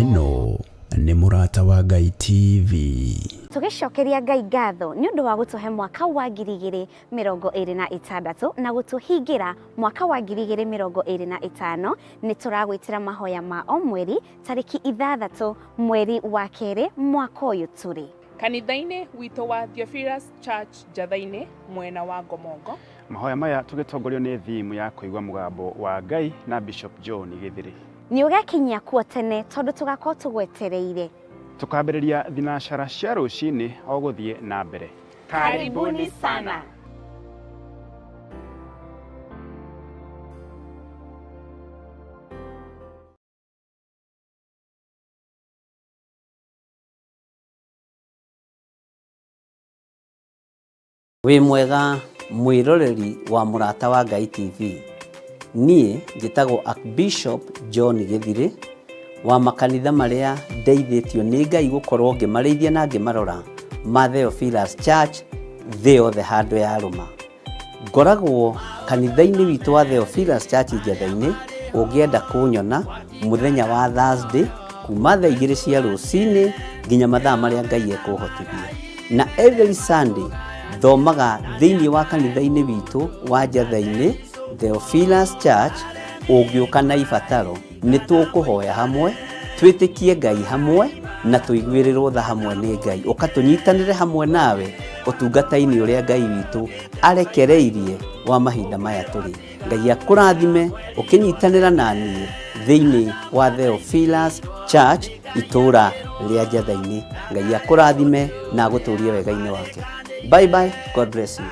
Ĩno nĩ Mũrata wa Ngai TV. Tũgĩcokeria Ngai ngatho nĩ ũndũ wa gũtũhe mwaka wa 2026 na gũtũhingĩra mwaka wa 2025, nĩ tũragwĩtĩra mahoya ma o mweri tarĩki 6 mweri wa kerĩ mwaka ũyũ tũrĩ. Kanitha-inĩ witũ wa Theophilus Church Njatha-inĩ mwena wa Ngomongo. Mahoya maya tũgĩtongorio nĩ thimu ya kũigua mũgambo wa Ngai na Bishop John Gĩthĩrĩ. Nĩ ũgekinyia kuo tene tondũ tũgakorwo tũgwetereire. Tũkambĩrĩria thinacara cia rũcinĩ o gũthiĩ na mbere. Karibuni sana. Wĩ mwega mwĩroreri wa Mũrata wa Ngai TV. Niĩ njĩtagwo Archbishop John Gĩthirĩ wa makanitha marĩa ndeithĩtio nĩ Ngai gũkorwo ngĩmarĩithia na ngĩmarora ma Theophilus Church thĩ yothe handũ yarũma. Ngoragwo kanitha-inĩ witũ wa Theophilus Church Njetha-inĩ, ũngĩenda kũnyona mũthenya wa Thursday kuma thaa igĩrĩ cia rũcinĩ nginya mathaa marĩa Ngai ekũhotithia. Na every Sunday thomaga thĩinĩ wa kanitha-inĩ witũ wa Njetha-inĩ Theophilus Church, ũngĩũka na ibataro nĩ tũkũhoya hamwe, twĩtĩkie Ngai hamwe na tũiguĩrĩrwo tha hamwe nĩ Ngai. Ũka tũnyitanĩre hamwe nawe ũtungata-inĩ ũrĩa Ngai witũ arekereirie wa mahinda maya tũrĩ. Ngai akũrathime ũkĩnyitanĩra na niĩ thĩinĩ wa Theophilus Church itũũra rĩa Njatha-inĩ. Ngai akũrathime na agũtũrie wega-inĩ wake. Bye bye, God bless you.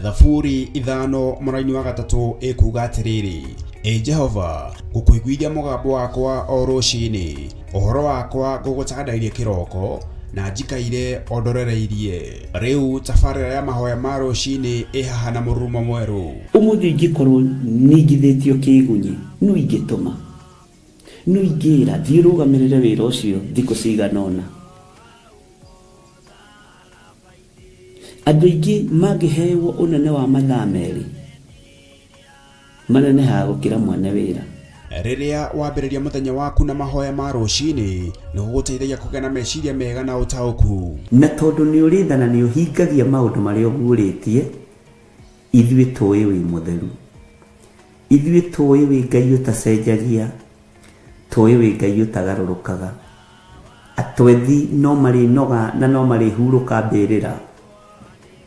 Thaburi 5 mũraini wa 3 ĩkuga atĩrĩrĩ, Ĩ Jehova, ngũkũiguithia mũgambo wakwa o rũcinĩ, ũhoro wakwa ngũgũtandairie kĩroko, na njikaire o ndorereirie. Rĩu tabarĩra ya mahoya ma rũcinĩ ĩ haha na mũrurumo mwerũ. Ũmũthĩ ingĩkorwo ningithĩtio kĩĩgunyĩ, nũ ingĩtũma? Nũ ingĩĩra, 'Thiĩ ũrũgamĩrĩre wĩra ũcio thikũ cigana ũna'? Andũ aingĩ mangĩheeo ũnene wa mathaa merĩ, manenehaga gũkĩra mwene wĩra. Rĩrĩa wambĩrĩria mũthenya waku na mahoya ma rũcinĩ, nĩ gũgũteithagia kũgĩa na meciria mega na ũtaũku. Na tondũ nĩ ũrĩ tha na nĩ ũhingagia maũndũ marĩa ũguũrĩtie, ithuĩ tũũĩ wĩ mũtheru. Ithuĩ tũũĩ wĩ Ngai ũtacenjagia, tũũĩ wĩ Ngai ũtagarũrũkaga. Atwethi no marĩnoga na no marĩhurũka mbĩrĩra,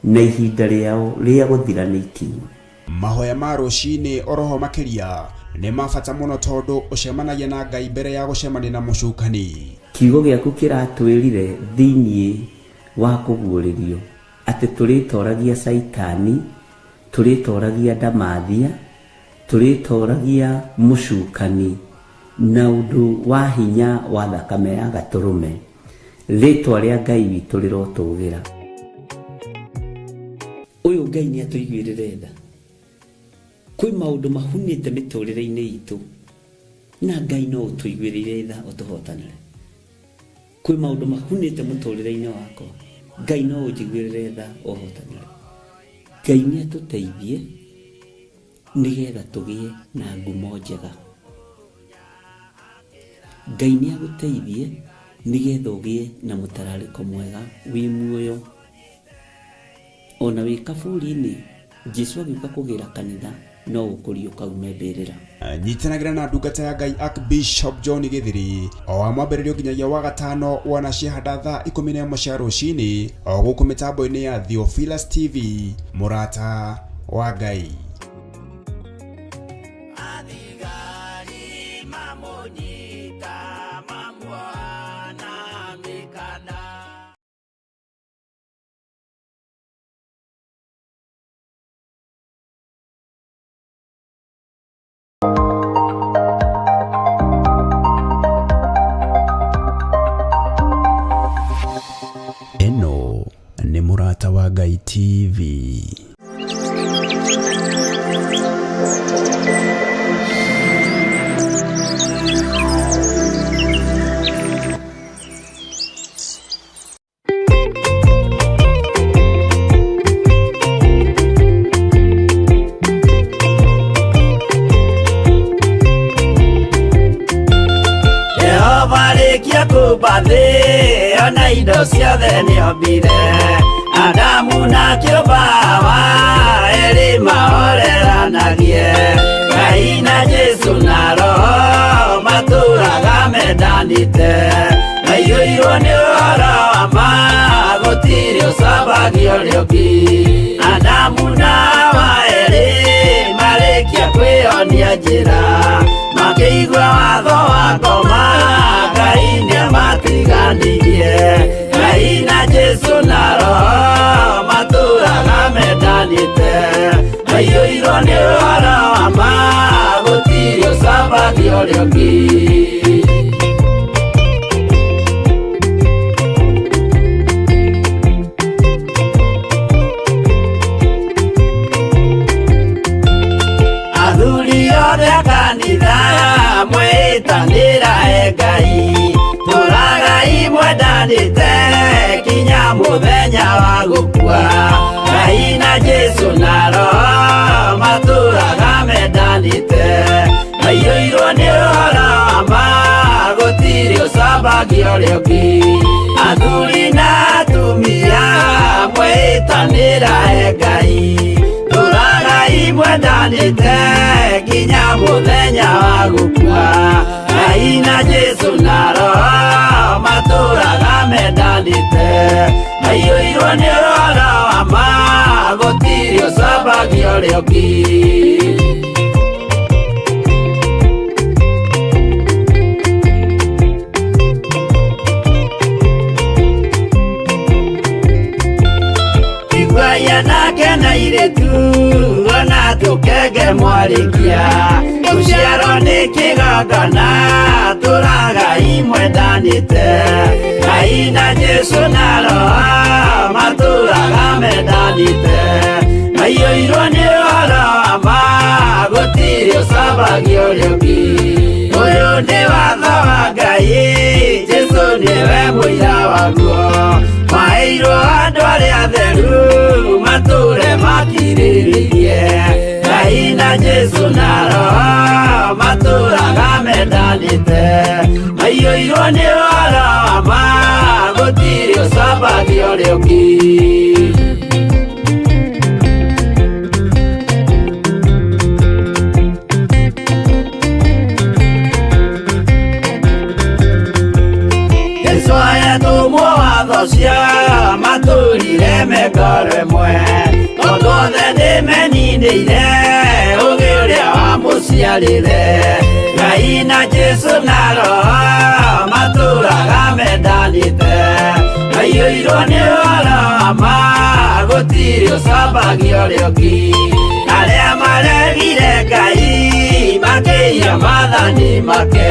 na ihinda rĩao rĩa gũthira nĩ ikinyu. Mahoya ma rũcinĩ oroho makĩria nĩ ma bata mũno tondũ ũcemanagia na Ngai mbere ya gũcemania na mũcukani. Kiugo gĩaku kĩratwĩrire thĩinĩ wa kũguũrĩrio atĩ tũrĩtoragia Caitani, tũrĩtoragia ndamathia, tũrĩtoragia mũcukani na ũndũ wa hinya wa thakame ya Gatũrũme. Rĩtwa rĩa Ngai witũ rĩrotũgĩra. Ũyũ Ngai nĩ atũiguĩrĩre tha. Kwĩ maũndũ mahunĩte mĩtũrĩre-inĩ itũ na Ngai no ũtũiguĩrĩire tha ũtũhotanĩre. Kwĩ maũndũ mahunĩte mũtũrĩre-inĩ wakwa, Ngai no ũnjiguĩrĩre tha ũhotanĩre. Ngai nĩ atũteithie nĩgetha tũgĩe na ngumo njega. Ngai nĩ agũteithie nĩgetha ũgĩe na mũtararĩko mwega wĩ muoyo. Ona wĩ kaburi-inĩ, Jesu agĩũka kũgĩra kanitha no ũkũriũka ume mbĩrĩra. Nyitanagĩra na ndungata ya Ngai Archbishop John Gĩthiri o wa mwambĩrĩrio nginyagia wa gatano wana ciahanda thaa 11 cia rũcinĩ o gũkũ mĩtambo-inĩ ya Theophilus TV, mũrata wa Ngai. Ĩno nĩ Mũrata wa Ngai TV. Ona indo ciothe nĩombire Adamu na kĩũmba Hawa erĩ mahoreranagie Ngai na Jesu na Roho matũraga mendanĩte maiyũirwo nĩ ũhoro wa ma gũtirĩ ũcambagia ũrĩa ũngĩ Adamu na Hawa erĩ marĩkia kwĩyonia njĩra makĩigua watho wa ngoma Ngai nĩamatiganirie Ngai na Jesu na Roho matũraga mendanĩte maiyũirwo nĩ ũhoro wa ma gũtirĩ ũcambagia ũrĩa ũngĩ. Athuri othe a kanitha mwĩtanĩra e Ngai tũragai mwendanĩte kinya mũthenya wa gũkua Ngai na Jesu na Roho matũraga mendanĩte maiyũirwo nĩ ũhoro wa ma gũtirĩ ũcambagia ũrĩa ũngĩ Athuri na atumia mwĩtanĩra e Ngai tũragai mwendanĩte nginya mũthenya wa gũkua Ngai na Jesu na Roho matũraga mendanĩte maiyũirwo nĩ ũhoro wa ma gũtirĩ ũcambagia ũrĩa ũngĩ. Iguaia nake na airĩtu ona tũkenge mwarĩkia gũciarwo nĩ kĩgongona tũragai mwendanĩte Ngai na Jesu na Roho matũraga mendanĩte maiyũirwo nĩ ũhoro wa ma gũtirĩ ũcambagia ũrĩa ũngĩ Ũyũ nĩ watho wa Ngai Jesu nĩwe mũira waguo maheirwo andũ arĩa atheru matũre makirĩrĩirie Ngai na Jesu na Roho matũraga mendanĩte maiyũirwo nĩ ũhoro wa ma gũtirĩ ũcambagia ũrĩa ũngĩ. Jesu ayatũmwo watho cia matũrire mengoro ĩmwe tondũ othe nĩmeninĩire ũgĩ ũrĩa wamũciarire Ngai na Jesu na Roho matũraga mendanĩte maiyũirwo nĩ ũhoro wa ma gũtirĩ ũcambagia ũrĩa ũngĩ Arĩa maregire Ngai makĩiya maathani make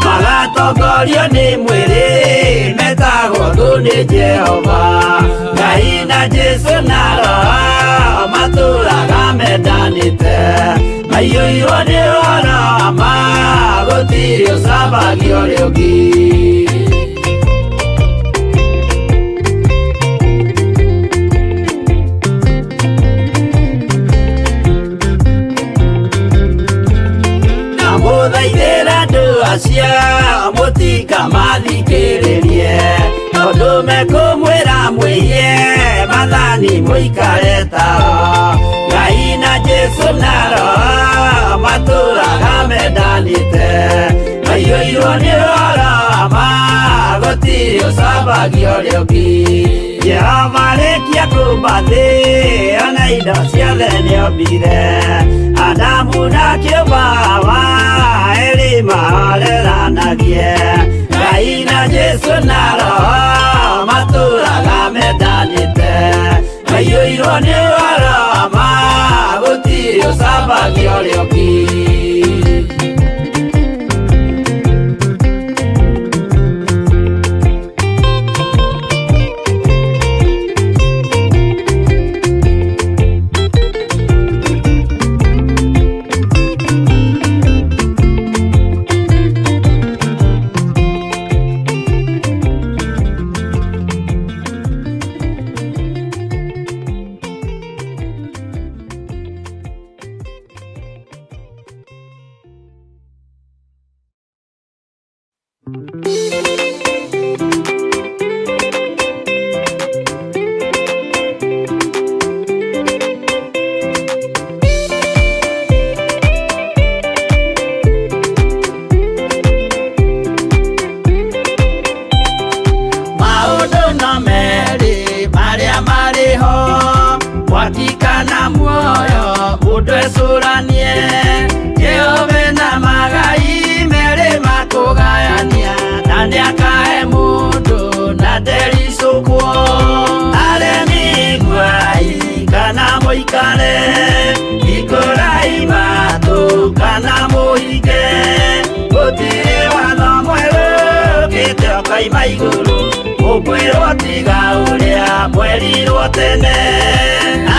magatongorio nĩ mwĩrĩ metagwo thũ nĩ Jehova Ngai na Jesu na Roho matũraga mendanĩte maiyũirwo nĩ ũhoro wa ma gũtirĩ ũcambagia ũrĩa ũngĩ. Ndamũthaithĩra andũ acio mũtikamathikĩrĩrie tondũ mekũmwĩra mwĩiye maathani mũikare tao Ngai na Jesu na Roho matũraga mendanĩte maiyũirwo nĩ ũhoro wa ma gũtirĩ ũcambagia ũrĩa ũngĩ Jehova arĩkia kũmba thĩ ona indo ciothe nĩombire Adamu na kĩũmba Hawa erĩ mahoreranagie Ngai na Jesu na Roho matũraga mendanĩte maiyũirwo nĩ ũhoro wa ma gũtirĩ ũcambagia ũrĩa ũngĩ. Mwaki kana muoyo mũndũ ecũranie. Jehova na magai merĩ makũgayania, na nĩakahe mũndũ na ndericũkwo. Aremi iguai kana mũikare, hingũrai matũ kana mũhinge. Gũtirĩ watho mwerũ ũkĩte ũkoima igũrũ, mũkwĩrwo tiga ũrĩa mwerirwo tene.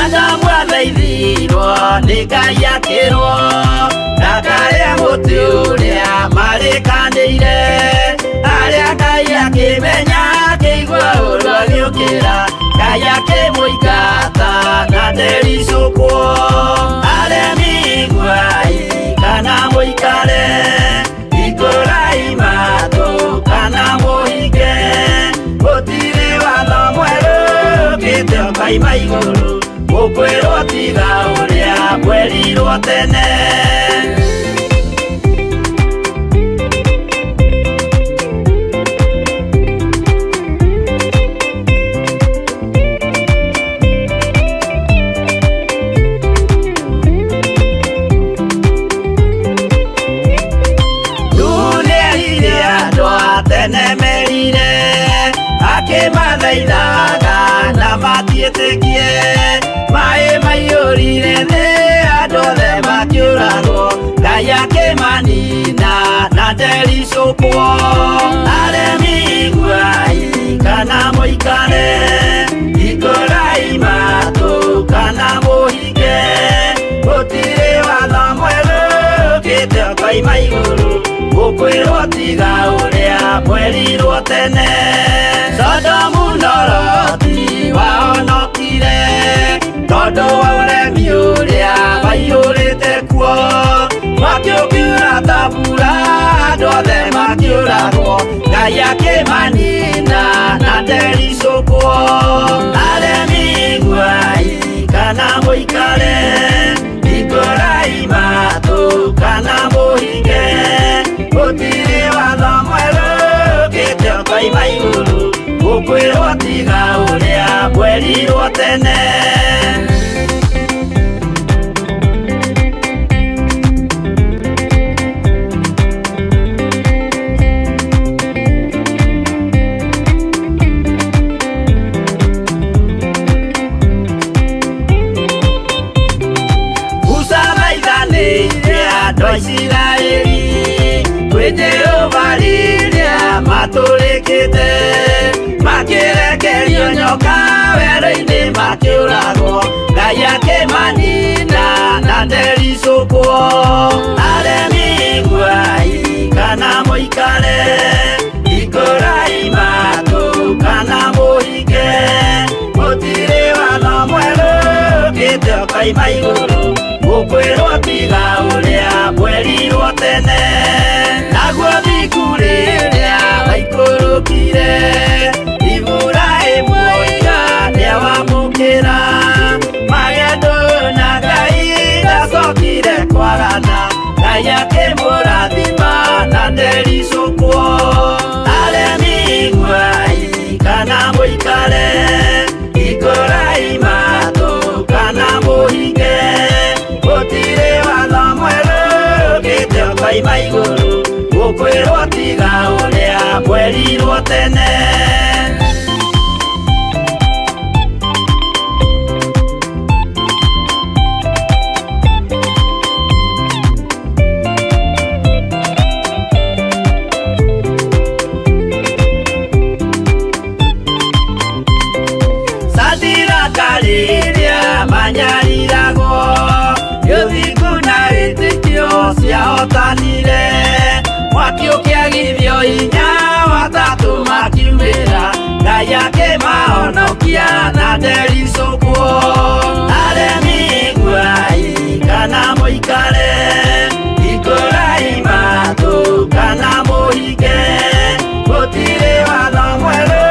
Adamu athaithirwo nĩ Ngai akĩrwo ndakarĩe mũtĩ ũrĩa marĩkanĩire. Arĩa Ngai akĩmenya akĩigua ũũru agĩũkĩra, Ngai akĩmũingata na ndericũkwo. Aremi iguai kana mũikare, hingũrai matũ kana mũhinge. Gũtirĩ watho mwerũ ũkĩte ũkoima igũrũ, mũkwĩrwo tiga ũrĩa mwerirwo tene. Nuhu nĩerire andũ a tene merire, akĩmathaithaga na matiĩtĩkie. Maĩ maiyũrire thĩ andũ othe makĩũragwo, Ngai akĩmanina na ndericũkwo. Aremi iguai kana mũikare, hingũrai matũ kana mũhinge. Gũtirĩ watho mwerũ ũkĩte ũkoima igũrũ, mũkwĩrwo tiga ũrĩa mwerirwo tene. Sodomu na Loti wahonokire tondũ wa ũremi ũrĩa waiyũrĩte kuo. Mwaki ũkiura ta mbura andũ othe makĩũragwo, Ngai akĩmanina na ndericũkwo. Aremi iguai kana mũikare, hingũrai matũ kana mũhinge. Gũtirĩ watho mwerũ ũkĩte ũkoima igũrũ, mũkwĩrwo tiga ũrĩa mwerirwo tene. Musa thaithanĩire andũ a Isiraeli kwĩ Jehova rĩrĩa matũrĩkĩte, makĩrekerio nyoka werũ-inĩ makĩũragwo, Ngai akĩmanina na ndericũkwo. Aremi iguai kana mũikare, hingũrai matũ kana mũhinge. Gũtirĩ watho mwerũ ũkĩte ũkoima igũrũ, mũkwĩrwo tiga ũrĩa mwerirwo tene. Naguo thingu rĩrĩa waikũrũkire, Iburahĩmu oiga nĩawamũkĩra. Magendo na Ngai ndacokire kwarana, Ngai akĩmũrathima na ndericũkwo. Aremi iguai kana mũikare, hingũrai matũ kana mũhinge. Gũtirĩ watho mwerũ ũkĩte ũkoima igũrũ, mũkwĩrwo tiga ũrĩa mwerirwo tene. Sadiraka rĩrĩa manyariragwo, gĩthingu na wĩtĩkio ciahotanire. Mwaki ũkĩagithio hinya watatũ makiumĩra, Ngai akĩmahonokia na ndericũkwo. Aremi iguai kana mũikare, hingũrai matũ kana mũhinge. Gũtirĩ watho mwerũ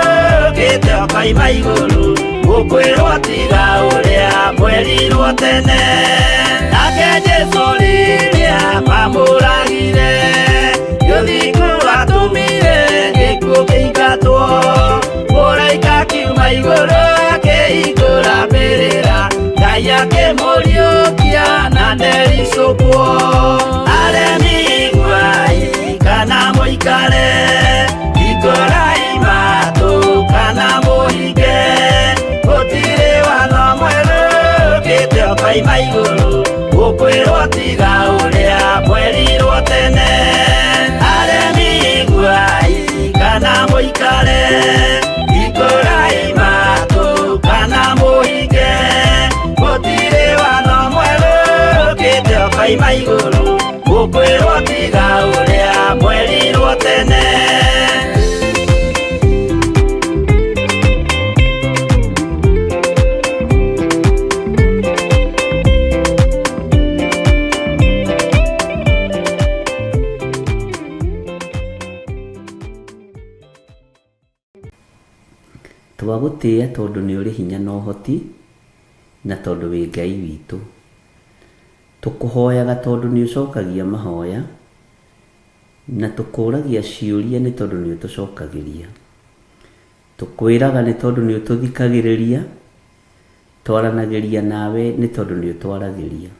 ũkĩte ũkoima igũrũ, mũkwĩrwo tiga ũrĩa mwerirwo tene. Nake Jesũ rĩrĩa mamũragire, gĩthingu atũmire gĩkuũ kĩingatwo. Mũraika akiuma igũrũ akĩhingũra mbĩrĩra, Ngai Ngai akĩmũriũkia na ndericũkwo. Aremi iguai kana mũikare, hingũrai matũ kana mũhinge, gũtirĩ watho mwerũ ũkĩte ũkoima igũrũ, gũkwĩrwo tiga ũrĩa mwerirwo tene. Aremi iguai kana mũikare, hingũrai matũ kana mũhinge, gũtirĩ watho mwerũ ũkĩte ũkoima igũrũ, gũkwĩrwo tiga ũrĩa mwerirwo tene. Twagũtĩĩa tondũ nĩ ũrĩ hinya na ũhoti, na tondũ wĩ Ngai witũ. Tũkũhoyaga tondũ nĩ ũcokagia mahoya, na tũkũragia ciũria nĩ tondũ nĩ ũtũcokagĩria. Tũkwĩraga nĩ tondũ nĩ ũtũthikagĩrĩria, twaranagĩria nawe nĩ tondũ nĩ ũtwaragĩria.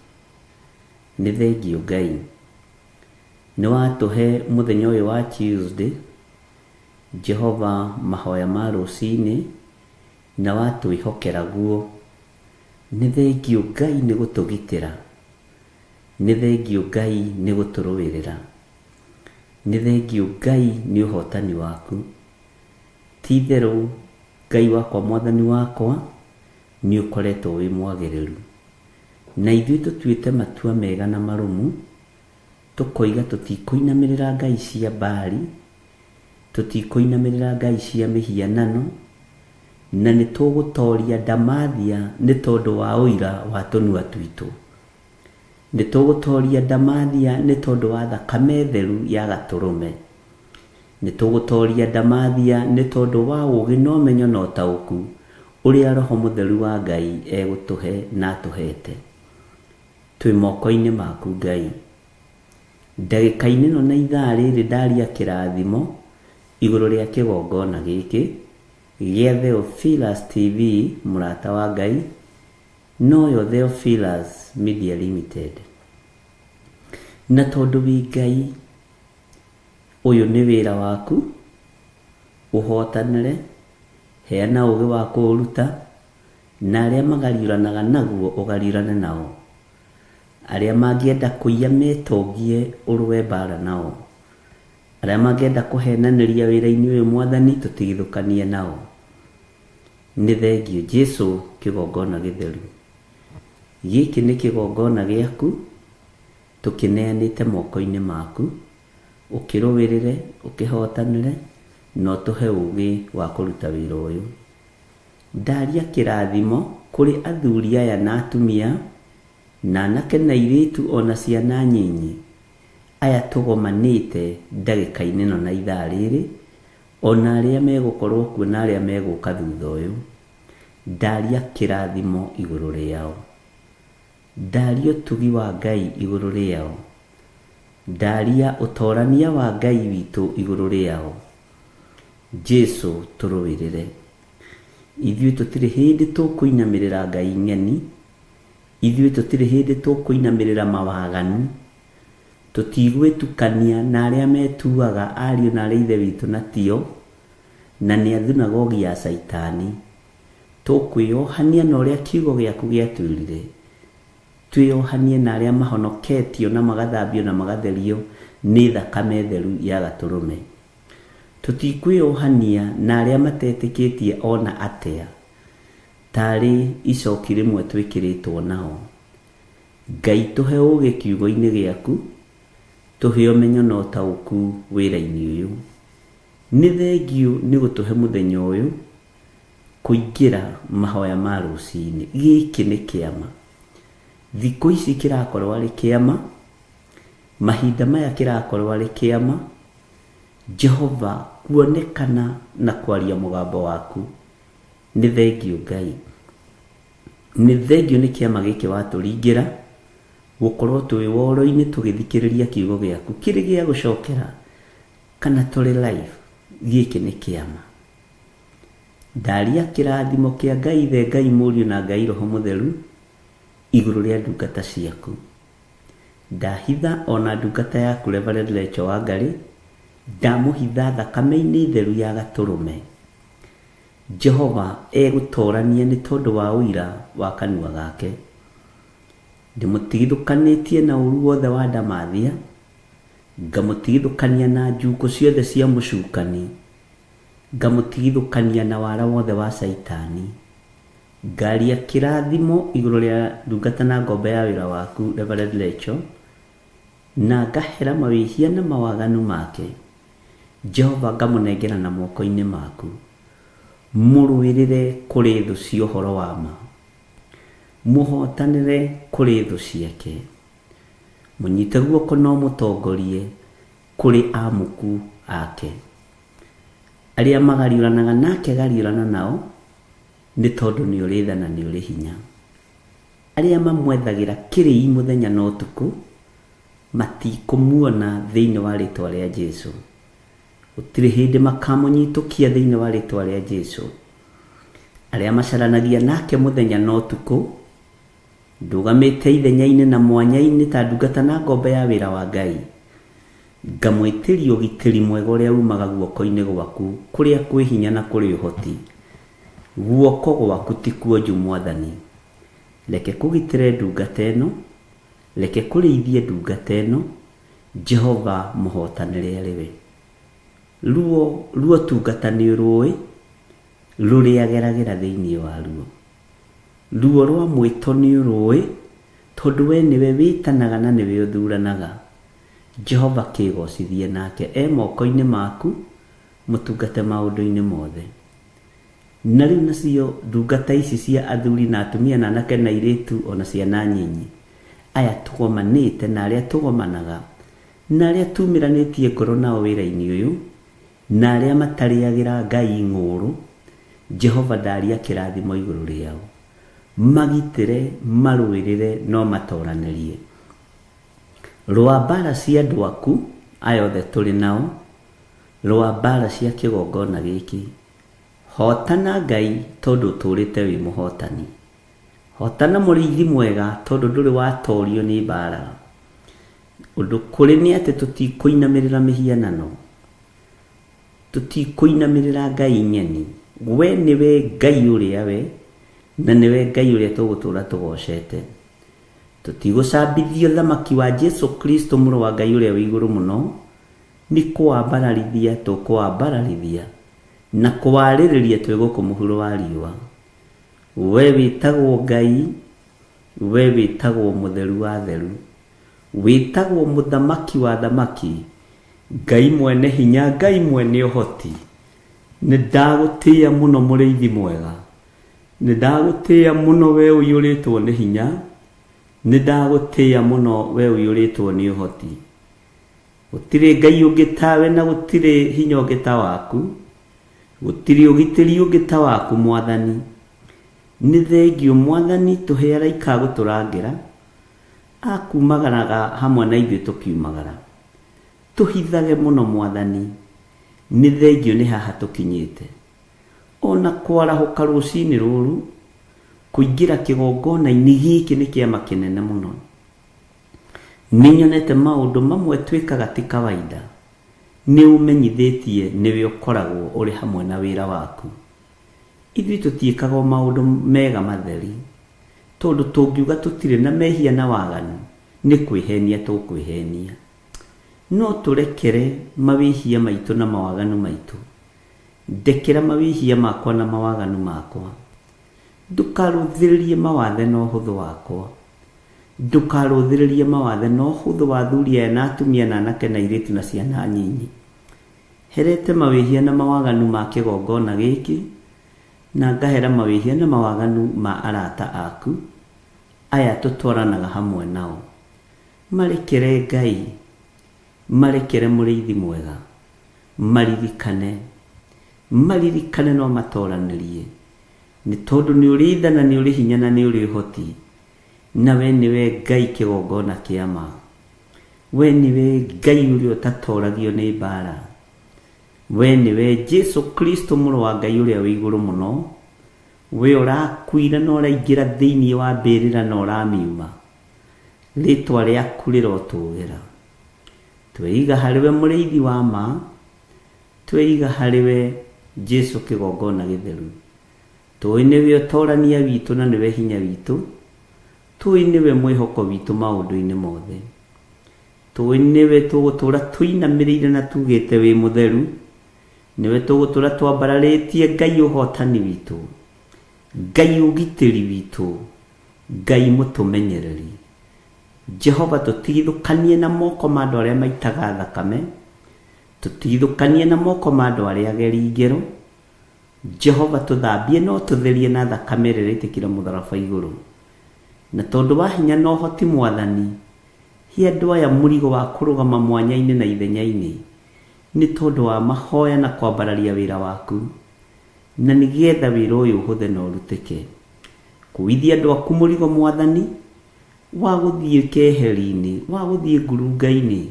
Nĩ thengiũ Ngai. Nĩ watũhe mũthenya ũyũ wa Tuesday, Jehova mahoya ma rũcinĩ, na watwĩhokera guo. Nĩ thengiũ Ngai nĩ gũtũgitĩra. Nĩ thengiũ Ngai nĩ gũtũrũĩrĩra. Nĩ thengiũ Ngai nĩ ũhotani waku. Ti itherũ Ngai wakwa mwathani wakwa nĩ ũkoretwo wĩ mwagĩrĩru. Na ithuĩ tũtuĩte matua mega na marũmu, tũkoiga tũtikũinamĩrĩra ngai cia Baali, tũtikũinamĩrĩra ngai cia mĩhianano, na nĩ tũgũtoria ndamathia nĩ tondũ wa ũira wa tũnua twitũ. Nĩ tũgũtoria ndamathia nĩ tondũ wa thakame theru ya gatũrũme. Nĩ tũgũtoria ndamathia nĩ tondũ wa ũũgĩ na ũmenyo na ũtaũku ũrĩa Roho Mũtheru wa Ngai egũtũhe na atũhete. Twĩ moko-inĩ maku Ngai. Ndagĩka-inĩ ĩno na ithaa rĩrĩ ndaria kĩrathimo igũrũ rĩa kĩgongona gĩkĩ gĩa Theophilus TV mũrata wa Ngai, noyo Theophilus Media Limited. Na tondũ wĩ Ngai, ũyũ nĩ wĩra waku, ũhotanĩre, heana ũũgĩ wa kũũruta, na arĩa magariũranaga naguo ũgariũrane nao. Arĩa mangĩenda kũiya metongie ũrũe mbara nao. Arĩa mangĩenda kũhenanĩria wĩra-inĩ ũyũ Mwathani tũtigithũkanie nao. Nĩ thengiũ Jesu kĩgongona gĩtheru. Gĩkĩ nĩ kĩgongona gĩaku, tũkĩneanĩte moko-inĩ maku, ũkĩrũĩrĩre, ũkĩhotanĩre, na ũtũhe ũũgĩ wa kũruta wĩra ũyũ. Ndaria kĩrathimo kũrĩ athuri aya na atumia, na anake na airĩtu ona ciana nyinyi, aya tũgomanĩte ndagĩka-inĩ ĩno na ithaa rĩrĩ, ona arĩa megũkorwo kuo na arĩa megũka thutha ũyũ. Ndaria kĩrathimo igũrũ rĩao. Ndaria ũtugi wa Ngai igũrũ rĩao. Ndaria ũtorania wa Ngai witũ igũrũ rĩao. Jesu tũrũĩrĩre. Ithuĩ tũtirĩ hĩndĩ tũkũinamĩrĩra Ngai ng'eni, ithuĩ tũtirĩ hĩndĩ tũkũinamĩrĩra mawaganu, tũtigwĩtukania na arĩa metuaga ariũ na arĩa ithe witũ na tio, na nĩ a thunagogi ya Caitani. Tũkwĩyohania na ũrĩa kiugo gĩaku gĩatwĩrire. Twĩyohanie na arĩa mahonoketio na magathambio na magatherio nĩ thakame theru ya gatũrũme. Tũtikwĩyohania na arĩa matetĩkĩtie ona atĩa, tarĩ icoki rĩmwe twĩkĩrĩtwo nao. Ngai tũhe ũũgĩ kiugo-inĩ gĩaku, tũhe ũmenyo na ũtaũku wĩra-inĩ ũyũ. Nĩ thengiũ nĩ gũtũhe mũthenya ũyũ kũingĩra mahoya ma rũcinĩ. Gĩkĩ nĩ kĩama. Thikũ ici kĩrakorwo arĩ kĩama, mahinda maya kĩrakorwo arĩ kĩama, Jehova kuonekana na kwaria mũgambo waku. Nĩ thengiũ Ngai. Nĩ thengiũ nĩ kĩama gĩkĩ watũringĩra, gũkorwo twĩ woro-inĩ tũgĩthikĩrĩria kiugo gĩaku kĩrĩ gĩa gũcokera kana tũrĩ live. Gĩkĩ nĩ kĩama. Ndaria kĩrathimo kĩa Ngai Ithe, Ngai Mũriũ na Ngai Roho Mũtheru. Igũrũ rĩa ndungata ciaku. Ndahitha o na ndungata yaku Reverend Rachel Wangarĩ, ndamũhitha thakame-inĩ theru ya Gatũrũme. Jehova egũtoorania nĩ tondũ wa ũira wa kanua gake. Ndĩmũtigithũkanĩtie na ũũru wothe wa ndamathia, ngamũtigithũkania na njukũ ciothe cia mũcukani, ngamũtigithũkania na wara wothe wa Caitani. Ngaria kĩrathimo igũrũ rĩa ndungata na ngombo ya wĩra waku Reverend Rachel, na ngahera mawĩhia na mawaganu make. Jehova ngamũnengera na moko-inĩ maku. Mũrũĩrĩre kũrĩ thũ cia ũhoro wa ma. Mũhotanĩre kũrĩ thũ ciake. Mũnyite guoko na ũmũtongorie kũrĩ amuku ake. Arĩa magariũranaga nake gariũrana nao, nĩ tondũ nĩ ũrĩ tha na nĩ ũrĩ hinya. Arĩa mamwethagĩra kĩrĩi mũthenya na ũtukũ, matikũmuona thĩinĩ wa rĩtwa rĩa Jesu. Gũtirĩ hĩndĩ makamũnyitũkia thĩinĩ wa rĩtwa rĩa Jesu. Arĩa macaranagia nake mũthenya na ũtukũ, ndũgamĩte ithenya-inĩ na mwanya-inĩ ta ndungata na ngombo ya wĩra wa Ngai, ngamwĩtĩria ũgitĩri mwega ũrĩa umaga guoko-inĩ gwaku kũrĩa kwĩ hinya na kũrĩ ũhoti. Guoko gwaku ti kuonju Mwathani. Reke kũgitĩre ndungata ĩno, reke kũrĩithie ndungata ĩno, Jehova mũhotanĩre arĩ we. Ruo rwa ũtungata nĩ ũrũĩ, rũrĩa ageragĩra thĩinĩ waruo. Ruo rwa mwĩto nĩ ũrũĩ, tondũ we nĩwe wĩtanaga na nĩwe ũthuranaga. Jehova kĩgocithie nake e moko-inĩ maku, mũtungate maũndũ-inĩ mothe. Na rĩu nacio ndungata ici cia athuri na atumia na anake na airĩtu o na ciana nyinyi, aya tũgomanĩte na arĩa tũgomanaga, na arĩa tumĩranĩtie ngoro nao wĩra-inĩ ũyũ, na arĩa matarĩagĩra Ngai ng'ũũrũ, Jehova ndaria kĩrathimo igũrũ rĩao. Magitĩre, marũĩrĩre, no matoranĩrie. Rũa mbara cia andũ aku, aya othe tũrĩ nao, rũa mbara cia kĩgongona gĩkĩ. Hotana Ngai tondũ ũtũũrĩte wĩ mũhotani. Hotana mũrĩithi mwega tondũ ndũrĩ watorio nĩ mbara. Ũndũ kũrĩ nĩ atĩ tũtikũinamĩrĩra mĩhianano. Tũtikũinamĩrĩra ngai ng'eni. We nĩwe Ngai ũrĩa we, na nĩwe Ngai ũrĩa tũgũtũũra tũgocete. Tũtigũcambithia ũthamaki wa Jesu Kristo mũrũ wa Ngai ũrĩa wĩ igũrũ mũno, nĩ kũwambararithia tũkũwambararithia na kũwarĩrĩria twĩ gũkũ mũhuro wa riũa. We wĩtagwo Ngai, we wĩtagwo mũtheru wa theru, wĩtagwo mũthamaki wa thamaki, Ngai mwene hinya, Ngai mwene ũhoti. Nĩ ndagũtĩĩa mũno mũrĩithi mwega, nĩ ndagũtĩĩa mũno we ũiyũrĩtwo nĩ hinya, nĩ ndagũtĩĩa mũno we ũiyũrĩtwo nĩ ũhoti. Gũtirĩ Ngai ũngĩ tawe na gũtirĩ hinya ũngĩ ta waku, gũtirĩ ũgitĩri ũngĩ ta waku Mwathani. Nĩ thengiũ Mwathani tũhe araika a gũtũrangĩra, a kumagaraga hamwe na ithuĩ tũkiumagara. Tũhithage mũno Mwathani, nĩ thengiũ nĩ haha tũkinyĩte. O na kwarahũka rũcinĩ rũrũ, kũingĩra kĩgongona-inĩ gĩkĩ nĩ kĩama kĩnene mũno. Nĩ nyonete maũndũ mamwe twĩkaga ti kawaida. Nĩ ũmenyithĩtie nĩwe ũkoragwo ũrĩ hamwe na wĩra waku. Ithuĩ tũtiĩkaga o maũndũ mega matheri, tondũ tũngiuga tũtirĩ na mehia na waganu, nĩ kwĩhenia tũkwĩhenia. No tũrekere mawĩhia maitũ na mawaganu maitũ. Ndekera mawĩhia makwa na mawaganu makwa. Ndũkarũthĩrĩrie mawathe na ũhũthũ wakwa. Ndũkarũthĩrĩrie mawathe na ũhũthũ wa athuri aya na atumia na anake na airĩtu na ciana nyinyi. Herete mawĩhia na mawaganu ma kĩgongona gĩkĩ, na ngahera mawĩhia na mawaganu ma arata aku, aya tũtwaranaga hamwe nao. Marekere Ngai, marekere mũrĩithi mwega, maririkane, maririkane no matoranĩrie, nĩ tondũ nĩ ũrĩ tha na nĩ ũrĩ hinya na nĩ ũrĩ ũhoti, na we nĩwe Ngai kĩgongona kĩa ma. We nĩwe Ngai ũrĩa ũtatoragio nĩ mbara. We nĩwe Jesu Kristo mũrũ wa Ngai ũrĩa wĩ igũrũ mũno. We ũrakuire na ũraingĩra thĩinĩ wa mbĩrĩra na ũramiuma, rĩtwa rĩaku rĩrotũgĩra. Tweiga harĩ we mũrĩithi wa ma, tweiga harĩ we Jesu kĩgongona gĩtheru. Tũĩ nĩwe ũtorania witũ na nĩwe hinya witũ, tũĩ nĩwe mwĩhoko witũ maũndũ-inĩ mothe. Tũĩ nĩwe tũgũtũra tũinamĩrĩire na tugĩte wĩ mũtheru, nĩwe tũgũtũra twambararĩtie Ngai ũhotani witũ, Ngai ũgitĩri witũ, Ngai mũtũmenyereri. Jehova tũtigithũkanie na moko ma andũ arĩa maitaga thakame, tũtigithũkanie na moko ma andũ arĩa ageri ngero. Jehova tũthambie na ũtũtherie na thakame ĩrĩa ĩraitĩkĩra mũtharaba igũrũ. Na tondũ wa hinya na ũhoti Mwathani, he andũ aya mũrigo wa kũrũgama mwanya-inĩ na ithenya-inĩ, nĩ tondũ wa mahoya na kwambararia wĩra waku, na nĩgetha wĩra ũyũ ũhũthe na ũrutĩke. Kuithia andũ aku mũrigo Mwathani, wa gũthiĩ keheri-inĩ, wa gũthiĩ ngurunga-inĩ,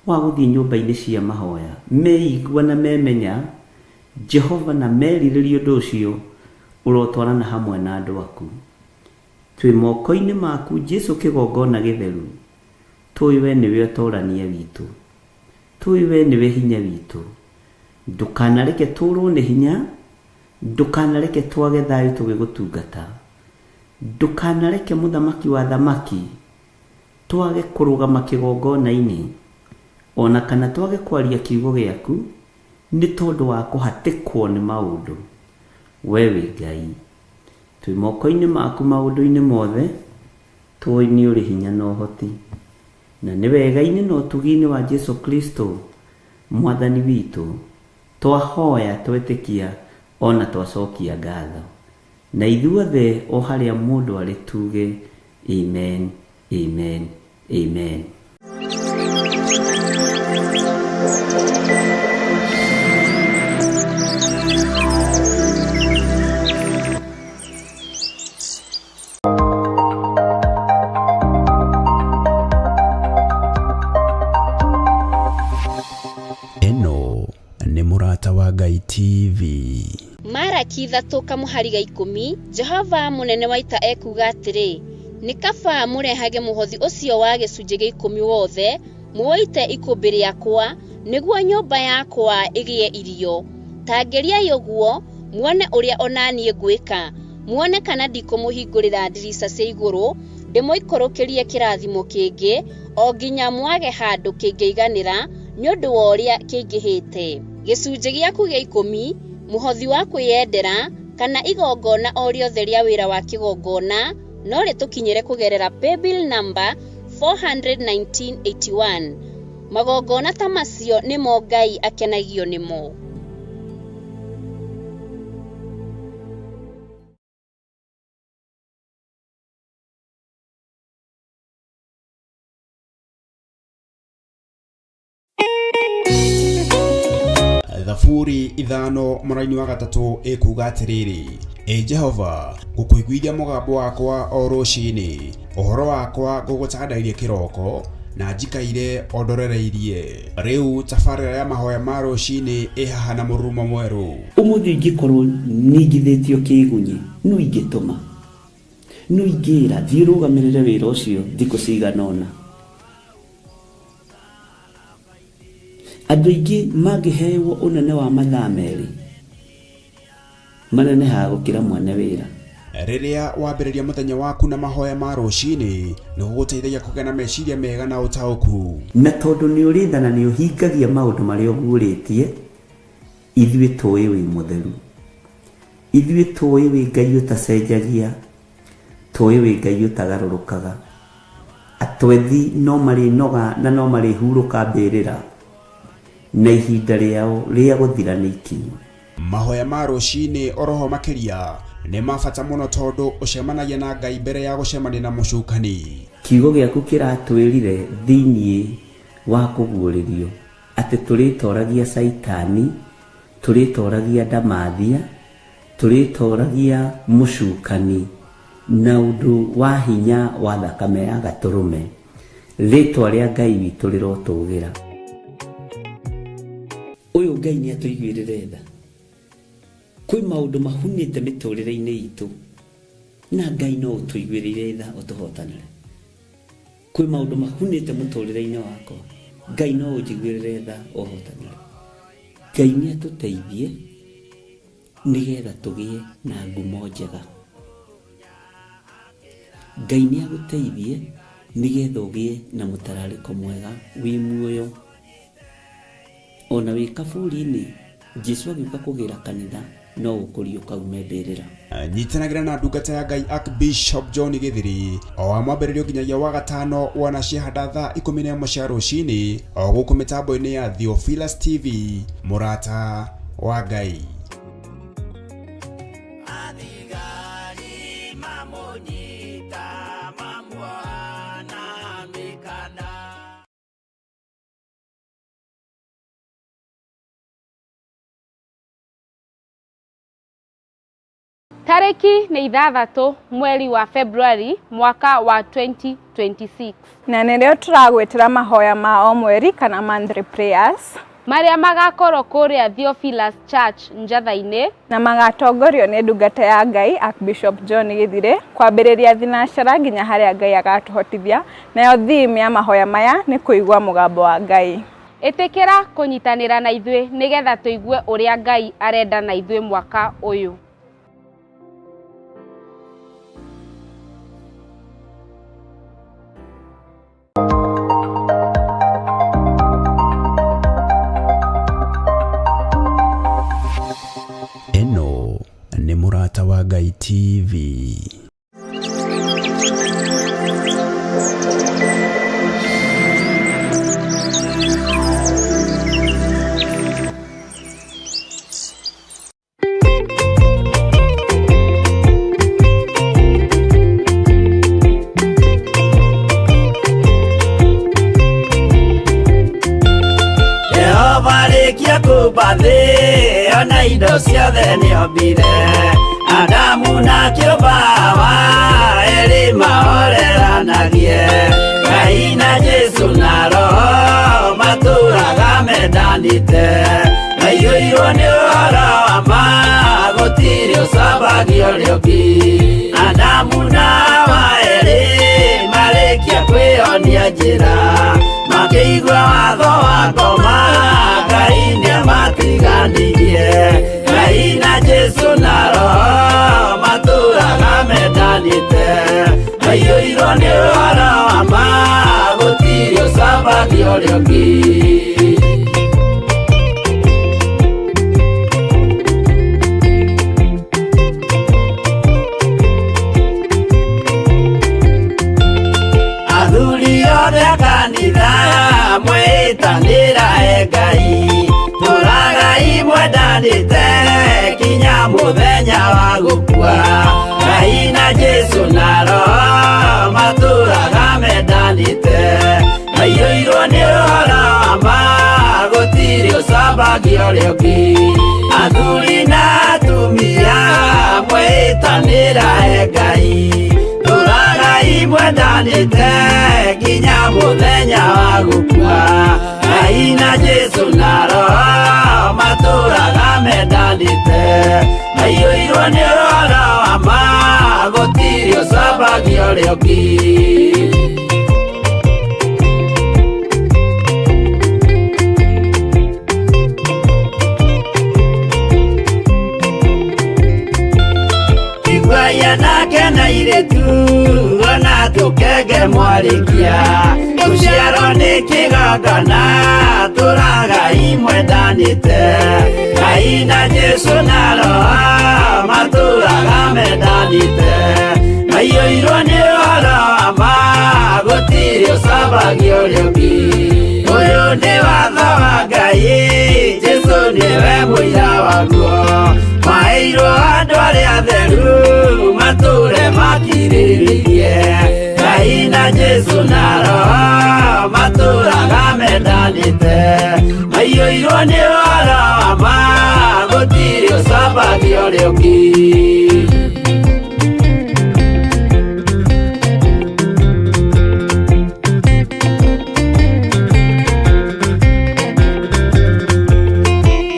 wa gũthiĩ nyũmba-inĩ cia mahoya, meigua na memenya Jehova na merirĩria ũndũ ũcio, ũrotwarana hamwe na andũ aku. Twĩ moko-inĩ maku Jesu kĩgongona gĩtheru, tũĩ we nĩwe ũtorania witũ, tũĩ we nĩwe hinya witũ. Ndũkanareke tũrwo nĩ hinya, ndũkanareke twage thayũ tũgĩgũtungata, ndũkanareke mũthamaki wa thamaki twage kũrũgama kĩgongona-inĩ, ona kana twage kwaria kiugo gĩaku nĩ tondũ wa kũhatĩkwo nĩ maũndũ. We wĩ Ngai, twĩ moko-inĩ maku maũndũ-inĩ mothe, tũĩ nĩ ũrĩ hinya na ũhoti, na nĩ wega-inĩ na ũtugi-inĩ wa Jesu Kristo Mwathani witũ, twahoya twetĩkia ona twacokia ngatho. Na ithuothe o harĩa mũndũ arĩ tuge amen, amen, amen. Ĩno nĩ Mũrata wa Ngai TV. Maraki 3 kamũhari ga 10, Jehova mũnene wa ita ekuuga atĩrĩ, Nĩ kaba mũrehage mũhothi ũcio wa gĩcunjĩ gĩa ikũmi wothe, mũũite ikũmbĩ rĩakwa, nĩguo nyũmba yakwa ĩgĩe irio. Ta ngeriai ũguo, muone ũrĩa o na niĩ ngwĩka, muone kana ndikũmũhingũrĩra ndirica cia igũrũ, ndĩmũikũrũkĩrie kĩrathimo kĩngĩ, o nginya mwage handũ kĩngĩiganĩra nĩ ũndũ wa ũrĩa kĩingĩhĩte. Gĩcunjĩ gĩaku gĩa ikũmi, mũhothi wa kwĩyendera, kana igongona o rĩothe rĩa wĩra wa kĩgongona no rĩtũkinyĩre kũgerera paybill number 41981. Magongona ta macio nĩmo Ngai akenagio nĩmo. Thaburi 5 mũraini wa 3 ĩkuuga atĩrĩrĩ, Ĩ Jehova, ngũkũiguithia mũgambo wakwa o rũcinĩ, ũhoro wakwa ngũgũtandairie kĩroko, na njikaire o ndorereirie. Rĩu tabarĩra ya mahoya ma rũcinĩ ĩ haha na mũrurumo mwerũ. Ũmũthĩ ingĩkorwo ningithĩtio kĩgunyi, nũ ingĩtũma? Nũ ingĩra thiĩ ũrũgamĩrĩre wĩra ũcio thikũ cigana ũna? Andũ aingĩ mangĩhewo ũnene wa mathaa merĩ, manenehaga gũkĩra mwene wĩra. Rĩrĩa wambĩrĩria mũthenya waku na mahoya ma rũcinĩ, nĩ gũgũteithagia kũgĩa na meciria mega na ũtaũku. Na tondũ nĩ ũrĩ tha na nĩ ũhingagia maũndũ marĩa ũguũrĩtie, ithuĩ tũĩ wĩ mũtheru. Ithuĩ tũĩ wĩ Ngai ũtacenjagia, tũĩ wĩ Ngai ũtagarũrũkaga. Atwethi no marĩnoga na no marĩhurũka mbĩrĩra, na ihinda rĩao rĩa gũthira nĩ ikinyu. Mahoya ma rũcinĩ oroho makĩria nĩ ma bata mũno tondũ ũcemanagia na Ngai mbere ya gũcemania na mũcukani. Kiugo gĩaku kĩratwĩrire thĩinĩ wa kũguũrĩrio atĩ tũrĩtoragia Caitani, tũrĩtoragia ndamathia, tũrĩtoragia mũcukani na ũndũ wa hinya wa thakame ya gatũrũme. Rĩtwa rĩa Ngai witũ rĩrotũgĩra. Ũyũ Ngai nĩ atũiguĩrĩre tha. Kwĩ maũndũ mahunĩte mĩtũrĩre-inĩ itũ na Ngai no ũtũiguĩrĩire tha ũtũhotanĩre. Kwĩ maũndũ mahunĩte mũtũrĩre-inĩ wakwa, Ngai no ũnjiguĩrĩre tha ũhotanĩre. Ngai nĩ atũteithie nĩgetha tũgĩe na ngumo njega. Ngai nĩ agũteithie nĩgetha ũgĩe na mũtararĩko mwega wĩ muoyo. Ona wĩ kaburi-inĩ, Jesu agĩũka kũgĩra kanitha no ũkũriũka ume mbĩrĩra. Nyitanagĩra na ndungata ya Ngai Archbishop John Gĩthiri o wa mwambĩrĩrio nginyagia wa gatano wana ciahanda thaa 11 cia rũcinĩ o gũkũ mĩtambo-inĩ ya Theophilus TV, mũrata wa Ngai. Athigari mamũnyita mamuoha na mĩkanda. Tarĩki nĩ 6 mweri wa February mwaka wa 2026. Na nĩrĩo tũragwĩtĩra mahoya ma o mweri kana monthly prayers marĩa magakorwo kũrĩa Theophilus Church Njatha-inĩ, na magatongorio nĩ ndungata ya Ngai Archbishop John Gĩthirĩ kwambĩrĩria thinacara nginya harĩa Ngai agatũhotithia. Nayo theme ya mahoya maya nĩ kũigua mũgambo wa Ngai. Ĩtĩkĩra kũnyitanĩra na ithuĩ nĩgetha tũigue ũrĩa Ngai arenda na ithuĩ mwaka ũyũ. Ĩno nĩ Mũrata wa Ngai TV. Jehova rĩkia kũmba thĩ ona indo ciothe nĩombire Adamu na kĩũmba Hawa erĩ mahoreranagie Ngai na Jesu na Roho matũraga mendanĩte maiyũirwo nĩ ũhoro wa ma gũtirĩ ũcambagio ũrĩa ũngĩ Adamu na Hawa erĩ marĩkia kwĩonia njĩra makĩigua watho wa ngoma Ngai nĩamatiganirie Ngai na Jesu na Roho matũraga mendanĩte maiyũirwo nĩ ũhoro wa ma gũtirĩ ũcambagio ũrĩa ũngĩ. Athuri othe a kanitha mwĩtanĩra e Ngai tũragai mwendanĩte kinya mũthenya wa gũkua Ngai na Jesu na Roho matũraga mendanĩte maiyũirwo nĩ ũhoro wa ma gũtirĩ ũcambagio ũrĩa ũngĩ Athuri na atumia mwĩtanĩra e Ngai tũragai mwendanĩte nginya mũthenya wa gũkua Ngai na Jesu na Roho matũraga mendanĩte maiyũirwo nĩ ũhoro wa ma gũtirĩ ũcambagio ũrĩa ũngĩ. Iguaia nake na irĩtu ona tũkenge mwarĩkia gũciarwo nĩ kĩgongona tũragai mwendanĩte Ngai na Jesu na Roho matũraga mendanĩte maiyũirwo nĩ ũhoro wa ma gũtirĩ ũcambagio ũrĩa ũngĩ Ũyũ nĩ watho wa Ngai Jesu nĩwe mũira waguo maheirwo andũ arĩa atheru matũre makirĩrĩirie Ngai na Jesu na Roho matũraga mendanĩte maiyũirwo nĩ ũhoro wa ma gũtirĩ ũcambagio ũrĩa ũngĩ.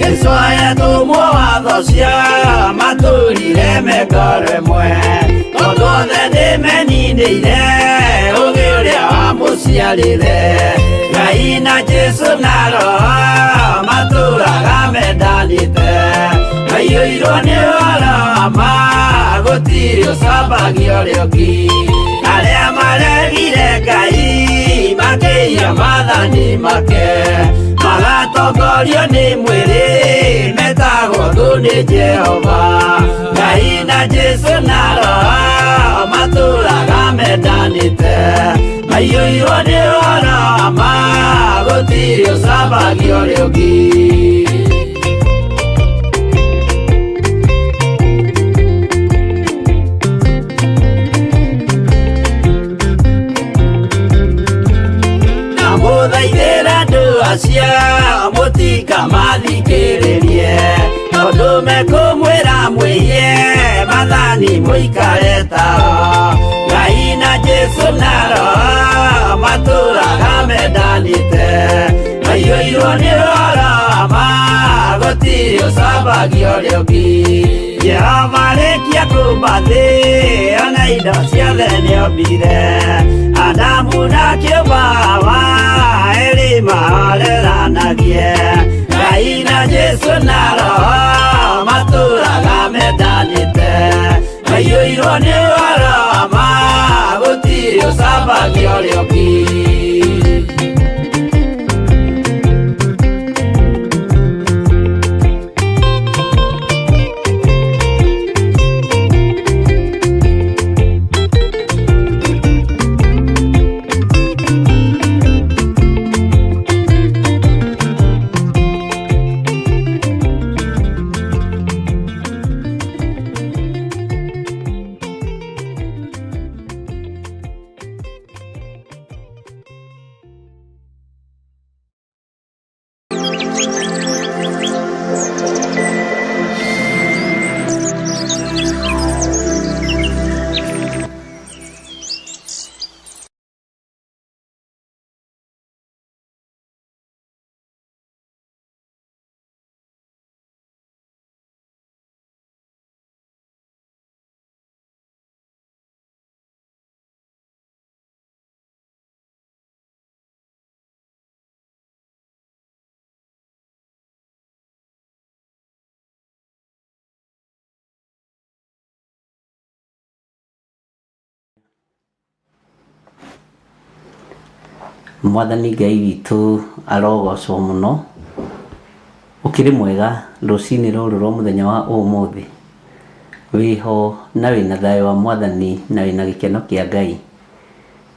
Jesu ahetũmwo watho cia matũrire mengoro ĩmwe tondũ othe nĩmeninĩire ũgĩ ũrĩa wamũciarire Ngai na Jesũ na Roho matũraga mendanĩte maiyũirwo nĩ ũhoro wa ma gũtirĩ ũcambagia ũrĩa ũngĩ arĩa maregire Ngai makĩiya maathani make magatongorio nĩ mwĩrĩ metagwo thũ nĩ Jehova Ngai na Jesũ na Roho matũraga mendanĩte maiyũirwo nĩ ũhoro wa ma gũtirĩ ũcambagia ũrĩa ũngĩ. Ndamũthaithĩra andũ acio mũtikamathikĩrĩrie tondũ mekũmwĩra mwĩiye maathani mũikare tao Ngai na Jesũ na Roho matũraga mendanĩte maiyũirwo nĩ ũhoro wa ma gũtirĩ ũcambagia ũrĩa ũngĩ Jehova arĩkia kũmba thĩ ona indo ciothe nĩombire Adamu na kĩũmba Hawa erĩ mahoreranagie Ngai na Jesũ na Roho matũraga mendanĩte maiyũirwo nĩ ũhoro wa ma gũtirĩ ũcambagia ũrĩa ũngĩ. Mwathani Ngai witũ arogocwo mũno ũkĩrĩ mwega rũcinĩ rũrũ rwa mũthenya wa ũmũthĩ wĩho na wĩna thayũ wa mwathani na wĩna gĩkeno kĩa Ngai.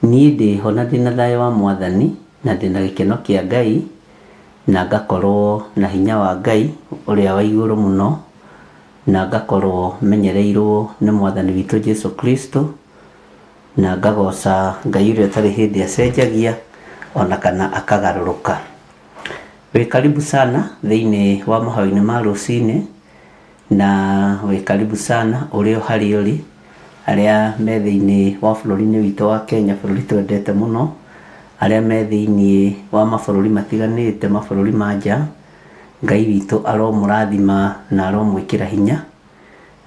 Niĩ ndĩho na ndĩna thayũ wa mwathani na ndĩna gĩkeno kĩa Ngai na ngakorwo na hinya wa Ngai ũrĩa wa igũrũ mũno na ngakorwo menyereirwo nĩ mwathani witũ Jesu Kristo na ngagoca Ngai ũrĩa ũtarĩ hĩndĩ acenjagia ona kana akagarũrũka. Wĩ karibu sana thĩinĩ wa mahoya-inĩ ma rũcinĩ na wĩ karibu sana ũrĩ o harĩa ũrĩ arĩa me thĩinĩ wa bũrũri-inĩ witũ wa Kenya bũrũri twendete mũno arĩa me thĩinĩ wa mabũrũri matiganĩte mabũrũri ma nja Ngai witũ aromũrathima na aromwĩkĩra hinya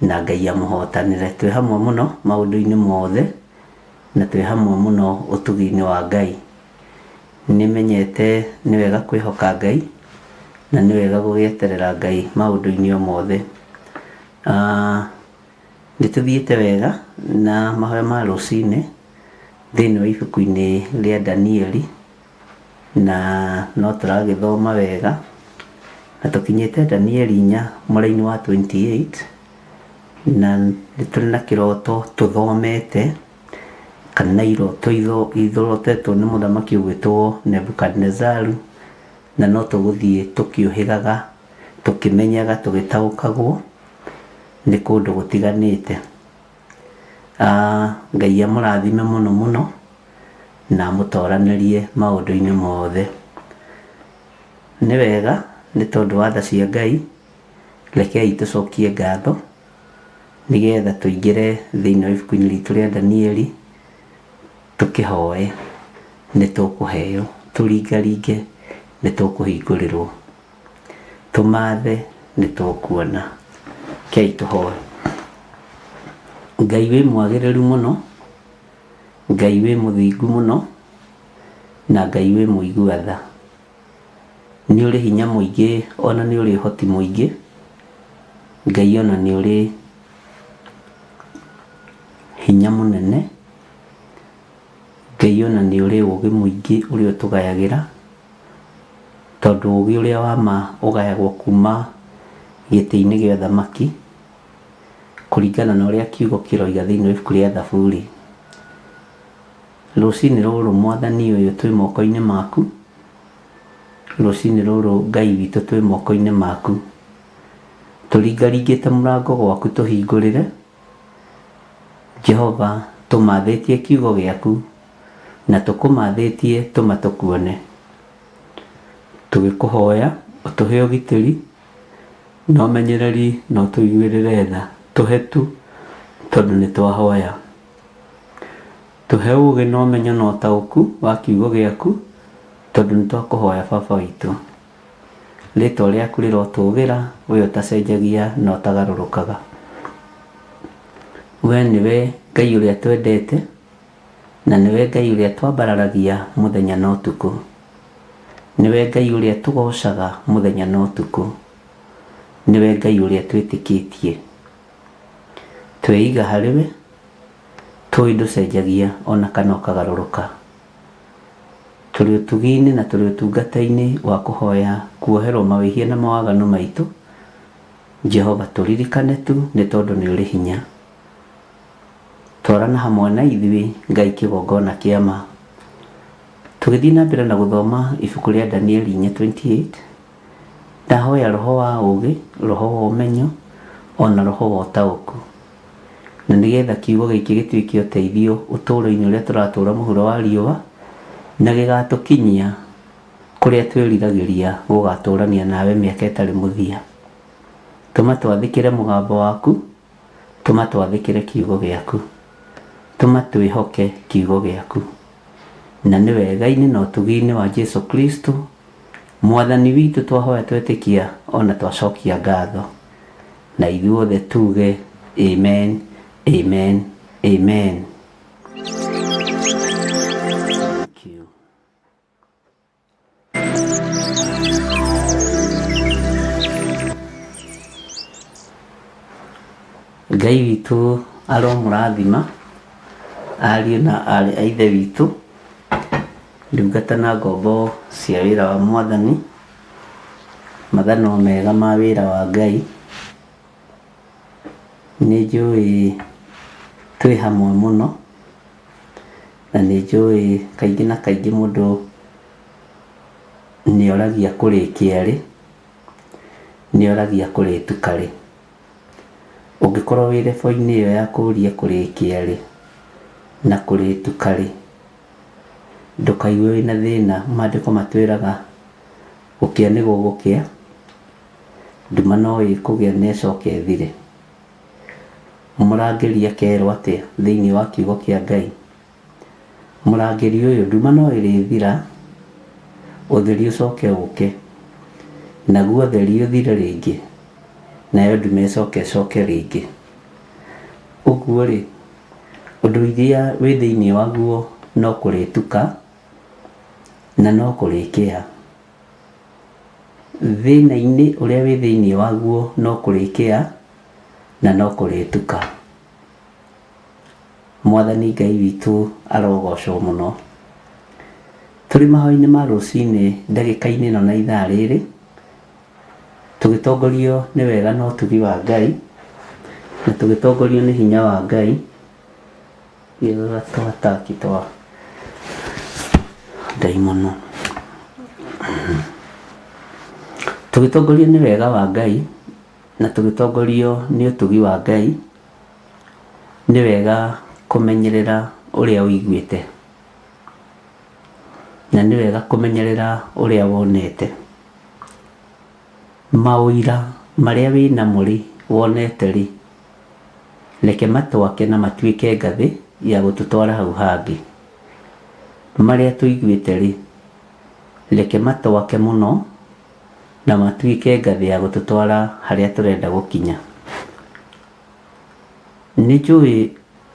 na Ngai amũhotanĩre. Twĩ hamwe mũno maũndũ-inĩ mothe na twĩ hamwe mũno ũtugi-inĩ wa Ngai. Nĩmenyete nĩ wega kwĩhoka Ngai na nĩ wega gũgĩeterera Ngai maũndũ-inĩ o mothe. Nĩ tũthiĩte wega na mahoya ma rũcinĩ thĩinĩ wa ibuku-inĩ rĩa Danieli na no tũragĩthoma wega na tũkinyĩte Danieli 4 mũraini wa 28 na nĩ tũrĩ na kĩroto tũthomete kana iroto irotetwo nĩ mũthamaki ũgwĩtwo Nebukadinezaru na no tũgũthiĩ tũkĩũhĩgaga tũkĩmenyaga tũgĩtaũkagwo nĩ kũndũ gũtiganĩte. Ngai amũrathime mũno mũno na amũtoranĩrie maũndũ-inĩ mothe. Nĩ wega nĩ tondũ wa tha cia Ngai rekei tũcokie ngatho nĩgetha tũingĩre thĩinĩ wa ibuku-inĩ ritũ rĩa Danieli tũkĩhoe nĩ tũkũheo, tũringaringe nĩ tũkũhingũrĩrwo, tũmathe nĩ tũkuona. Rekei tũhoe. Ngai wĩ mwagĩrĩru mũno, Ngai wĩ mũthingu mũno, na Ngai wĩ mũigua tha. Nĩ ũrĩ hinya mũingĩ ona nĩ ũrĩ ũhoti mũingĩ, Ngai ona nĩ ũrĩ hinya mũnene, Ngai ona nĩ ũrĩ ũgĩ mũingĩ ũrĩa ũtũgayagĩra, tondũ ũgĩ ũrĩa wa ma ũgayagwo kuma gĩtĩ-inĩ gĩa ũthamaki, kũringana na ũrĩa kiugo kĩroiga thĩinĩ wa ibuku rĩa Thaburi. Rũcinĩ rũrũ Mwathani ũyũ twĩ moko-inĩ maku, rũcinĩ rũrũ Ngai witũ twĩ moko-inĩ maku. Tũringaringĩte mũrango gwaku tũhingũrĩre, Jehova tũmathĩtie kiugo gĩaku na tũkũmathĩtie tũma tũkuone. Tũgĩkũhoya ũtũhe ũgitĩri na ũmenyereri na ũtũiguĩrĩre tha, tũhe tu tondũ nĩ twahoya. Tũhe ũgĩ na ũmenyo na ũtaũku wa kiugo gĩaku tondũ nĩ twakũhoya Baba witũ. Rĩtwa rĩaku rĩrotũgĩra, we ũtacenjagia na ũtagarũrũkaga. We nĩwe Ngai ũrĩa twendete na nĩwe Ngai ũrĩa twambararagia mũthenya na ũtukũ. Nĩwe Ngai ũrĩa tũgocaga mũthenya na ũtukũ. Nĩwe Ngai ũrĩa twĩtĩkĩtie. Tweiga harĩ we, tũĩ ndũcenjagia ona kana ũkagarũrũka. Tũrĩ ũtugi-inĩ na tũrĩ ũtungata-inĩ wa kũhoya kuoherwo mawĩhia na mawaganu maitũ, Jehova tũririkane tu nĩ tondũ nĩ ũrĩ hinya. Twarana hamwe na ithuĩ Ngai kĩgongona kĩa ma. Tũgĩthiĩ na mbere na gũthoma ibuku rĩa Danieli 4:28, ndahoya roho wa ũgĩ, roho wa ũmenyo, ona roho wa ũtaũku. Na nĩgetha kiugo gĩkĩ gĩtuĩke ũteithio ũtũũro-inĩ ũrĩa tũratũũra mũhuro wa riũa, na gĩgatũkinyia kũrĩa twĩriragĩria gũgatũrania nawe mĩaka ĩtarĩ mũthia. Tũma twathĩkĩre mũgambo waku, tũma twathĩkĩre kiugo gĩaku, tũma twĩhoke kiugo gĩaku. Na nĩ wega-inĩ na ũtugi-inĩ wa Jesu Kristo Mwathani witũ twahoya twetĩkia ona twacokia ngatho. Na ithuothe tuge amen, amen, amen. Thank you. Ngai witũ aromũrathima ariũ na aarĩ a Ithe witũ, ndungata na ngombo cia wĩra wa Mwathani, mathanwa mega ma wĩra wa Ngai. Nĩ njũĩ twĩ hamwe mũno, na nĩ njũĩ kaingĩ na kaingĩ mũndũ nĩ oragia kũrĩkia rĩ, nĩ oragia kũrĩtuka rĩ. Ũngĩkorwo wĩ level-inĩ ĩyo ya kũria kũrĩkia rĩ, na kũrĩtuka rĩ, ndũkaigue wĩna thĩna. Maandĩko matwĩraga gũkĩa nĩ gũgũkĩa, nduma no ĩkũgĩa na ĩcoke ĩthire. Mũrangĩri akerwo atĩa thĩinĩ wa kiugo kĩa Ngai? Mũrangĩri ũyũ, nduma no ĩrĩthira, ũtheri ũcoke ũke, naguo ũtheri ũthire rĩngĩ, nayo nduma ĩcoke ĩcoke rĩngĩ. Ũguo-rĩ, ũndũ iria wĩ thĩinĩ waguo no kũrĩtuka na no kũrĩkĩa. Thĩna-inĩ ũrĩa wĩ thĩinĩ waguo no kũrĩkĩa na no kũrĩtuka. Mwathani Ngai witũ arogocwo mũno. Tũrĩ mahoya-inĩ ma rũcinĩ ndagĩka-inĩ ĩno na ithaa rĩrĩ, tũgĩtongorio nĩ wega na ũtugi wa Ngai, na tũgĩtongorio nĩ hinya wa Ngai, twataki twa ndaimono. Tũgĩtongorio nĩ wega wa Ngai, na tũgĩtongorio nĩ ũtugi wa Ngai, nĩ wega kũmenyerera ũrĩa ũiguĩte, na nĩ wega kũmenyerera ũrĩa wonete. Maũira marĩa wĩnamo rĩ, wonete rĩ, reke matwake na matuĩke ngathĩ ya gũtũtwara hau hangĩ. Marĩa tũiguĩte rĩ, reke matwake mũno na matuĩke ngathĩ ya gũtũtwara harĩa tũrenda gũkinya. Nĩ njũĩ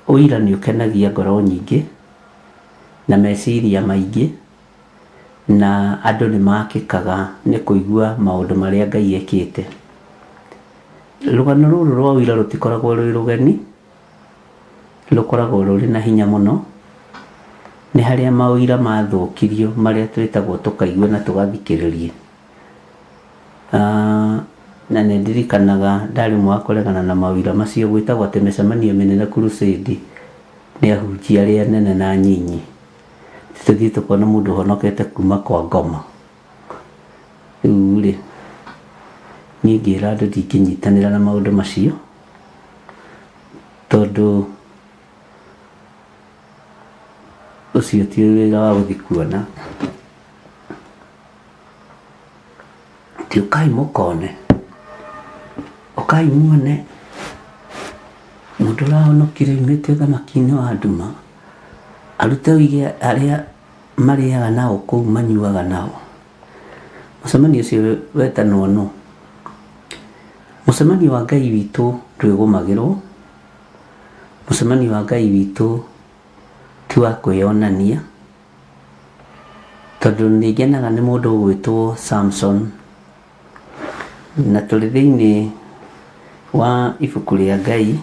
ũira nĩ ũkenagia ngoro nyingĩ na meciria maingĩ, na andũ nĩ makĩkaga nĩ kũigua maũndũ marĩa Ngai ekĩte. Rũgano rũrũ rwa ũira rũtikoragwo rwĩ rũgeni, rũkoragwo rũrĩ na hinya mũno. Nĩ harĩa maũira mathũkirio marĩa twĩtagwo tũkaigua na tũgathikĩrĩria. Na nĩ ndirikanaga ndarĩ ũmwe wa kũregana na maũira macio, gwĩtagwo atĩ mĩcemanio mĩnene crusade nĩ ahunjia arĩa anene na anyinyi. Tũthiĩ tũkona mũndũ ũhonokete kuma kwa ngoma. Rĩu rĩ, niĩ ngĩra andũ ndingĩnyitanĩra na maũndũ macio, tondũ ũcio ti wĩra wa gũthiĩ kuona. Ti ũkai mũkone, ũkai muone mũndũ ũrahonokire aumĩte ũthamaki-inĩ wa nduma, arute ũige arĩa marĩaga nao kũu manyuaga nao. Mũcemanio ũcio wetanwo nũ? Mũcemanio wa Ngai witũ ndwĩgũmagĩrwo, mũcemanio wa Ngai witũ ti wa kwĩyonania, tondũ nĩ ngenaga nĩ mũndũ ũgwĩtwo Samson, na tũrĩ thĩinĩ wa ibuku rĩa Ngai,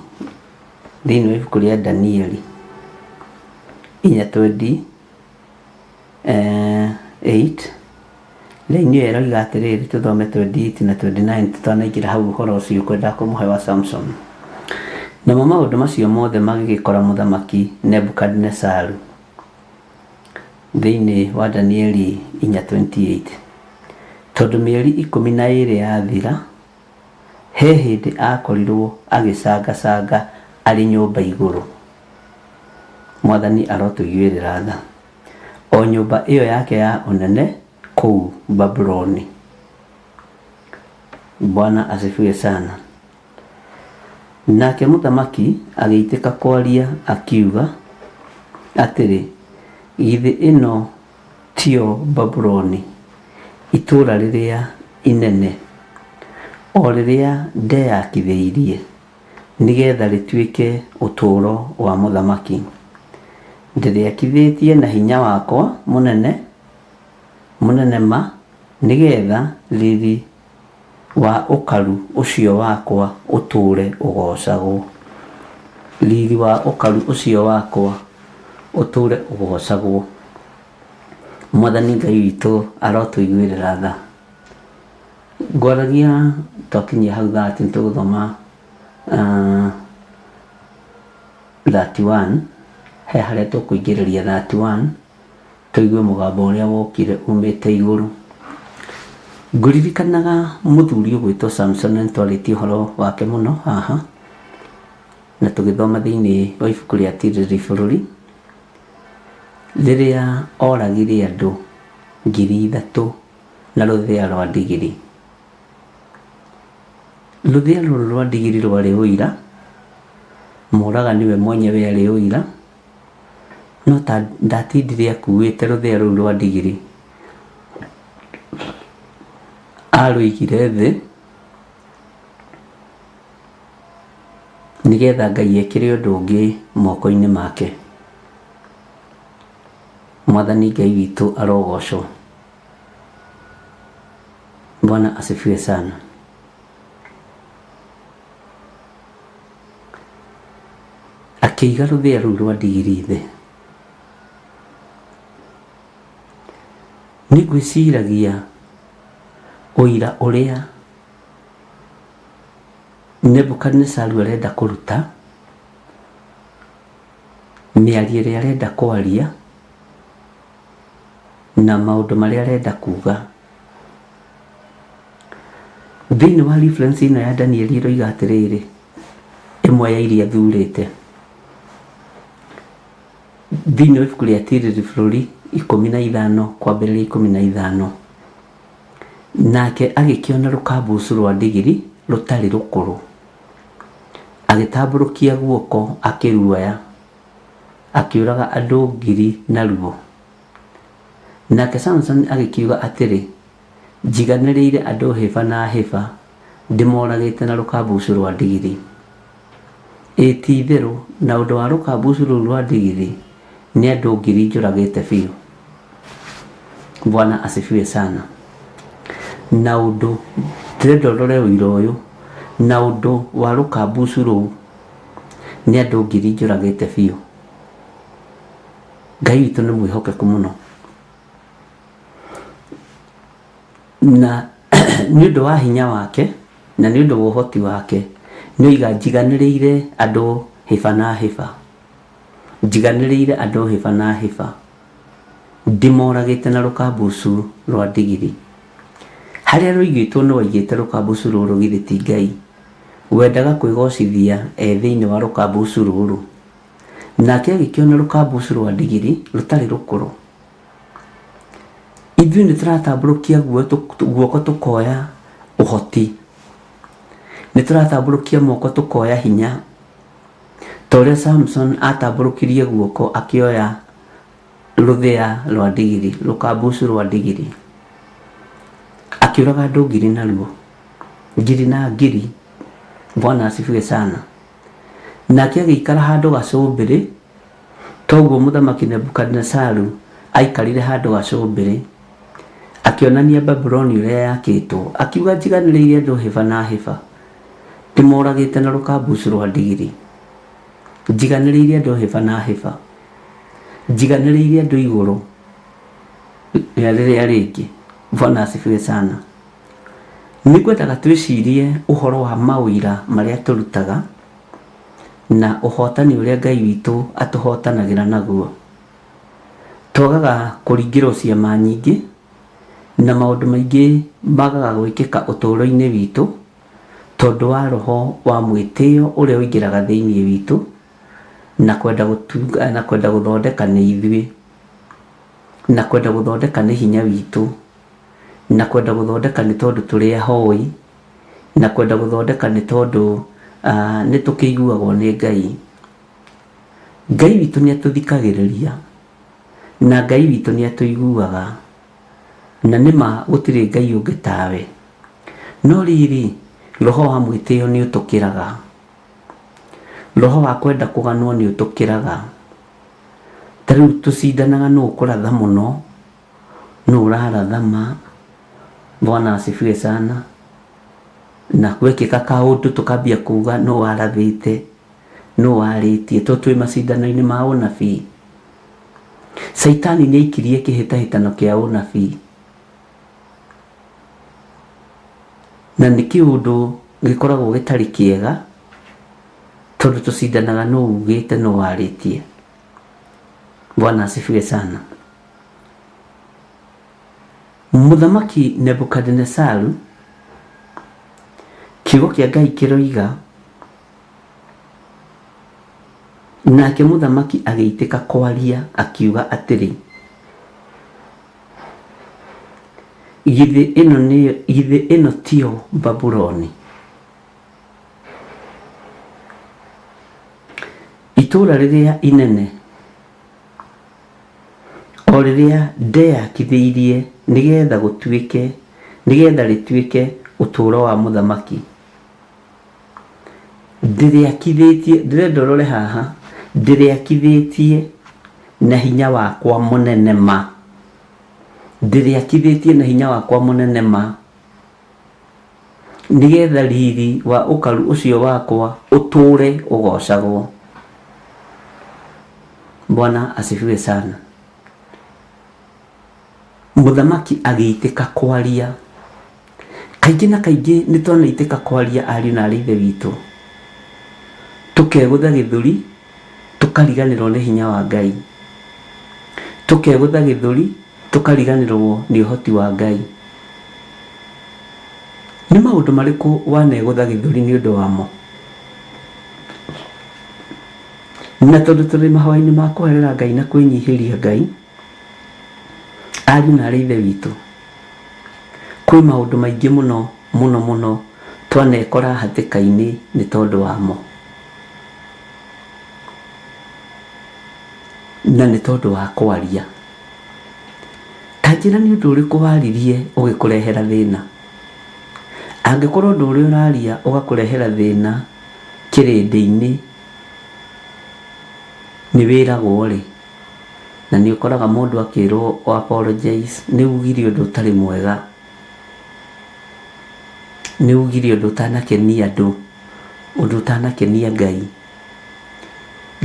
thĩinĩ wa ibuku rĩa Danieli 4:28, raini ĩyo ĩroiga atĩrĩrĩ, tũthome 28 na 29 tũtanaingĩra hau ũhoro ũcio ngwendaga kũmũhe wa Samson. Namo maũndũ macio mothe magĩgĩkora mũthamaki Nebukadinezaru. Thĩinĩ wa Danieli 4:28, tondũ mĩeri 12 yathira, he hĩndĩ aakorirũo agĩcangacanga arĩ nyũmba igũrũ. Mwathani arotũiguĩrĩra tha. O nyũmba ĩyo yake ya ũnene kũu Babuloni. Bwana asifiwe sana. Nake mũthamaki agĩitĩka kwaria akiuga atĩrĩ, Githĩ ĩno tiyo Babuloni, itũũra rĩrĩa inene, o rĩrĩa ndeyakithĩirie nĩ getha rĩtuĩke ũtũũro wa mũthamaki? Ndĩrĩakithĩtie na hinya wakwa mũnene, mũnene ma, nĩ getha riri wa ũkaru ũcio wakwa ũtũũre ũgoocagwo. Riri wa ũkaru ũcio wakwa ũtũũre ũgoocagwo. Mwathani Ngai witũ arotũiguĩrĩra tha. Ngwaragia twakinyia hau 30 nĩ tũgũthoma 31, he harĩa tũkũingĩrĩria 31. Tũigue mũgambo ũrĩa wokire umĩte igũrũ. Ngũririkanaga mũthuri ũgwĩtwo Samson na nĩtwarĩtie ũhoro wake mũno haha, na tũgĩthoma thĩinĩ wa ibuku rĩa Tirĩrĩri Bũrũri, rĩrĩa oragire andũ 3,000 na rũthĩa rwa ndigiri. Rũthĩa rũrũ rwa ndigiri rwarĩ ũira, mũragani we mwenyewe arĩ ũira, No ta ndatindire akuĩte rũthĩa rũu rwa ndigiri, arũigire thĩ nĩgetha Ngai ekĩre ũndũ ũngĩ moko-inĩ make. Mwathani Ngai witũ arogocwo. Bwana asifiwe sana. Akĩiga rũthĩa rũu rwa ndigiri thĩ. Nĩ ngwĩciragia ũira ũrĩa Nebukadinezaru arenda kũruta, mĩario ĩrĩa arenda kwaria, na maũndũ marĩa arenda kuga. Thĩinĩ wa reference ĩno ya Danieli ĩroiga atĩrĩrĩ, ĩmwe ya iria thurĩte, thĩinĩ wa ibuku rĩa Tirĩrĩ Bũrũri 15 kwambĩrĩria 15, nake agĩkĩona rũkambucu rwa ndigiri rũtarĩ rũkũrũ, agĩtambũrũkia guoko akĩruoya, akĩũraga andũ 1,000 naruo. Nake Samusoni agĩkiuga atĩrĩ, Njiganĩrĩire andũ hĩba na hĩba ndĩmoragĩte na rũkambucu rwa ndigiri. Ĩ ti-itherũ, na ũndũ wa rũkambucu rũu rwa ndigiri, nĩ andũ ngiri njũragĩte biũ. Bwana asifiwe sana. Na ũndũ, ndĩrenda ũrore ũira ũyũ, na ũndũ wa rũkambucu rũu, nĩ andũ ngiri njũragĩte biũ. Ngai witũ nĩ mwĩhokeku mũno. Na nĩ ũndũ wa hinya wake na nĩ ũndũ wa ũhoti wake, nĩ oiga njiganĩrĩire andũ hĩba na hĩba. Njiganĩrĩire andũ hĩba na hĩba. Ndimoragĩte na rũkambucu rwa ndigiri. Harĩa rũigĩtwo nĩ waigĩte rũkambucu rũrũ githĩ ti Ngai wendaga kwĩgocithia e thĩinĩ wa rũkambucu rũrũ. Nake agĩkĩona rũkambucu rwa ndigiri rũtarĩ rũkũrũ. Ithuĩ nĩ tũratambũrũkia guoko tũkoya ũhoti. Nĩ tũratambũrũkia moko tũkoya hinya. Ta ũrĩa Samson atambũrũkirie guoko akĩoya rũthĩa rwa ndigiri, rũkambucu rwa ndigiri. Akĩũraga andũ ngiri naruo. Ngiri na ngiri. Bwana asifiwe sana. Nake agĩikara handũ gacũmbĩrĩ Toguo Mũthamaki Nebukadinezaru aikarire handũ gacũmbĩrĩ, akĩonania Babuloni ũrĩa yakĩtwo, akiuga njiganĩrĩire andũ hĩba na hĩba, ndĩmoragĩte na rũkambucu rwa ndigiri. Njiganĩrĩire andũ hĩba na hĩba, njiganĩrĩire andũ igũrũ rĩa rĩrĩa rĩngĩ. Bwana asifiwe sana. Nĩngwendaga twĩcirie ũhoro wa maũira marĩa tũrutaga na ũhotani ũrĩa Ngai witũ atũhotanagĩra naguo. Twagaga kũringĩrwo ciama nyingĩ na maũndũ maingĩ magaga gwĩkĩka ũtũũro-inĩ witũ tondũ wa roho wa mwĩtĩo ũrĩa ũingĩraga thĩinĩ witũ na kwenda gũtunga, na kwenda gũthondeka nĩ ithuĩ, na kwenda gũthondeka nĩ hinya witũ, na kwenda gũthondeka nĩ tondũ tũrĩ ahoi. na kwenda gũthondeka nĩ tondũ nĩ tũkĩiguagwo nĩ Ngai. Ngai witũ nĩ atũthikagĩrĩria na Ngai witũ nĩ atũiguaga na nĩ ma gũtirĩ Ngai ũngĩ tawe. No rĩrĩ, roho wa mwĩtĩo nĩ ũtũkĩraga. Roho wa kwenda kũganwo nĩ ũtũkĩraga. Ta rĩu tũcindanaga nũ ũkũratha mũno, nũ ũraratha ma. Bwana asifiwe sana. Na gwekĩka kaũndũ tũkambia kuga nũ warathĩte, nũ warĩtie, tondũ twĩ macindano-inĩ ma ũnabii. Caitani nĩ aikirie kĩhĩtahĩtano kĩa ũnabii. Na nĩ kĩũndũ gĩkoragwo gĩtarĩ kĩega, tondũ tũcindanaga nũ ugĩte nũ warĩtie. Bwana asifiwe sana. Mũthamaki Nebukadinezaru, kiugo kĩa Ngai kĩroiga, nake mũthamaki agĩitĩka kwaria akiuga atĩrĩ, githĩ ĩno nĩyo, githĩ ĩno tiyo Babuloni, itũũra rĩrĩa inene O rĩrĩa ndeyakithĩirie nĩgeetha gũtuĩke, nĩgeetha rĩtuĩke ũtũũro wa mũthamaki. Ndĩrĩakithĩtie, ndĩrenda ũrore haha, ndĩrĩakithĩtie na hinya wakwa mũnene ma. Ndĩrĩakithĩtie na hinya wakwa mũnene ma. Nĩgeetha riiri wa ũkaru ũcio wakwa ũtũũre ũgoocagwo. Bwana asifiwe sana. Mũthamaki agĩitĩka kwaria. Kaingĩ na kaingĩ nĩ twanaitĩka kwaria ariũ na aarĩ a Ithe witũ, tũkegũtha gĩthũri, tũkariganĩrwo nĩ hinya wa Ngai. Tũkegũtha gĩthũri, tũkariganĩrwo nĩ ũhoti wa Ngai. Nĩ maũndũ marĩkũ wanegũtha gĩthũri nĩ ũndũ wamo? Na tondũ tũrĩ mahoya-inĩ ma kũherera Ngai na kwĩnyihĩria Ngai, ariũ na aarĩ a Ithe witũ, kwĩ maũndũ maingĩ mũno mũno mũno twanekora hatĩka-inĩ nĩ tondũ wamo. Na nĩ tondũ wa kwaria. Ta njĩra nĩ ũndũ ũrĩkũ waririe ũgĩkũrehera thĩna. Angĩkorwo ũndũ ũrĩa ũraria ũgakũrehera thĩna kĩrĩndĩ-inĩ. Nĩ wĩragwo rĩ, na nĩ ũkoraga mũndũ akĩrwo o apologize, nĩ ugire ũndũ ũtarĩ mwega, nĩ ugire ũndũ ũtanakenia andũ, ũndũ ũtanakenia Ngai.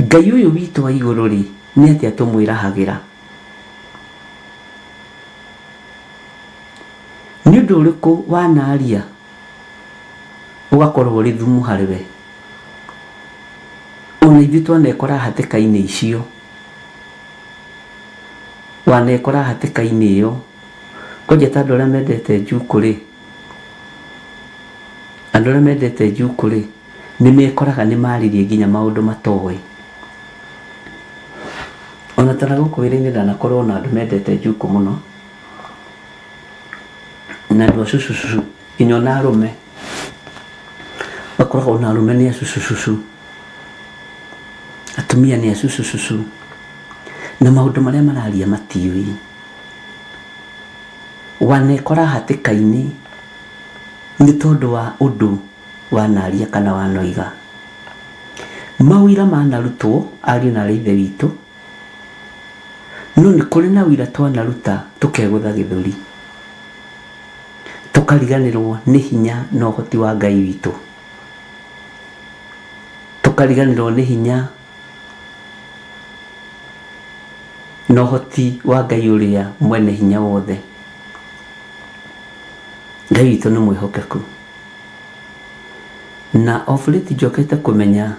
Ngai ũyũ witũ wa igũrũ rĩ, nĩ atĩa tũmwĩrahagĩra? Nĩ ũndũ ũrĩkũ wanaria ũgakorwo ũrĩ thumu harĩ we? Ona ithuĩ twanekora hatĩka-inĩ icio, wanekora hatĩka-inĩ ĩyo, kwanja ta andũ arĩa mendete njukũ rĩ, andũ arĩa mendete njukũ rĩ, nĩ mekoraga nĩ maririe nginya maũndũ matoĩ. Ona ta na gũkũ wĩra-inĩ ndanakorwo na andũ mendete njukũ mũno, na andũ a cucucucu, nginya ona arũme. Ũgakoraga ona arũme nĩ acucucucu, atumia nĩ acucucucu, na maũndũ marĩa mararia matiũĩ. Wanekora hatĩka-inĩ nĩ tondũ wa ũndũ wanaria kana wanoiga. Maũira manarutwo ariũ na aarĩ a Ithe witũ, no nĩ kũrĩ na ũira twanaruta tũkegũtha gĩthũri. Tũkariganĩrwo nĩ hinya na ũhoti wa Ngai witũ. Tũkariganĩrwo nĩ hinya na ũhoti wa Ngai ũrĩa mwene hinya wothe. Ngai witũ nĩ mwĩhokeku. Na of late njokete kũmenya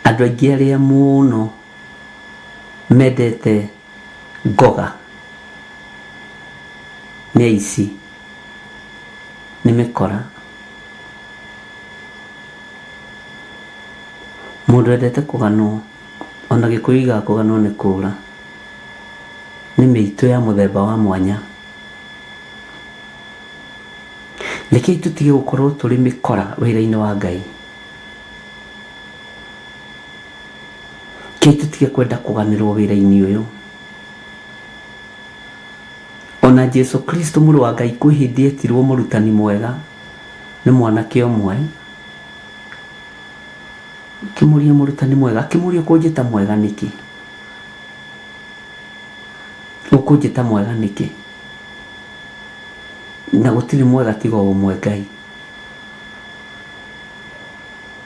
andũ aingĩ arĩa mũno mendete ngoga nĩ aici, nĩ mĩkora. Mũndũ wendete kũganwo, ona Gĩkũyũ yugaga kũganwo nĩ kũũra, nĩ mĩitũ ya mũthemba wa mwanya. Rekei tũtige gũkorwo tũrĩ mĩkora wĩra-inĩ wa Ngai. Rekei tũtige kwenda kũganĩrwo wĩra-inĩ ũyũ. Ona Jesu Kristo mũrũ wa Ngai kwĩ hĩndĩ etirwo mũrutani mwega nĩ mwanake ũmwe. Akĩmũria mũrutani mwega, akĩmũria ũkũnjĩta mwega nĩkĩ? Ũkũnjĩta mwega nĩkĩ? Na gũtirĩ mwega tiga o ũmwe Ngai.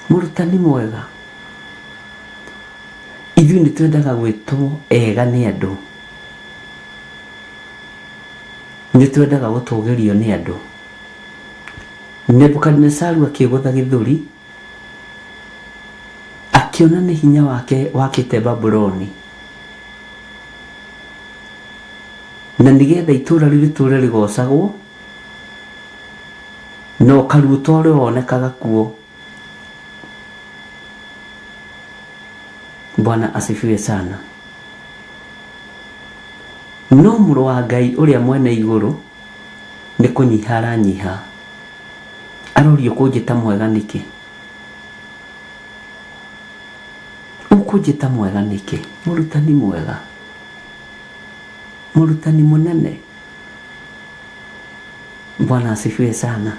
Mũrutani mwega. Ithuĩ nĩ twendaga gwĩtwo ega nĩ andũ. Nĩ twendaga gũtũgĩrio nĩ andũ. Nebukadinesaru akĩgũtha gĩthũri, akĩona nĩ hinya wake wakĩte Babuloni. Na nĩgetha itũũra rĩu rĩtũũre rĩgocagwo, na ũkaruta ũrĩa wonekaga kuo. Bwana asifiwe sana. No mũrũ wa Ngai ũrĩa mwene igũrũ nĩ kũnyiha aranyiha. Arorio kũnjĩta mwega nĩkĩ? Ũkũnjĩta mwega nĩkĩ? Mũrutani mwega. Mũrutani mũnene. Bwana asifiwe sana.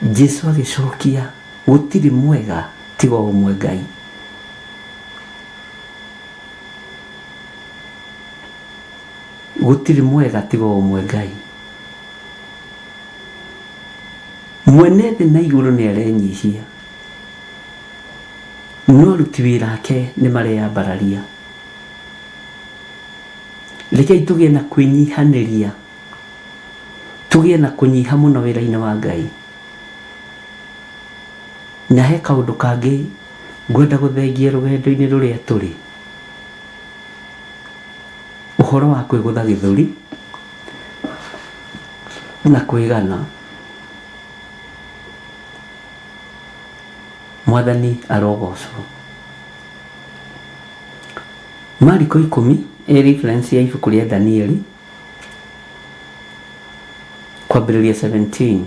Jesu agĩcokia, gũtirĩ mwega tiga o ũmwe Ngai. Gũtirĩ mwega tiga o ũmwe Ngai. Mwene thĩ na igũrũ nĩ arenyihia, no aruti wĩra ake nĩ mareyambararia. Rekei tũgĩe na kwĩnyihanĩria, tũgĩe na kũnyiha mũno wĩra-inĩ wa Ngai. Na he kaũndũ kangĩ ngwenda gũthengia rũgendo-inĩ rũrĩa tũrĩ, ũhoro wa kwĩgũtha gĩthũri na kwĩgana. Mwathani arogocwo. Mariko ikũmi ĩ reference ya ibuku rĩa Danieli kwambĩrĩria 17.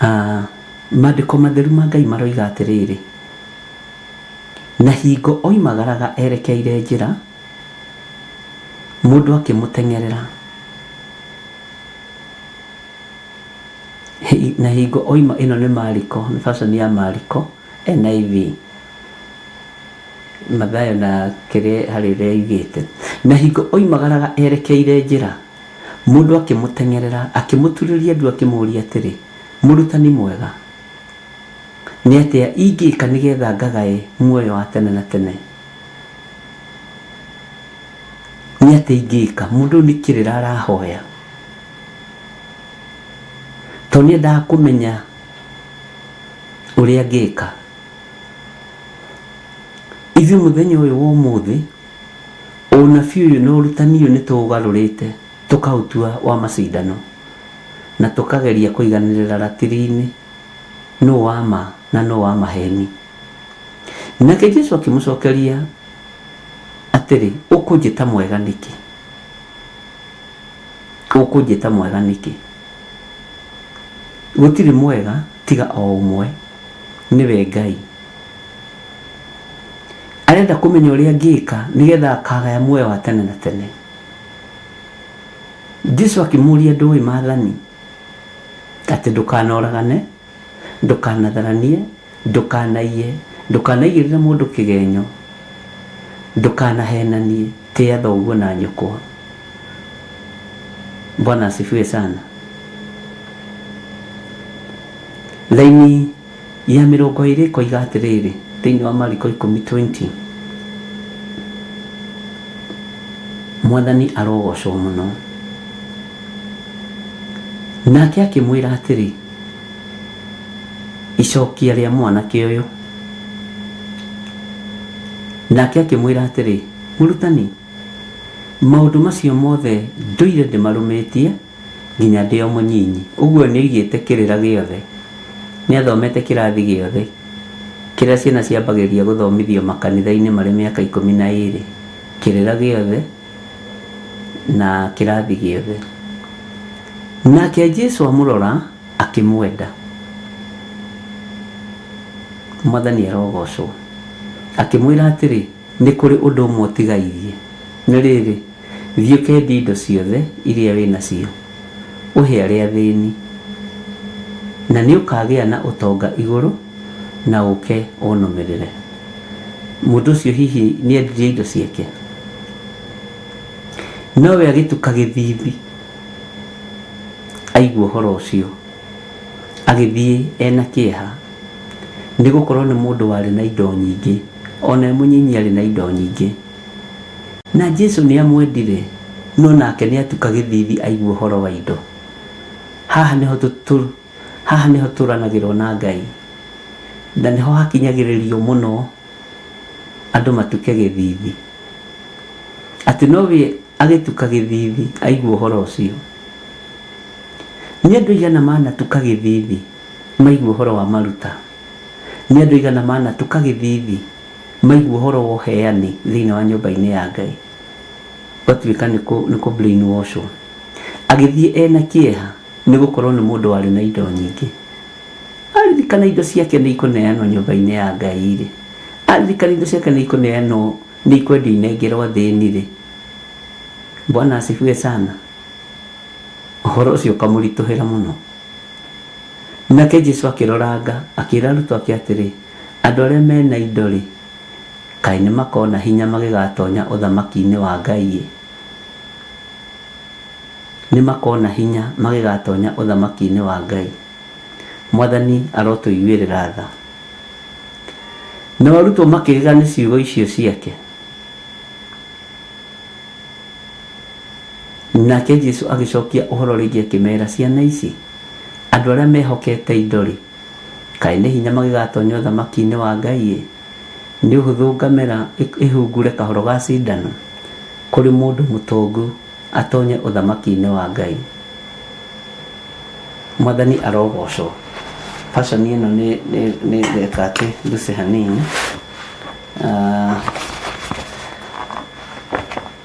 Ah, maandĩko matheru ma Ngai maroiga atĩrĩrĩ, na hingo oimagaraga erekeire njĩra, mũndũ akĩmũteng'erera. Na hingo oima ĩno nĩ Mariko, nĩ version ya Mariko NIV. Mathayo na kĩrĩa harĩ ĩrĩa ĩugĩte. Na hingo oimagaraga erekeire njĩra, mũndũ akĩmũteng'erera, akĩmũturĩria ndu akĩmũũria atĩrĩ, Mũrutani mwega, nĩ atĩa ingĩka nĩgetha ngagae muoyo wa tene na tene? Nĩ atĩa ingĩka? Mũndũ ũyũ nĩ kĩrĩra arahoya. Tondũ nĩ endaga kũmenya ũrĩa angĩka. Ithuĩ mũthenya ũyũ wa ũmũthĩ, ũnabii ũyũ na ũrutani ũyũ nĩ tũũgarũrĩte tũkaũtua wa macindano na tũkageria kũiganĩrĩra ratiri-inĩ nũ wa ma na nũ wa maheni. Nake Jesu akĩmũcokeria atĩrĩ, ũkũnjĩta mwega nĩkĩ? Ũkũnjĩta mwega nĩkĩ? Gũtirĩ mwega tiga o ũmwe, nĩwe Ngai. Arenda kũmenya ũrĩa angĩka nĩgetha akagaya muoyo wa tene na tene. Jesu akĩmũria ndũĩ maathani? Atĩ ndũkanoragane, ndũkanatharanie, ndũkanaiye, ndũkanaigĩrĩre mũndũ kĩgenyo, ndũkanahenanie, tĩa thoguo na nyũkwa. Bwana asifiwe sana. Laini ya 20 ĩkoiga atĩrĩrĩ thĩinĩ wa Mariko 10:20, Mwathani arogocwo mũno. Nake akĩmwĩra atĩrĩ, icokia rĩa mwanake ũyũ. Nake akĩmwĩra atĩrĩ, Mũrutani, maũndũ macio mothe ndũire ndĩmarũmĩtie nginya ndĩ o mũnyinyi. Ũguo nĩoigĩte kĩrĩra gĩothe, nĩathomete kĩrathi gĩothe kĩrĩa ciana ciambagĩrĩria gũthomithio makanitha-inĩ marĩ mĩaka 12, kĩrĩra gĩothe na kĩrathi gĩothe. Nake Jesu amũrora akĩmwenda. Mwathani arogocwo. Akĩmwĩra atĩrĩ, nĩ kũrĩ ũndũ ũmwe ũtigairie. Nĩ rĩrĩ, thiĩ ũkendie indo ciothe iria wĩ nacio, ũhe arĩa athĩni, na nĩ ũkagĩa na ũtonga igũrũ, na ũke ũnũmĩrĩre. Mũndũ ũcio hihi nĩ endirie indo ciake? Nowe agĩtuka gĩthithi aigua ũhoro ũcio, agĩthiĩ ena kĩeha, nĩ gũkorwo nĩ mũndũ warĩ na indo nyingĩ, ona e mũnyinyi arĩ na indo nyingĩ. Na Jesu nĩ amwendire, no nake nĩ atuka gĩthithi aigua ũhoro wa indo. Haha nĩho tũtũ, haha nĩho tũranagĩrwo na Ngai, na nĩho hakinyagĩrĩrio mũno andũ matuke gĩthithi. Atĩ nowe agĩtuka gĩthithi aigua ũhoro ũcio. Nĩ andũ aigana manatuka gĩthithi maigua ũhoro wa maruta? Nĩ andũ aigana manatuka gĩthithi maigua ũhoro wa ũheani thĩinĩ wa nyũmba-inĩ ya Ngai? Gwatuĩka nĩ kũ brainwash wo. Agĩthiĩ ena kĩeha nĩ gũkorwo nĩ mũndũ warĩ na indo nyingĩ. Aririkana indo ciake nĩ ikũneanwo nyũmba-inĩ ya Ngai rĩ, aririkana indo ciake nĩ ikũneanwo, nĩ ikwendio inengerwo athĩni rĩ, Bwana asifiwe sana. Ũhoro ũcio ũkamũritũhĩra mũno. Nake Jesu akĩroranga, akĩra arutwo ake atĩrĩ, andũ arĩa mena indo-rĩ, kaĩ nĩ makona hinya magĩgatonya ũthamaki-inĩ wa Ngai-ĩ! Nĩ makona hinya magĩgatonya ũthamaki-inĩ wa Ngai. Mwathani arotũiguĩrĩra tha. Nao arutwo makĩgega nĩ ciugo icio ciake. Nake Jesu agĩcokia ũhoro rĩngĩ akĩmera, ciana ici, andũ arĩa mehokete indo-rĩ, kaĩ nĩ hinya magĩgatonya ũthamaki-inĩ wa Ngai-ĩ! Nĩ ũhũthũ ngamĩra ĩhungure kahoro ga cindano, kũrĩ mũndũ mũtongu atonye ũthamaki-inĩ wa Ngai. Mwathani arogocwo. Version ĩno nĩ nĩ reka atĩ nduse hanini.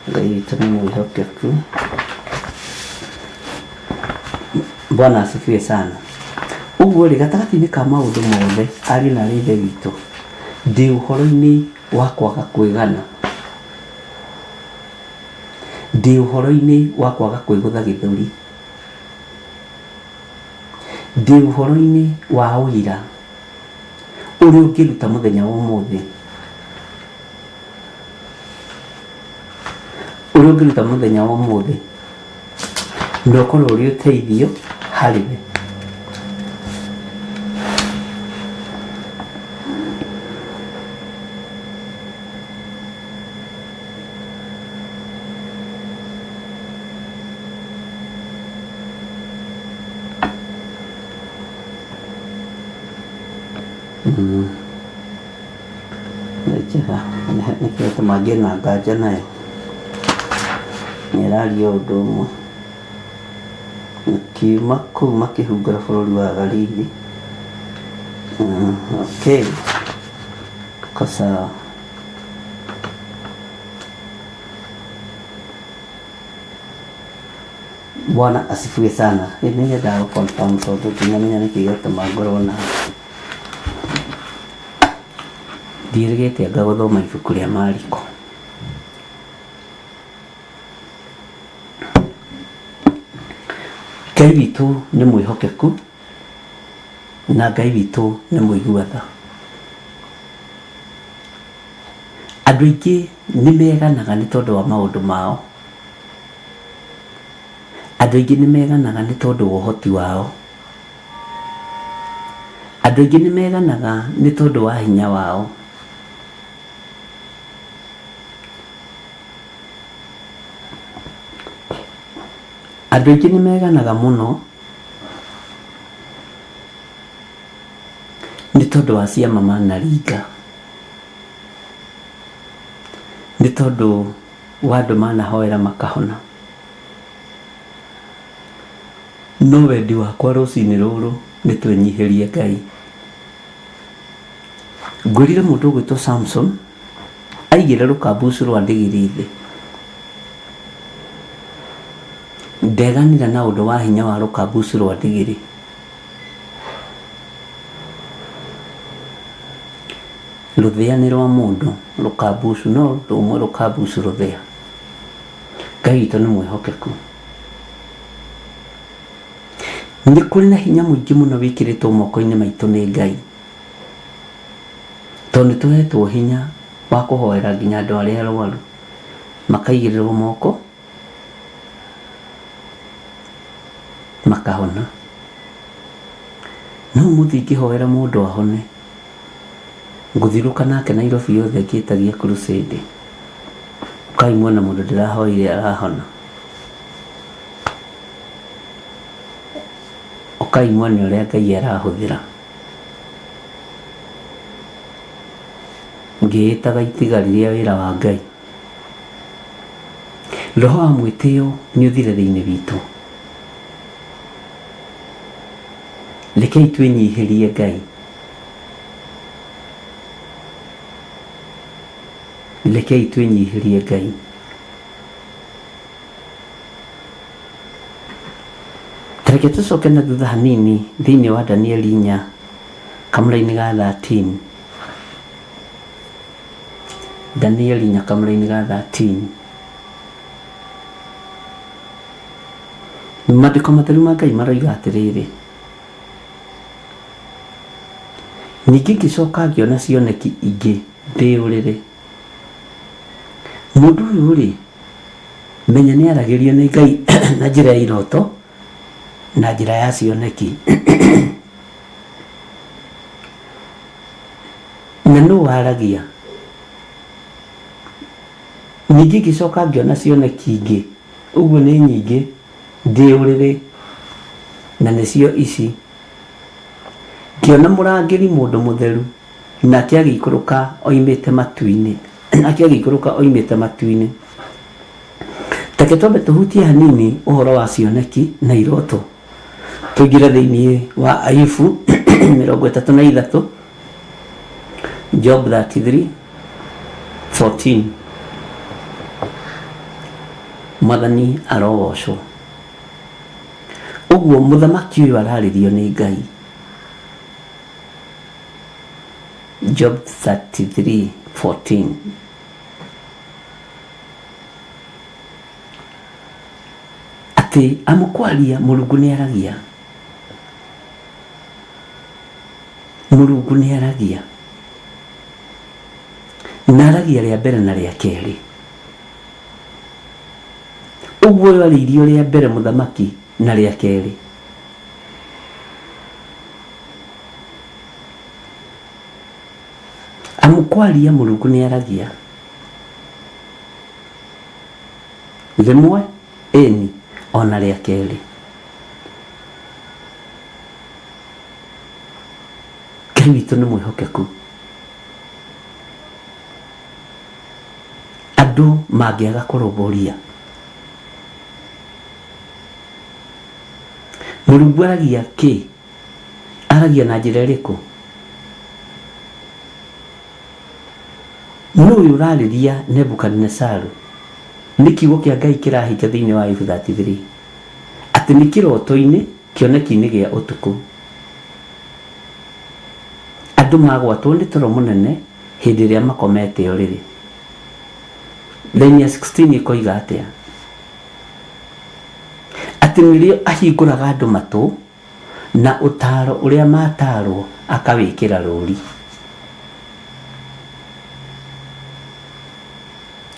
Ngai witũ nĩ mwĩhokeku. Bwana asifiwe sana. Ũguo rĩ, gatagatĩ-inĩ ka maũndũ mothe, ariũ na aarĩ a Ithe witũ, ndĩ ũhoro-inĩ wa kwaga kwĩgana, ndĩ ũhoro-inĩ wa kwaga kwĩgũtha gĩthũri, Ndĩ ũhoro-inĩ wa ũira ũrĩa ũngĩruta mũthenya wa ũmũthĩ, ũrĩa ũngĩruta mũthenya wa ũmũthĩ na ũkorwo ũrĩ ũteithio harĩ we. Nĩ njega, nĩkĩo gĩtũma ngĩe na nganja nayo, nĩ ĩraria o ũndũ ũmwe. Makiuma kũu makĩhungura bũrũri wa Galili. Okay, iko sawa. Bwana asifiwe sana. Ĩ nĩ nyendaga gũ confirm tondũ ndinamenya nĩkĩ gĩatũma ngorwo na ndiĩrĩgĩte anga gũthoma ibuku rĩa Mariko. Ngai witũ nĩ mwĩhokeku na Ngai witũ nĩ mũigua tha. Andũ aingĩ nĩ meganaga nĩ tondũ wa maũndũ mao. Andũ aingĩ nĩ meganaga nĩ tondũ wa ũhoti wao. Andũ aingĩ nĩ meganaga nĩ tondũ wa hinya wao. Andũ aingĩ nĩ meganaga mũno nĩ tondũ wa ciama manaringa, nĩ tondũ wa andũ manahoera makahona. No wendi wakwa rũcinĩ rũrũ nĩ twĩnyihĩrie Ngai. Ngwĩrire mũndũ ũgwĩtwo Samson aigire rũkambucu rwa ndigiri thĩ. Ndeganire na ũndũ wa hinya wa rũkambucu rwa ndigiri. Rũthĩa nĩ rwa mũndũ, rũkambucu no ũndũ ũmwe rũkambucu rũthĩa. Ngai witũ nĩ mwĩhokeku. Nĩ kũrĩ na hinya mũingĩ mũno wĩkĩrĩtwo moko-inĩ maitũ nĩ Ngai. Tondũ nĩ tũhetwo hinya wa kũhoera nginya andũ arĩa arwaru, makaigĩrĩrwo moko, makahona. No ũmũthĩ ingĩhoera mũndũ ahone, ngũthiũrũrũka nake Nairobi yothe ngĩtagia crusade. Ũkai muone mũndũ ndĩrahoeire arahona. Ũkai muone ũrĩa Ngai arahũthĩra. Ngĩĩtaga itigari rĩa wĩra wa Ngai. Roho wa mwĩtĩo nĩ ũthire thĩinĩ witũ. Rekei twĩnyihĩrie Ngai. Rekei twĩnyihĩrie Ngai. Ta reke tũcoke na thutha hanini thĩinĩ wa Danieli inya kamũrainĩ ga 13. Danieli inya kamũrainĩ ga 13. Maandĩko matheru ma Ngai maroiga atĩrĩrĩ, ningĩ ngĩcoka ngĩona cioneki ingĩ ndĩ ũrĩrĩ. Mũndũ ũyũ-rĩ, menya nĩ aragĩrio nĩ Ngai na njĩra ya iroto na njĩra ya cioneki. Na nũ waragia? Ningĩ ngĩcoka ngĩona cioneki ingĩ, ũguo nĩ nyingĩ, ndĩ ũrĩrĩ, na nĩcio ici. Ngĩona mũrangĩri mũndũ mũtheru, nake agĩikũrũka oimĩte matu-inĩ, nake agĩikũrũka oimĩte matu-inĩ. Reke twambe tũhutie hanini ũhoro wa cioneki na iroto. Tũingĩre thĩinĩ wa Ayubu 33, Job 33, 14. Mwathani arogocwo. Ũguo mũthamaki ũyũ ararĩrio nĩ Ngai. Job 33, 14. Atĩ amũkwaria Mũrungu nĩ aragia. Mũrungu nĩ aragia na aragia rĩa mbere na rĩa kerĩ. Ũguo ũyũ arĩirio rĩa mbere mũthamaki na rĩa kerĩ. Amu kwaria Mũrungu nĩ aragia rĩmwe ĩni ona rĩa kerĩ. Ngai witũ nĩ mwĩhokeku. Andũ mangĩaga kũrũmbũria Mũrungu aragia kĩ? Aragia na njĩra ĩrĩkũ? Nũ ũyũ ũrarĩria Nebukadinesaru? Nĩ kiugo kĩa Ngai kĩrahinga thĩinĩ wa Ayubu 33 atĩ nĩ kĩroto-inĩ, kĩoneki-inĩ gĩa ũtukũ. Andũ magwatwo nĩ toro mũnene hĩndĩ ĩrĩa makomete ũrĩrĩ. Raini ya 16 ĩkoiga atĩa? Atĩ nĩrĩo ahingũraga andũ matũ na ũtaaro ũrĩa mataarwo akawĩkĩra rũũri.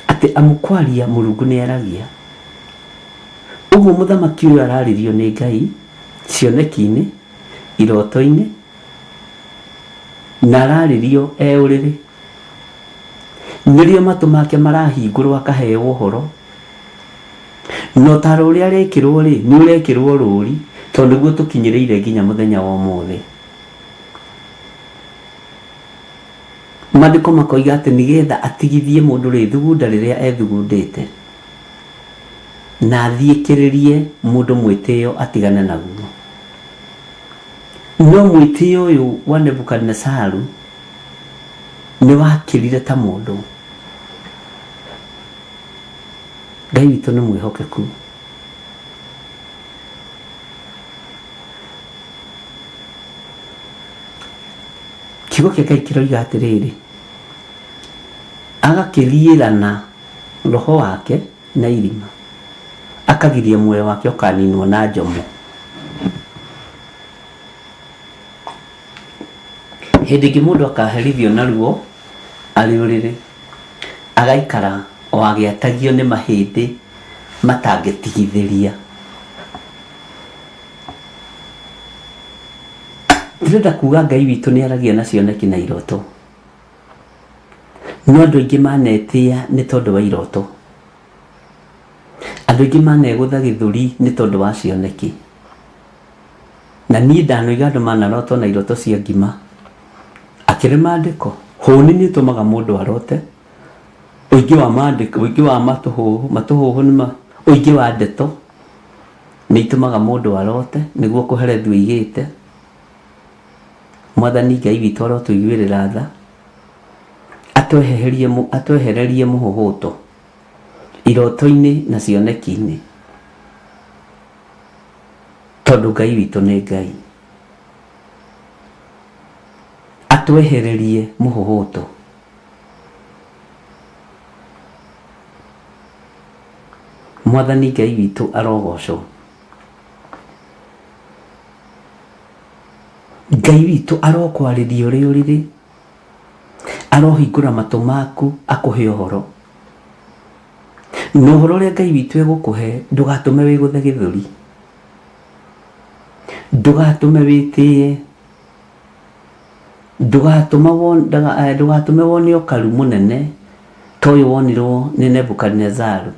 Atĩ amu kwaria Mũrungu nĩaragia. Ũguo mũthamaki ũyũ ararĩrio nĩ Ngai cioneki-inĩ, iroto-inĩ, na ararĩrio e ũrĩrĩ. Nĩrĩo matũ make marahingũrwo akaheo ũhoro. Na ũtaaro ũrĩa arekĩrwo rĩ, nĩ ũrekĩrwo rũri tondũ nĩguo tũkinyĩrĩire nginya mũthenya wa ũmũthĩ. Maandĩko makoiga atĩ nĩgetha atigithie mũndũ rĩthugunda rĩrĩa ethugundĩte na athiĩkĩrĩrie mũndũ mwĩtĩo atigane naguo. No mwĩtĩo ũyũ wa Nebukadinesaru nĩ wakĩrire ta mũndũ. Ngai witũ nĩ mwĩhokeku. Kiugo kĩa Ngai kĩroiga atĩrĩrĩ, agakĩriĩrana roho wake na irima, akagiria muoyo wake ũkaninwo na njomo. Hĩndĩ ĩngĩ mũndũ akaherithio na ruo arĩ ũrĩrĩ, agaikara o agĩatagio nĩ mahĩndĩ matangĩtigithĩria. Ndĩrenda kuga Ngai witũ nĩ aragia na cioneki na iroto. No andũ aingĩ manetĩa nĩ tondũ wa iroto. Andũ aingĩ manegũtha gĩthũri nĩ tondũ wa cioneki. Na niĩ ndanoiga andũ manarota ona iroto cia ngima. Akĩrĩ maandĩko, hũni nĩ ĩtũmaga mũndũ arote, ũingĩ wa maandĩko, ũingĩ wa matũhũhũ, matũhũhũ nĩ ma, ũingĩ wa ndeto nĩ itũmaga mũndũ arote, nĩguo kũherethio oigĩte. Mwathani Ngai witũ arotũiguĩrĩra tha, atwehererie atwehererie mũhũhũto iroto-inĩ na cioneki-inĩ, tondũ Ngai witũ nĩ Ngai. Atwehererie mũhũhũto. Mwathani Ngai witũ arogocwo. Ngai witũ arokwarĩria ũrĩ ũrĩrĩ, arohingũra matũ maku akũhe ũhoro. Na ũhoro ũrĩa Ngai witũ egũkũhe ndũgatũme wĩgũthe gĩthũri, ndũgatũme wĩtĩe, ndũgatũme ndũgatũme wone ũkaru mũnene ta ũyũ wonirwo nĩ Nebukadinezaru.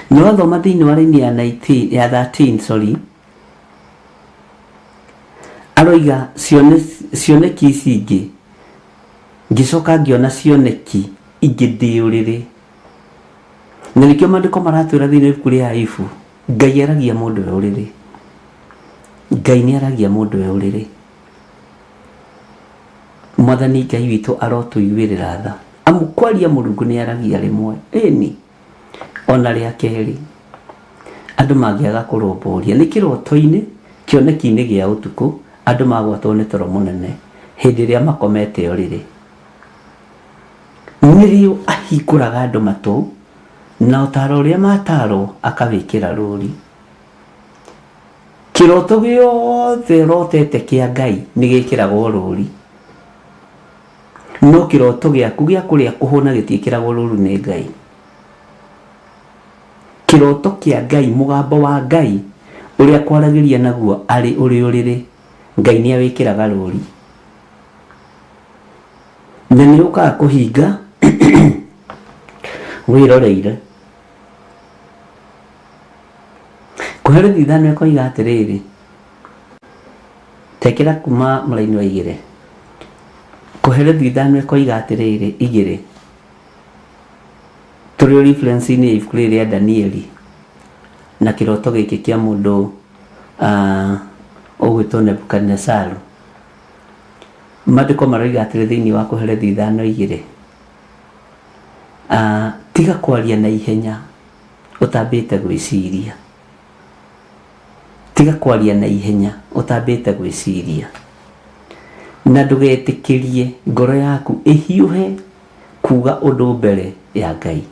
Na wathoma thĩinĩ wa raini ya 19, ya 13 sorry, aroiga cione, cioneki ici ingĩ ngĩcoka ngĩona cioneki ingĩ ndĩ ũrĩrĩ. Na nĩkĩo maandĩko maratwĩra thĩinĩ wa ibuku rĩa Ayubu, Ngai aragia mũndũ e ũrĩrĩ. Ngai nĩ aragia mũndũ e ũrĩrĩ. Mwathani Ngai witũ arotũiguĩrĩra tha. Amu kwaria Mũrungu nĩ aragia rĩmwe, ĩni, ona rĩa kerĩ. Andũ mangĩaga kũrũmbũria, nĩ kĩroto-inĩ, kĩoneki-inĩ gĩa ũtukũ, andũ magwatwo nĩ toro mũnene hĩndĩ ĩrĩa makomete ũrĩrĩ. Nĩrĩo ahingũraga andũ matũ, na ũtaaro ũrĩa mataarwo akawĩkĩra rũũri. Kĩroto gĩothe ũrotete kĩa Ngai nĩ gĩkĩragwo rũri. No kĩroto gĩaku gĩa kũrĩa kũhũna gĩtiĩkĩragwo rũru nĩ Ngai. Kĩroto kĩa Ngai, mũgambo wa Ngai ũrĩa akwaragĩria naguo arĩ ũrĩ ũrĩrĩ, Ngai nĩ awĩkĩraga rũri. Na nĩ ũkaga kũhinga wĩroreire. Kũherithia ithano ĩkoiga atĩrĩrĩ, tekĩra kuma mũraini wa igĩrĩ. Kũherithia ithano ĩkoiga atĩrĩrĩ, igĩrĩ. Tũrĩ o reference-inĩ ya ibuku rĩrĩ rĩa Danieli na kĩroto gĩkĩ kĩa mũndũ ũgwĩtwo Nebukadinezaru. Maandĩko maroiga atĩrĩ thĩinĩ wa Kũherithia ithano igĩrĩ, tiga kwaria na ihenya ũtambĩte gwĩciria. Tiga kwaria na ihenya ũtambĩte gwĩciria. Na ndũgetĩkĩrie ngoro yaku ĩhiũhe kuga ũndũ mbere ya Ngai.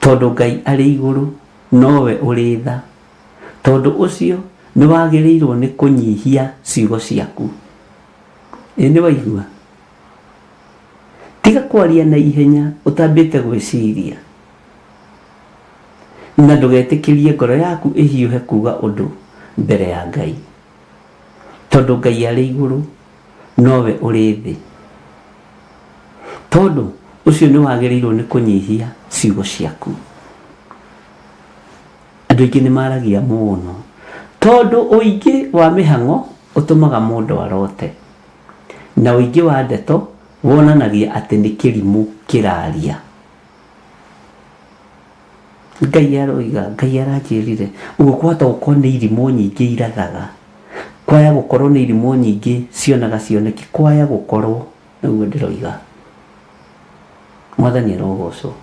Tondũ Ngai arĩ igũrũ nowe ũrĩ tha. Tondũ ũcio nĩ wagĩrĩirwo nĩ kũnyihia ciugo ciaku. Ĩ nĩ waigua? Tiga kwaria na ihenya ũtambĩte gwĩciria. Na ndũgetĩkĩrie ngoro yaku ĩhiũhe kuga ũndũ mbere ya Ngai. Tondũ Ngai arĩ igũrũ, nowe ũrĩ thĩ. Tondũ ũcio nĩ wagĩrĩirwo nĩ kũnyihia ciugo ciaku. Andũ aingĩ nĩ maragia mũno. Tondũ ũingĩ wa mĩhang'o ũtũmaga mũndũ arote. Na ũingĩ wa ndeto wonanagia atĩ nĩ kĩrimũ kĩraria. Ngai aroiga, Ngai aranjĩrire, ũguo kwahota gũkorwo nĩ irimũ nyingĩ irathaga, kwaya gũkorwo nĩ irimũ nyingĩ cionaga cioneki, kwaya gũkorwo, nĩguo ndĩroiga. Mwathani arogocwo.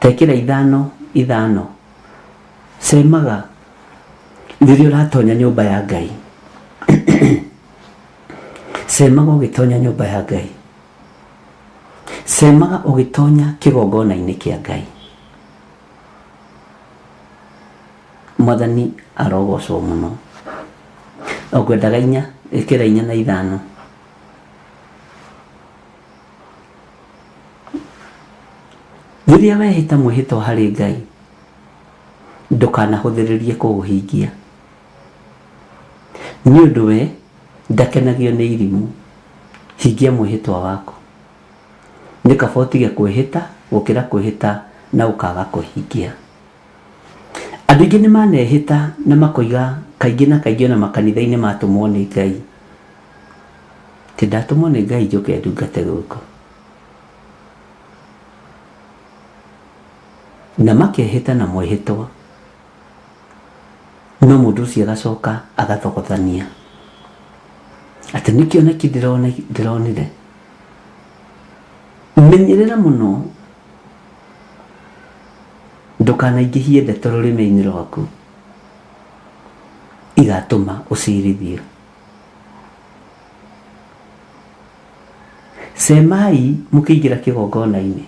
Tekĩra ithano ithano, cemaga rĩrĩa ũratonya nyũmba ya Ngai. Cemaga ũgĩtonya nyũmba ya Ngai. Cemaga ũgĩtonya kĩgongona-inĩ kĩa Ngai. Mwathani arogocwo mũno. Ngwendaga inya, ĩkĩra inya na ithano. Rĩrĩa wehĩta mwĩhĩtwa harĩ Ngai, ndũkanahũthĩrĩrie kũũhingia. Nĩ ũndũ we ndakenagio nĩ irimũ. Hingia mwĩhĩtwa waku. Nĩ kaba ũtige kwĩhĩta gũkĩra kwĩhĩta na ũkaga kũhingia. Andũ aingĩ nĩ manehĩta na makoiga kaingĩ na kaingĩ ona makanitha-inĩ matũmwo nĩ Ngai. Atĩ ndatũmwo nĩ Ngai njũke ndungate gũkũ. Na makehĩta na mwĩhĩtwa. No mũndũ ũcio agacoka agathogothania atĩ nĩ kĩoneki ndĩronire. Menyerera mũno ndũkanaingĩhie ndeto rũrĩmĩ-inĩ rwaku igatũma ũcirithio. Cemai mũkĩingĩra kĩgongona-inĩ.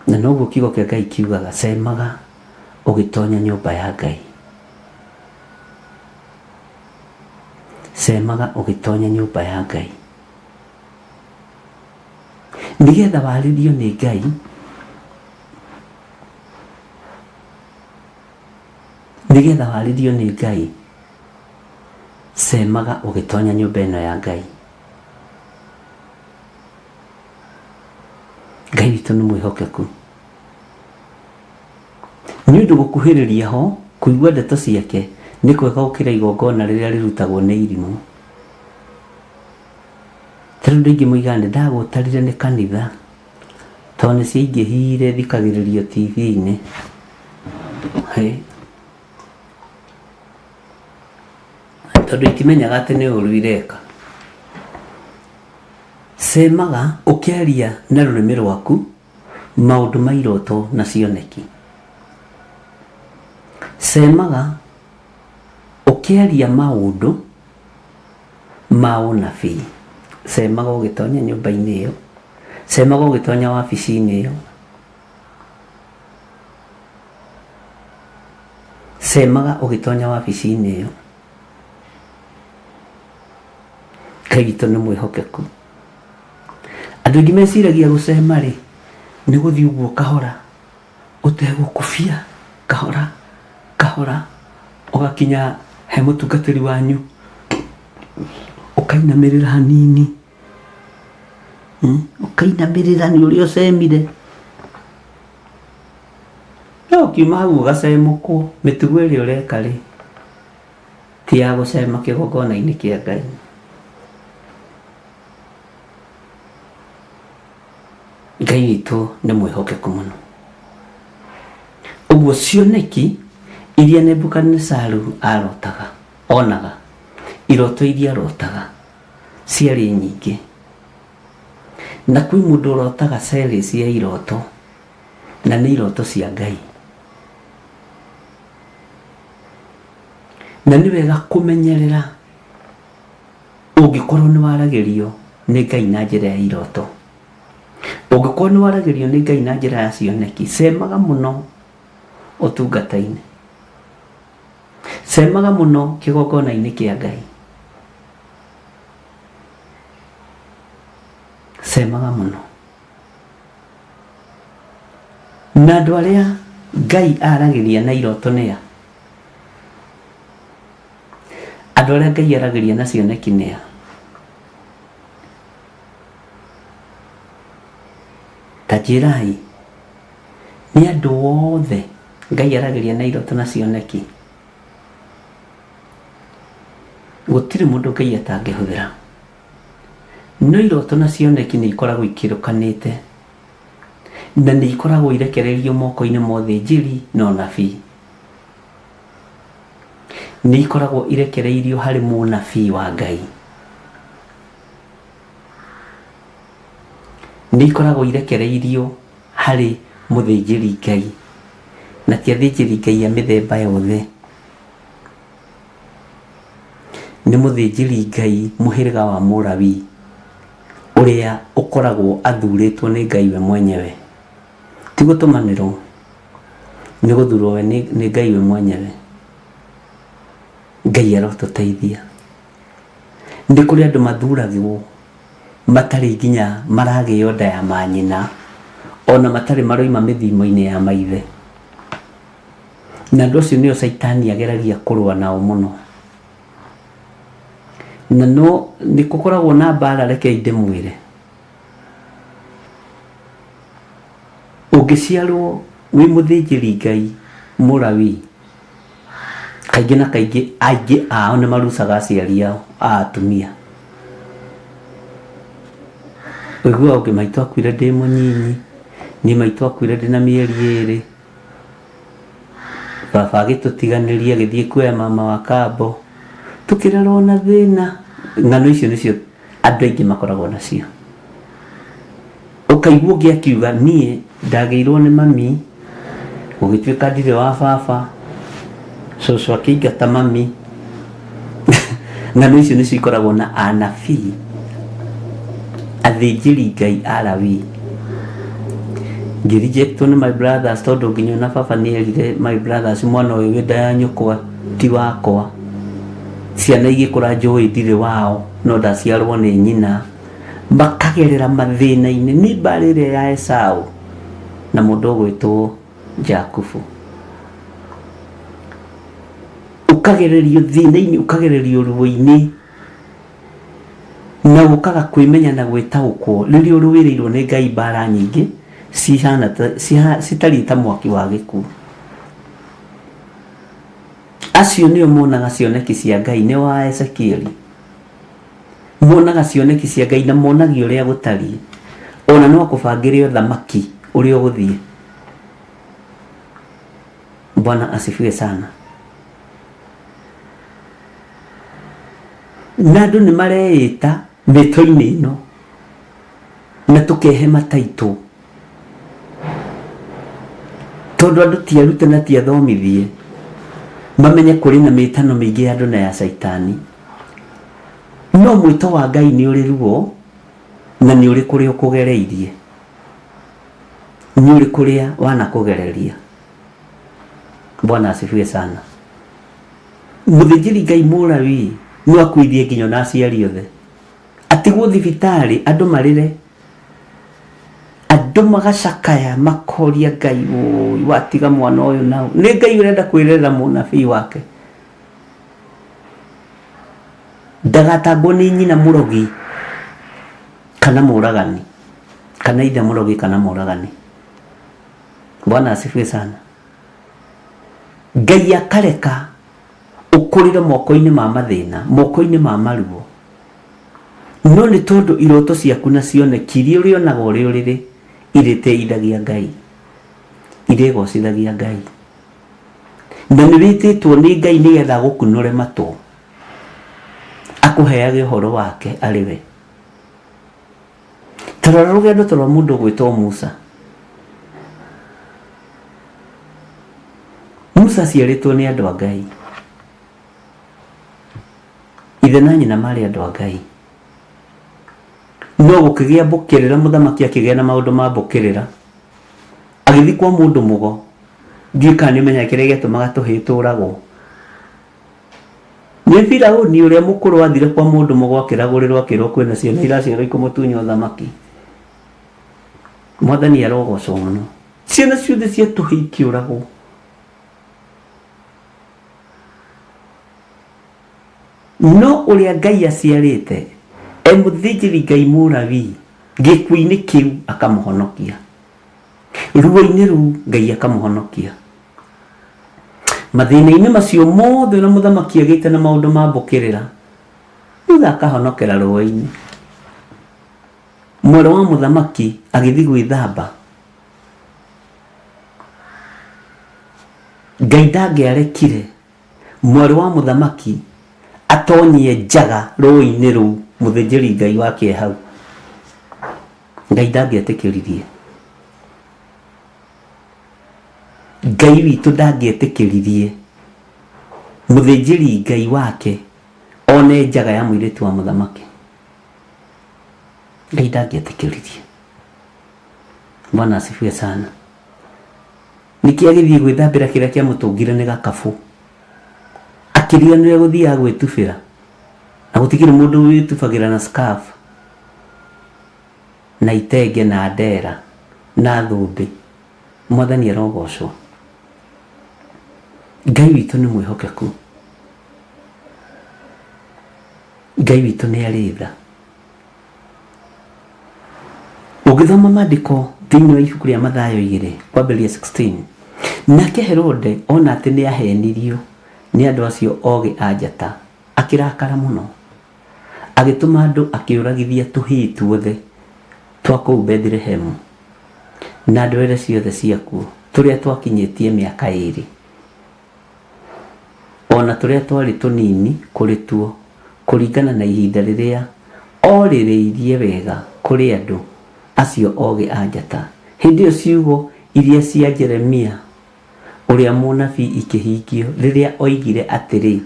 Na noguo kiugo kĩa Ngai kiugaga, cemaga ũgĩtonya nyũmba ya Ngai. Cemaga ũgĩtonya nyũmba ya Ngai. Nĩgetha warĩrio nĩ Ngai, nĩgetha warĩrio nĩ Ngai, cemaga ũgĩtonya nyũmba ĩno ya Ngai. Ngai witũ nĩ mwĩhokeku. Nĩ ũndũ gũkuhĩrĩria ho kũigua ndeto ciake nĩ kwega gũkĩra igongona rĩrĩa rĩrutagwo nĩ irimũ. Ta rĩu andũ aingĩ moigaga nĩ ndagũtarire nĩ kanitha tondũ nĩ ciaingĩhire thikagĩrĩrio TV-inĩ. Hĩ! Tondũ itimenyaga atĩ nĩ ũru ireka. Cemaga ũkĩaria na rũrĩmĩ rwaku maũndũ ma iroto na cioneki. Cemaga ũkĩaria maũndũ ma ũnabii. Cemaga ũgĩtonya nyũmba-inĩ ĩyo, cemaga ũgĩtonya wabici-inĩ ĩyo. Cemaga ũgĩtonya wabici-inĩ ĩyo. Ngai witũ nĩ mwĩhokeku. Andũ aingĩ meciragia gũcema rĩ, nĩ gũthiĩ ũguo kahora, ũtegũkubia, kahora, kahora, ũgakinya he mũtungatĩri wanyu, ũkainamĩrĩra hanini, ũkainamĩrĩra nĩ ũrĩa ũcemire. No ũkiuma hau ũgacemũkwo, mĩtugo ĩrĩa ũreka rĩ, ti ya gũcema kĩgongona-inĩ kĩa Ngai. Ngai witũ nĩ mwĩhokeku mũno. Ũguo cioneki iria Nebukadinezaru arotaga, onaga, iroto iria arotaga ciarĩ nyingĩ. Na kwĩ mũndũ ũrotaga series ya iroto, na nĩ iroto cia Ngai. Na nĩ wega kũmenyerera ũngĩkorwo nĩ waragĩrio nĩ Ngai na njĩra ya iroto. Ũngĩkorwo nĩ waragĩrio nĩ Ngai na njĩra ya cioneki, cemaga mũno ũtungata-inĩ. Cemaga mũno kĩgongona-inĩ kĩa Ngai. Cemaga mũno. Na andũ arĩa Ngai aragĩria na iroto nĩa? Andũ arĩa Ngai aragĩria na cioneki nĩa? Ta njĩrai, nĩ andũ othe Ngai aragĩria na iroto na cioneki? Gũtirĩ mũndũ Ngai atangĩhũthĩra. No iroto na cioneki nĩ ikoragwo ikĩrũkanĩte na nĩ ikoragwo irekereirio moko-inĩ ma ũthĩnjĩri na ũnabii. Nĩ ikoragwo irekereirio harĩ mũnabii wa Ngai. Nĩ ikoragwo irekereirio harĩ mũthĩnjĩri Ngai, na ti athĩnjĩri Ngai a mĩthemba yothe. Nĩ mũthĩnjĩri Ngai mũhĩrĩga wa Mũlawii, ũrĩa ũkoragwo athurĩtwo nĩ Ngai we mwenyewe. Ti gũtũmanĩrwo, nĩ gũthurwo we nĩ Ngai we mwenyewe. Ngai arotũteithia. Nĩ kũrĩ andũ mathuragwo matarĩ nginya maragĩo nda ya manyina, ona matarĩ maroima mĩthimo-inĩ ya maithe. Na andũ acio nĩo caitani ageragia kũrũa nao mũno. Na no nĩ gũkoragwo na mbara rekei ndĩmwĩre. Ũngĩciarwo wĩ mũthĩnjĩri Ngai Mũlawii, kaingĩ na kaingĩ aingĩ ao nĩ marucaga aciari ao a atumia. Ũiguaga ũngĩ maitũ akuire ndĩ mũnyinyi, niĩ maitũ akuire ndĩna mĩeri ĩrĩ, baba agĩtũtiganĩria agĩthiĩ kuoya mama wa kambo, tũkĩrerwo na thĩna. Ng'ano icio nĩcio andũ aingĩ makoragwo nacio. Ũkaigua ũngĩ akiuga niĩ ndagĩirwo nĩ mami, gũgĩtuĩka ndirĩ wa baba, cũcũ akĩingata mami. Ng'ano icio nĩcio ikoragwo na anabii, athĩnjĩri Ngai Alawii. Ngĩ reject wo nĩ my brothers tondũ nginya ona baba nĩ erire my brothers mwana ũyũ wĩ nda ya nyũkwa ti wakwa. Ciana igĩkũra njũĩ ndirĩ wao no ndaciarwo nĩ nyina. Makagerera mathĩna-inĩ. Nĩ mbarĩ ĩrĩa ya Esau na mũndũ ũgwĩtwo Jakubu. Ũkagererio thĩna-inĩ, ũkagererio ruo-inĩ na ũkaga kwĩmenya na gwĩtaũkwo rĩrĩa ũrũĩrĩirwo nĩ Ngai mbara nyingĩ cihana ta, citariĩ ta mwaki wa gĩkuũ. Acio nĩo monaga cioneki cia Ngai, nĩo a Ezekieli. Monaga cioneki cia Ngai na monagio ũrĩa gũtariĩ. Ona no akũbangĩre ũthamaki ũrĩa ũgũthiĩ. Bwana asifiwe sana. Na andũ nĩ mareĩta mĩto-inĩ ĩno na tũkehe mataitũ tondũ andũ ti arute na ti athomithie mamenye kũrĩ na mĩtano mĩingĩ ya andũ na ya caitani. No mwĩto wa Ngai nĩ ũrĩ ruo na nĩ ũrĩ kũrĩa ũkũgereirie, nĩ ũrĩ kũrĩa wanakũgereria. Bwana asifiwe sana. Mũthĩnjĩri Ngai Mũlawii no akuithie nginya ona aciari othe. Atigwo thibitarĩ andũ marĩre. Andũ magacakaya makoria Ngai ũĩ watiga mwana ũyũ nao. Nĩ Ngai ũrenda kwĩrerera mũnabii wake. Ndagatangwo nĩ nyina mũrogi kana mũragani kana ithe mũrogi kana mũragani. Bwana asifiwe sana. Ngai akareka ũkũrĩre moko-inĩ ma mathĩna, moko-inĩ ma maruo. No nĩ tondũ iroto ciaku na cioneki iria ũrĩonaga ũrĩ ũrĩrĩ irĩtĩithagia Ngai, irĩgocithagia Ngai. Na nĩ wĩtĩtwo nĩ Ngai nĩgetha agũkunũre matũ, akũheage ũhoro wake arĩ we. Ta rora rũgendo ta rwa mũndũ ũgwĩtwo Musa. Musa aciarĩtwo nĩ andũ a Ngai. Ithe na nyina marĩ andũ a Ngai. No gũkĩgĩa mbũkĩrĩra, mũthamaki akĩgĩa na maũndũ ma mbũkĩrĩra. Agĩthiĩ kwa mũndũ mũgo. Ndiũĩ kana nĩ ũmenyaga kĩrĩa gĩatũmaga tũhĩĩ tũragwo. Nĩ Firauni ũrĩa mũkũrũ athire kwa mũndũ mũgo akĩragũrĩrwo akĩrwo kwĩna ciana iraciarwo ikũmũtunya ũthamaki. Mwathani arogocwo mũno. Ciana ciothe cia tũhĩĩ ikĩũragwo. No ũrĩa Ngai aciarĩte e mũthĩnjĩri Ngai Mũlawii gĩkuũ-inĩ kĩu akamũhonokia. Ruo-inĩ rũu Ngai akamũhonokia. Mathĩna-inĩ macio mothe ona mũthamaki agĩte na maũndũ ma mbũkĩrĩra, thutha akahonokera rũĩ-inĩ. Mwarĩ wa mũthamaki agĩthiĩ gwĩthamba, Ngai ndangĩarekire mwarĩ wa mũthamaki atonyie njaga rũĩ-inĩ rũu mũthĩnjĩri Ngai wake e hau. Ngai ndangĩetĩkĩririe. Ngai witũ ndangĩetĩkĩririe mũthĩnjĩri Ngai wake one njaga ya mũirĩtu wa mũthamaki. Ngai ndangĩetĩkĩririe. Bwana asifiwe sana. Nĩkĩ agĩthiĩ gwĩthambĩra kĩrĩa kĩamũtũngire nĩ gakabũ. Akĩriganĩrwo gũthiaga gwĩtubĩra. Na gũtikĩrĩ mũndũ wĩtubagĩra na scarf na itenge na ndera na thũmbĩ. Mwathani arogocwo. Ngai witũ nĩ mwĩhokeku. Ngai witũ nĩ arĩ tha. Ũngĩthoma maandĩko thĩinĩ wa ibuku rĩa Mathayo 2 kwambĩrĩria 16, nake Herode ona atĩ nĩ ahenirio nĩ andũ acio ogĩ a njata, akĩrakara mũno, agĩtũma andũ akĩũragithia tũhĩĩ tuothe twa kũu Bethilehemu na ndwere ciothe ciakuo, tũrĩa twakinyĩtie mĩaka ĩĩrĩ. O na tũrĩa twarĩ tũnini kũrĩ tuo, kũringana na ihinda rĩrĩa orĩrĩirie wega kũrĩ andũ acio ogĩ a njata. Hĩndĩ ĩyo ciugo iria cia Jeremia ũrĩa mũnabii ikĩhingio, rĩrĩa oigire atĩrĩ,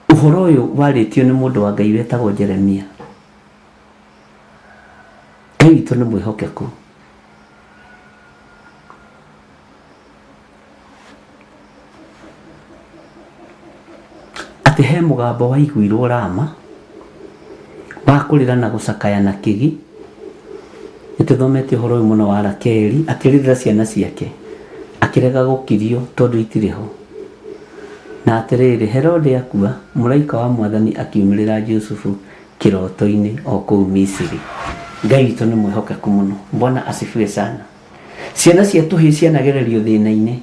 Ũhoro ũyũ warĩtio nĩ mũndũ wa Ngai wetagwo Jeremia. Ngai witũ nĩ mwĩhokeku. Atĩ he mũgambo waiguirwo Rama wa kũrĩra na gũcakaya na kĩgi. Nĩ tũthomete ũhoro ũyũ mũno wa Rakeli akĩrĩrĩra ciana ciake, akĩrega gũkirio tondũ itirĩ ho. Na atĩrĩrĩ, Herode akua, mũraika wa Mwathani akiumĩrĩra Jusufu kĩroto-inĩ o kũu Misiri. Ngai witũ nĩ mwĩhokeku mũno. Bwana asifiwe sana. Ciana cia tũhĩĩ cianagererio thĩna-inĩ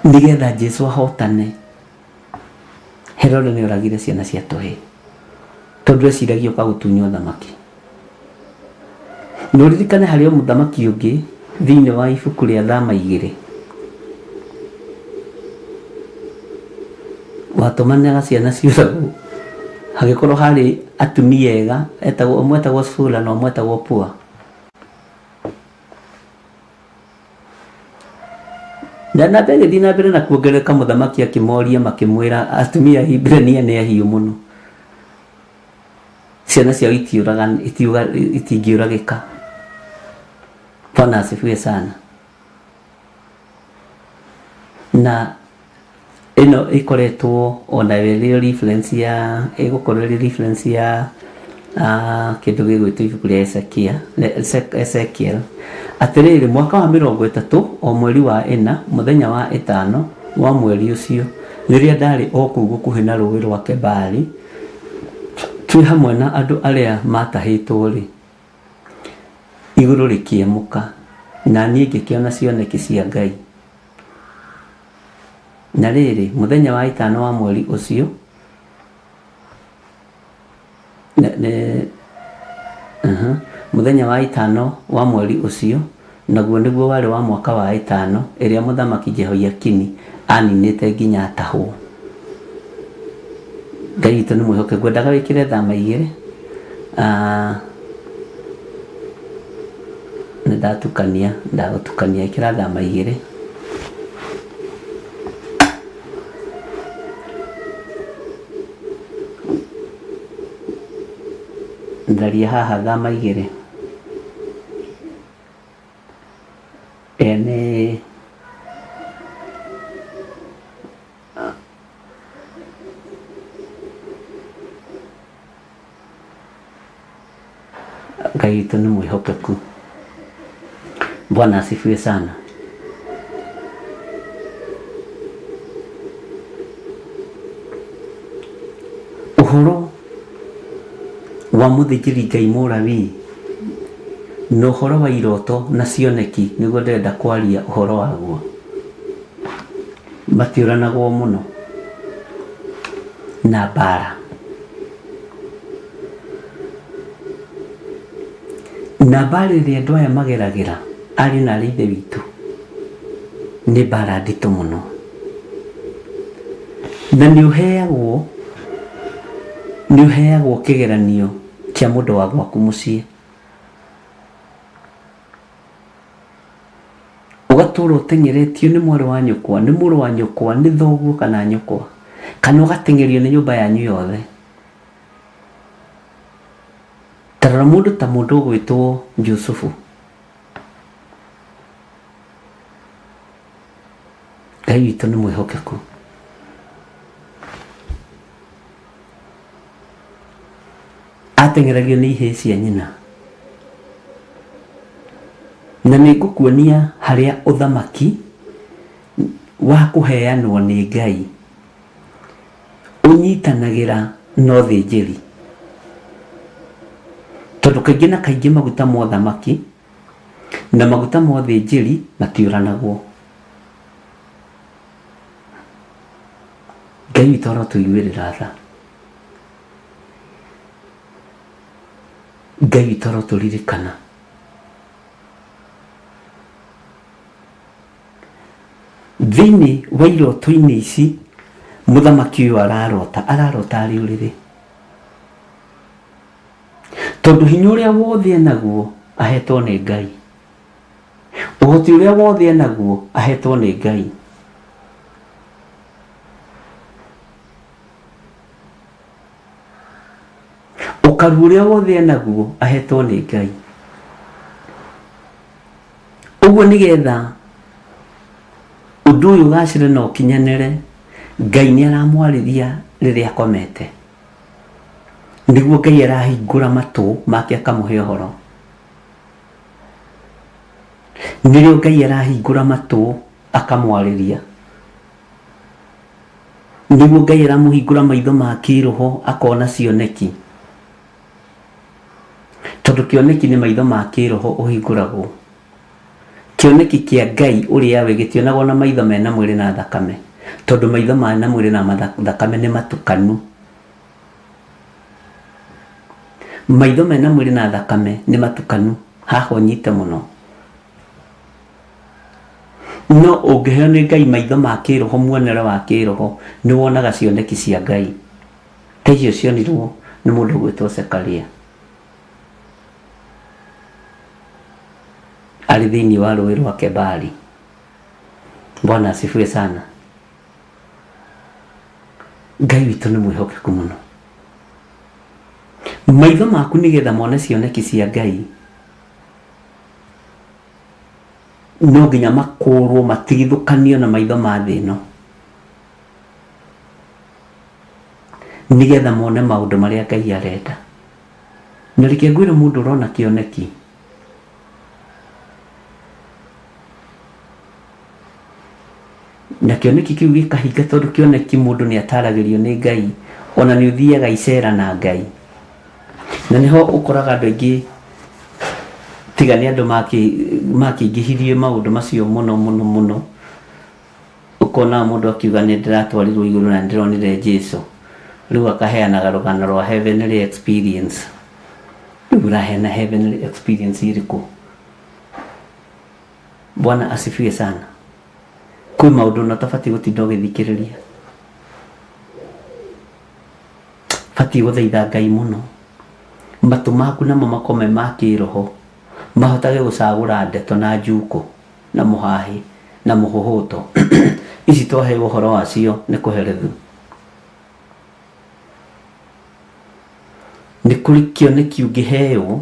nĩgetha Jesu ahotane. Herode nĩ oragire ciana cia tũhĩĩ tondũ eciragia ũka gũtunywo ũthamaki. Na ũririkane harĩ o mũthamaki ũngĩ thĩinĩ wa ibuku rĩa Thama igĩrĩ watũmanaga ciana ciũragwo hagĩkorwo harĩ atumia ega etagwo ũmwe etagwo Sifura na ũmwe etagwo Pua. Na namba ĩgĩthiĩ na mbere na kuongerereka mũthamaki akĩmoria makĩmwĩra atumia a Ahibirania nĩ ahiũ mũno. Ciana ciao itingĩũragĩka. Bwana asifiwe sana. Na ĩno ĩkoretwo ona ĩrĩ reference ya ĩgũkorwo ĩrĩ reference ya kĩndũ gĩgwĩtwo ibuku rĩa Ezekiel, Ezekiel. Atĩrĩrĩ, mwaka wa 30 o mweri wa 4 mũthenya wa 5 wa mweri ũcio, rĩrĩa ndarĩ o kũu gũkuhĩ na rũũĩ rwa Kebari, twĩ hamwe na andũ arĩa maatahĩtwo-rĩ, igũrũ rĩkĩemũka, na niĩ ngĩkĩona cioneki cia Ngai. Na rĩrĩ, mũthenya wa 5 wa mweri ũcio, mũthenya wa 5 wa mweri ũcio, naguo nĩguo warĩ wa mwaka wa 5 ĩrĩa mũthamaki Jehoiakini aninĩte nginya atahwo. Ngai witũ nĩ mwĩhokeku. Ngwendaga wĩkĩre thama 2. Nĩ ndatukania, ndagũtukania, ĩkĩra thama 2. Tharia haha thama 2. Nĩ Ngai witũ nĩ mwĩhokeku. Bwana asifiwe sana. Ũhoro wa mũthĩnjĩri Ngai Mũlawii na ũhoro wa iroto na cioneki nĩguo ndĩrenda kwaria ũhoro waguo. Matiũranagwo mũno na mbara. Na mbara ĩrĩa andũ aya mageragĩra arĩ na arĩ ithe witũ nĩ mbara nditũ mũno. Na nĩ ũheagwo kĩgeranio kĩa mũndũ wa gwaku mũciĩ. Ũgatũra ũteng'eretio nĩ mwarĩ wa nyũkwa, nĩ mũrũ wa nyũkwa, nĩ thoguo kana nyũkwa, kana ũgateng'erio nĩ nyũmba yanyu yothe. Ta rora mũndũ ta mũndũ ũgwĩtwo Jusufu. Ngai witũ nĩ mwĩhokeku. Ateng'eragio nĩ ihĩĩ cia nyina. Na nĩ ngũkuonia harĩa ũthamaki wa kũheanwo nĩ Ngai ũnyitanagĩra na ũthĩnjĩri. Tondũ kaingĩ na kaingĩ maguta ma ũthamaki na maguta ma ũthĩnjĩri matiũranagwo. Ngai witũ arotũiguĩrĩra tha. Ngai witũ arotũririkana. Thĩinĩ wa iroto-inĩ ici mũthamaki ũyũ ararota, ararota arĩ ũrĩrĩ. Tondũ hinya ũrĩa wothe enaguo ahetwo nĩ Ngai. Ũhoti ũrĩa wothe enaguo ahetwo nĩ Ngai. Ũkaru ũrĩa wothe enaguo ahetwo nĩ Ngai. Ũguo nĩgetha ũndũ ũyũ ũgacĩre na ũkinyanĩre, Ngai nĩ aramwarĩria rĩrĩa akomete. Nĩguo Ngai arahingũra matũ make akamũhe ũhoro. Nĩrĩo Ngai arahingũra matũ akamwarĩria. Nĩguo Ngai aramũhingũra maitho ma kĩroho akona cioneki. Tondũ kĩoneki nĩ maitho ma kĩroho ũhingũragwo. Kĩoneki kĩa Ngai ũrĩa we gĩtionagwo na maitho mena mwĩrĩ na thakame. Tondũ maitho mena mwĩrĩ na thakame nĩ matukanu. Maitho mena mwĩrĩ na thakame nĩ matukanu. Haha ũnyite mũno. No ũngĩheo nĩ Ngai maitho ma kĩroho, muonere wa kĩroho, nĩ wonaga cioneki cia Ngai. Ta icio cionirwo nĩ mũndũ ũgwĩtwo Zekaria. Arĩ thĩinĩ wa rũĩ rwa Kebari. Bwana asifiwe sana. Ngai witũ nĩ mwĩhokeku mũno. Maitho maku nĩgetha mone cioneki cia Ngai. No nginya makũrwo matigithũkanio na maitho ma thĩ ĩno nĩgetha mone maũndũ marĩa Ngai arenda. Na reke ngwĩre mũndũ ũrona kĩoneki na kĩoneki kĩu gĩkahinga tondũ kĩoneki mũndũ nĩ ataragĩrio nĩ Ngai ona nĩ ũthiaga icera na Ngai. Na nĩho ũkoraga andũ aingĩ tiga nĩ andũ makĩingĩhirie maũndũ macio mũno mũno mũno, ũkona mũndũ akiuga nĩ ndĩratwarirwo igũrũ na nĩ ndĩronire Jesu, rĩu akaheanaga rũgano rwa heavenly experience. Rĩu ũraheana heavenly experience ĩrĩkũ? Bwana asifiwe sana. Kwĩ maũndũ ona ũtabatiĩ gũtinda ũgĩthikĩrĩria. Batiĩ gũthaitha Ngai mũno. Matũ maku namo makorwo me ma kĩroho, mahotage gũcagũra ndeto na njukũ na mũhahĩ na mũhũhũto. Ici twaheo ũhoro wacio nĩ kũherethu. Nĩ kũrĩ kĩoneki ũngĩheo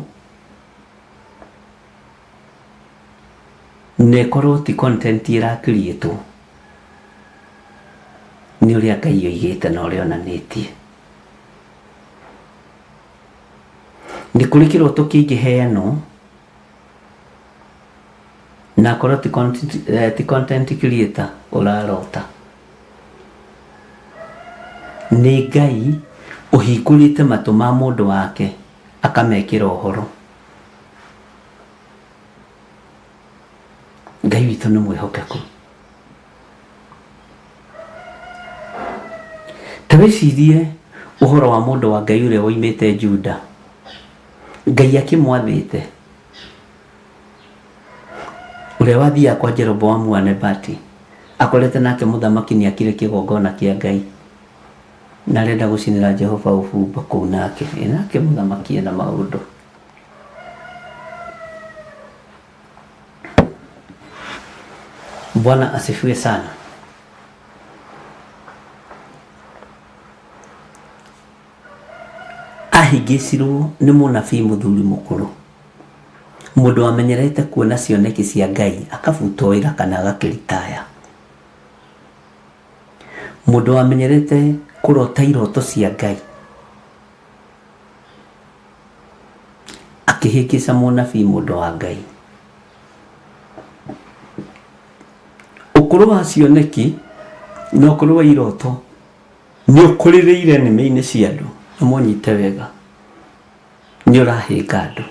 na ĩkorwo ti content ĩrakiriĩtwo nĩ ũrĩa Ngai oigĩte na ũrĩa onanĩtie. Nĩ kũrĩ kĩroto kĩngĩheanwo na akorwo ti content, eh, ti content creator ũrarota. Nĩ Ngai ũhingũrĩte matũ ma mũndũ wake akamekĩra ũhoro. Ngai witũ nĩ mwĩhokeku. Ta wĩcirie ũhoro wa mũndũ wa Ngai ũrĩa woimĩte Juda. Ngai akĩmwathĩte ũrĩa wathiaga kwa Jeroboamu wa Nebati akorete nake mũthamaki nĩ akire kĩgongona kĩa Ngai na arenda gũcinĩra Jehova ũbumba kũu nake. Ĩ nake mũthamaki ena maũndũ. Bwana asifiwe sana. Ahĩngĩcirwo nĩ mũnabii mũthuri mũkũrũ, mũndũ wamenyerete kuona cioneki cia Ngai akabutwo wĩra kana agakĩritaya. Mũndũ wamenyerete kũrota iroto cia Ngai akĩhĩngĩca mũnabii mũndũ wa Ngai. Ũkũrũ wa cioneki na ũkũrũ wa iroto nĩ ũkũrĩrĩire nĩmĩ-inĩ cia andũ na mũnyite wega nĩ ũrahĩnga andũ.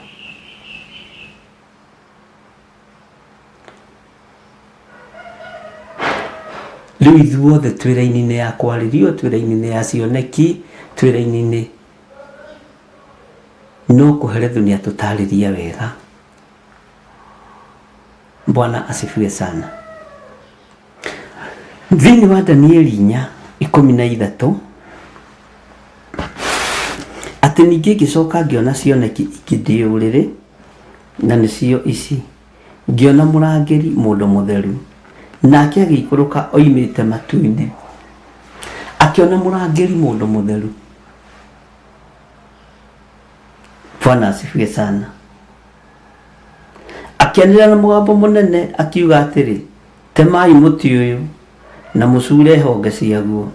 Rĩu ithuothe twĩ raini-inĩ ya kwarĩrio, twĩ raini-inĩ ya cioneki, twĩ raini-inĩ no kũherethu nĩ atũtarĩria wega. Bwana asifiwe sana. Thĩinĩ wa Danieli 4:13 atĩ ningĩ ngĩcoka ngĩona cioneki ingĩ ndĩ ũrĩrĩ, na nĩcio ici, ngĩona mũrangĩri mũndũ mũtheru, nake agĩikũrũka oimĩte matu-inĩ. Akĩona mũrangĩri mũndũ mũtheru. Bwana asifiwe sana. Akĩanĩrĩra na mũgambo mũnene akiuga atĩrĩ, Temai mũtĩ ũyũ na mũcuure honge ciaguo.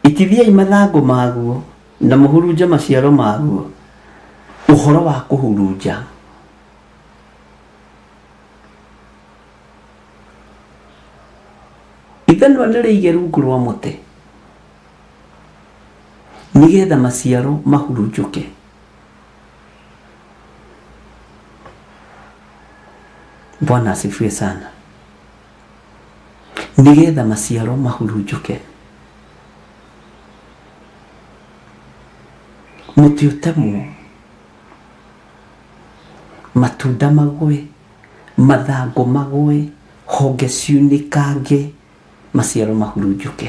Itithiai mathangũ maguo na mũhurunje maciaro maguo. Ũhoro wa kũhurunja. Ithanwa nĩ rĩige rungu rwa mũtĩ nĩgetha maciaro mahurunjũke. Bwana asifiwe sana. Nĩgetha maciaro mahurunjũke. Mũtĩ ũtemwo, matunda magwe, mathangũ magwe, honge ciunĩkange, maciaro mahurunjũke.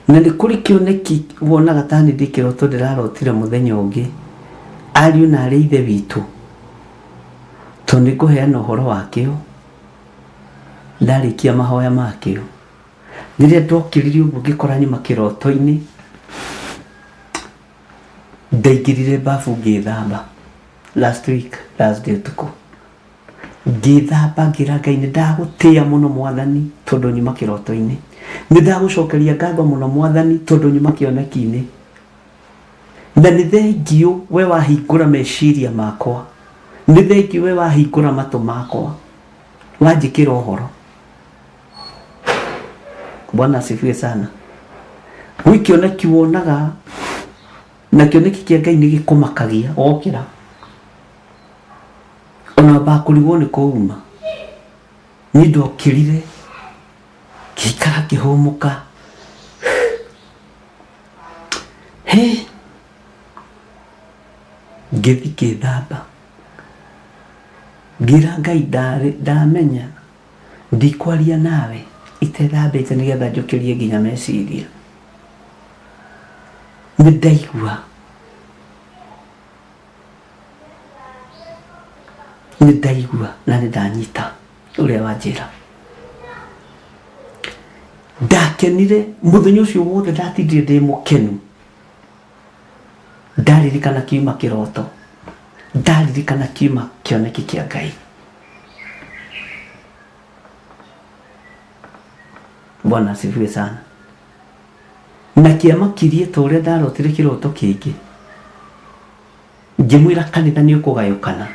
Na nĩ kũrĩ kĩoneki wonaga ta nĩ ndĩ kĩroto ndĩrarotire mũthenya ũngĩ, ariũ na arĩ ithe witũ, tondũ nĩ ngũheana ũhoro wakĩo ndarĩkia mahoya makĩo. Rĩrĩa ndokĩrire ũguo ngĩkora nyuma kĩroto-inĩ, ndaingĩrire babu ngĩthamba. Last week Thursday ũtukũ ngĩthamba, ngĩra Ngai, nĩ ndagũtĩĩa mũno Mwathani tondũ nyuma kĩroto-inĩ, nĩ ndagũcokeria ngatho mũno Mwathani tondũ nyuma kĩoneki-inĩ, na nĩ thengiũ we wahingũra meciria makwa, nĩ thengiũ we wahingũra matũ makwa, wanjĩkĩra ũhoro. Bwana asifiwe sana. Gwĩ kĩoneki wonaga na kĩoneki kĩa Ngai nĩ gĩkũmakagia wokĩra, ona wambaga kũrigwo nĩ kũuma. Niĩ ndokĩrire ngĩikara ngĩhũmũka, he ngĩthi ngĩthamba, ngĩra Ngai ndamenya ndikwaria nawe itethambĩte nĩgetha njũkĩrie nginya meciria. Nĩ ndaigua, nĩ ndaigua na nĩ ndanyita ũrĩa wanjĩra. Ndakenire mũthenya ũcio wothe, ndatindire ndĩ mũkenu ndaririkana kiuma kĩroto, ndaririkana kiuma kĩoneki kĩa Ngai. Bwana asifiwe sana. Na kĩamakirie ta ũrĩa ndarotire kĩroto kĩngĩ, ngĩmwĩra kanitha nĩ ũkũgayũkana,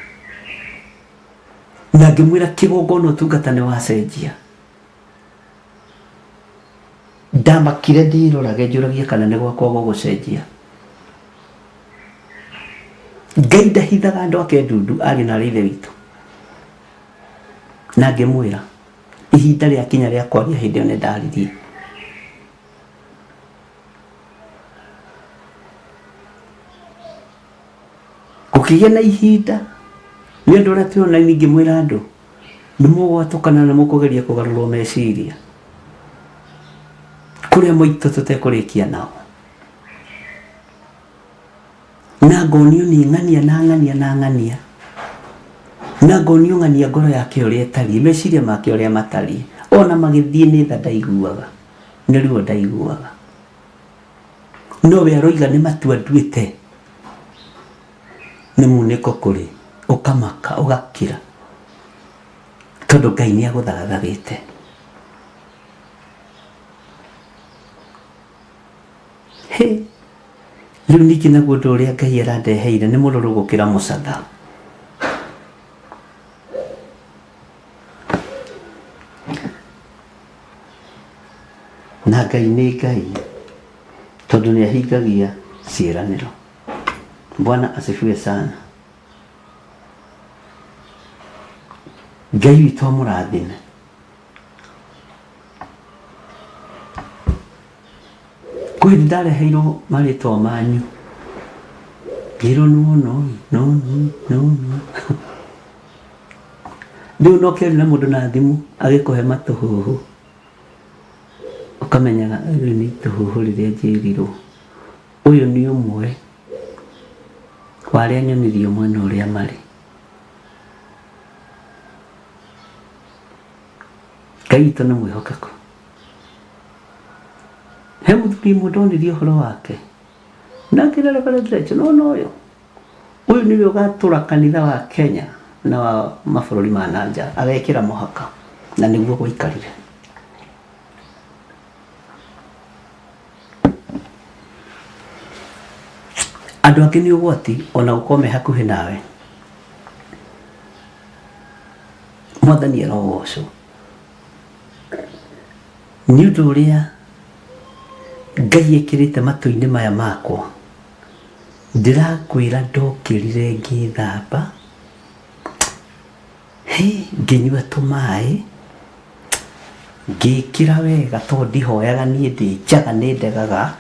na ngĩmwĩra kĩgongona ũtungata nĩ wacenjia. Ndamakire ndĩrorage njũragie kana nĩ gwakwa gũgũcenjia. Ngai ndahithaga andũ ake ndundu, ariũ na arĩ ithe witũ. Na ngĩmwĩra ihinda rĩakinya rĩa kwaria, hĩndĩ ĩyo nĩ ndaririe. Gũkĩgĩa na ihinda nĩ ũndũ ũrĩa twĩ online, ngĩmwĩra andũ nĩ mũgwatũkana na mũkũgeria kũgarũrwo meciria kũrĩa moitũ tũtekũrĩkia nao, na ngonio nĩ ng'ania na ng'ania na ng'ania, na ngonio ng'ania ngoro yake ũrĩa ĩtariĩ, meciria make ũrĩa matariĩ. Ona magĩthiĩ nĩ tha ndaiguaga, nĩ ruo ndaiguaga, no we aroiga nĩ matua nduĩte, nĩ munĩko kũrĩ ũkamaka ũgakira, tondũ Ngai nĩ agũthagathagĩte. Hĩ, rĩu ningĩ naguo ũndũ ũrĩa Ngai arandeheire nĩ mũrũrũ gũkĩra mũcatha. Na Ngai nĩ Ngai tondũ nĩ ahingagia ciĩranĩro. Bwana asifiwe sana. Ngai witũ amũrathime. Kwĩ hĩndĩ ndareheirwo marĩtwa manyu, ngĩrwo nĩwona ũyũ, nĩwona ũyũ, nĩwona ũyũ. Rĩu no ũkĩaria na mũndũ na thimũ agĩkũhe matũhũhũ, ũkamenyaga rĩu nĩ itũhũhũ rĩrĩa njĩrirwo. Ũyũ nĩ ũmwe wa arĩa nyonirio mwena ũrĩa marĩ. Ngai witũ nĩ mwĩhokeku. He mũthuri ũmwe ndonirie ũhoro wake na ngĩra Reverend Rachel, nĩwona ũyũ? Ũyũ nĩwe ũgatũra kanitha wa Kenya na wa mabũrũri ma na nja, agekĩra mũhaka, na nĩguo gwaikarire. Andũ angĩ nĩ ũgwati ona gũkorwo me hakuhĩ nawe. Mwathani arogocwo nĩ ũndũ ũrĩa Ngai ekĩrĩte matũ-inĩ maya makwa. Ndĩrakwĩra ndokĩrire ngĩthamba, hĩ, ngĩnyua tũmaĩ, ngĩkĩra wega tondũ ndihoyaga niĩ ndĩ njaga nĩ ndegaga,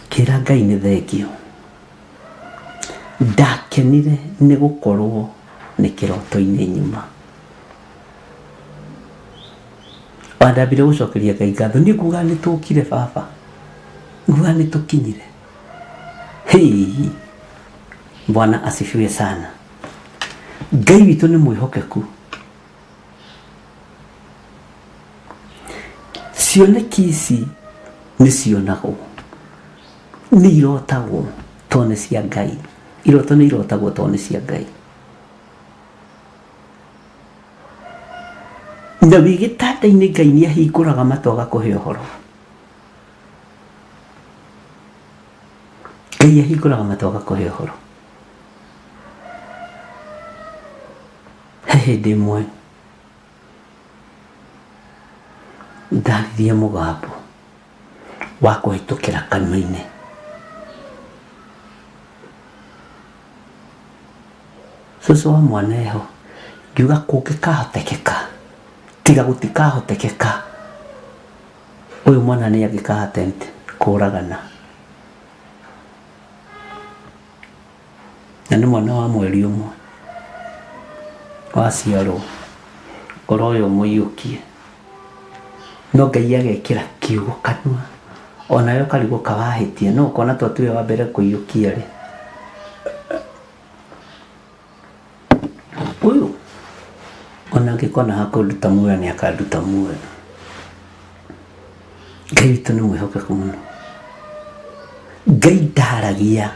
ngĩra Ngai nĩ thengiũ. Ndakenire nĩ gũkorwo nĩ kĩroto-inĩ nyuma. Ona ndambire gũcokeria Ngai ngatho, niĩ ngugaga nĩ tũkire baba, ngugaga nĩ tũkinyire. Hĩĩ, Bwana asifiwe sana. Ngai witũ nĩ mwĩhokeku. Cioneki ici nĩ cionagwo, nĩ irotagwo tondũ nĩ cia Ngai. Iroto nĩ irotagwo tondũ nĩ cia Ngai. Na wĩ gĩtanda-inĩ Ngai nĩ ahingũraga matũ agakũhe ũhoro. Ngai ahingũraga matũ agakũhe ũhoro. He hĩndĩ ĩmwe ndaririe mũgambo wa kũhĩtũkĩra kanua-inĩ. Cũcũ wa mwana eho, ngiuga kũngĩkahotekeka, tiga gũtikahotekeka, ũyũ mwana nĩ angĩka attempt kũragana. Na nĩ mwana wa mweri ũmwe waciarwo, ũhoro ũyũ mũiyũkie. No Ngai agekĩra kiugo kanua, onawe ũkarigwo ka wahĩtia, no ũkona to tiwe wa mbere kũiyũkia rĩ. Ũyũ ona angĩkona ha kũnduta muoyo nĩ akanduta muoyo. Ngai witũ nĩ mwĩhokeku mũno. Ngai ndaragia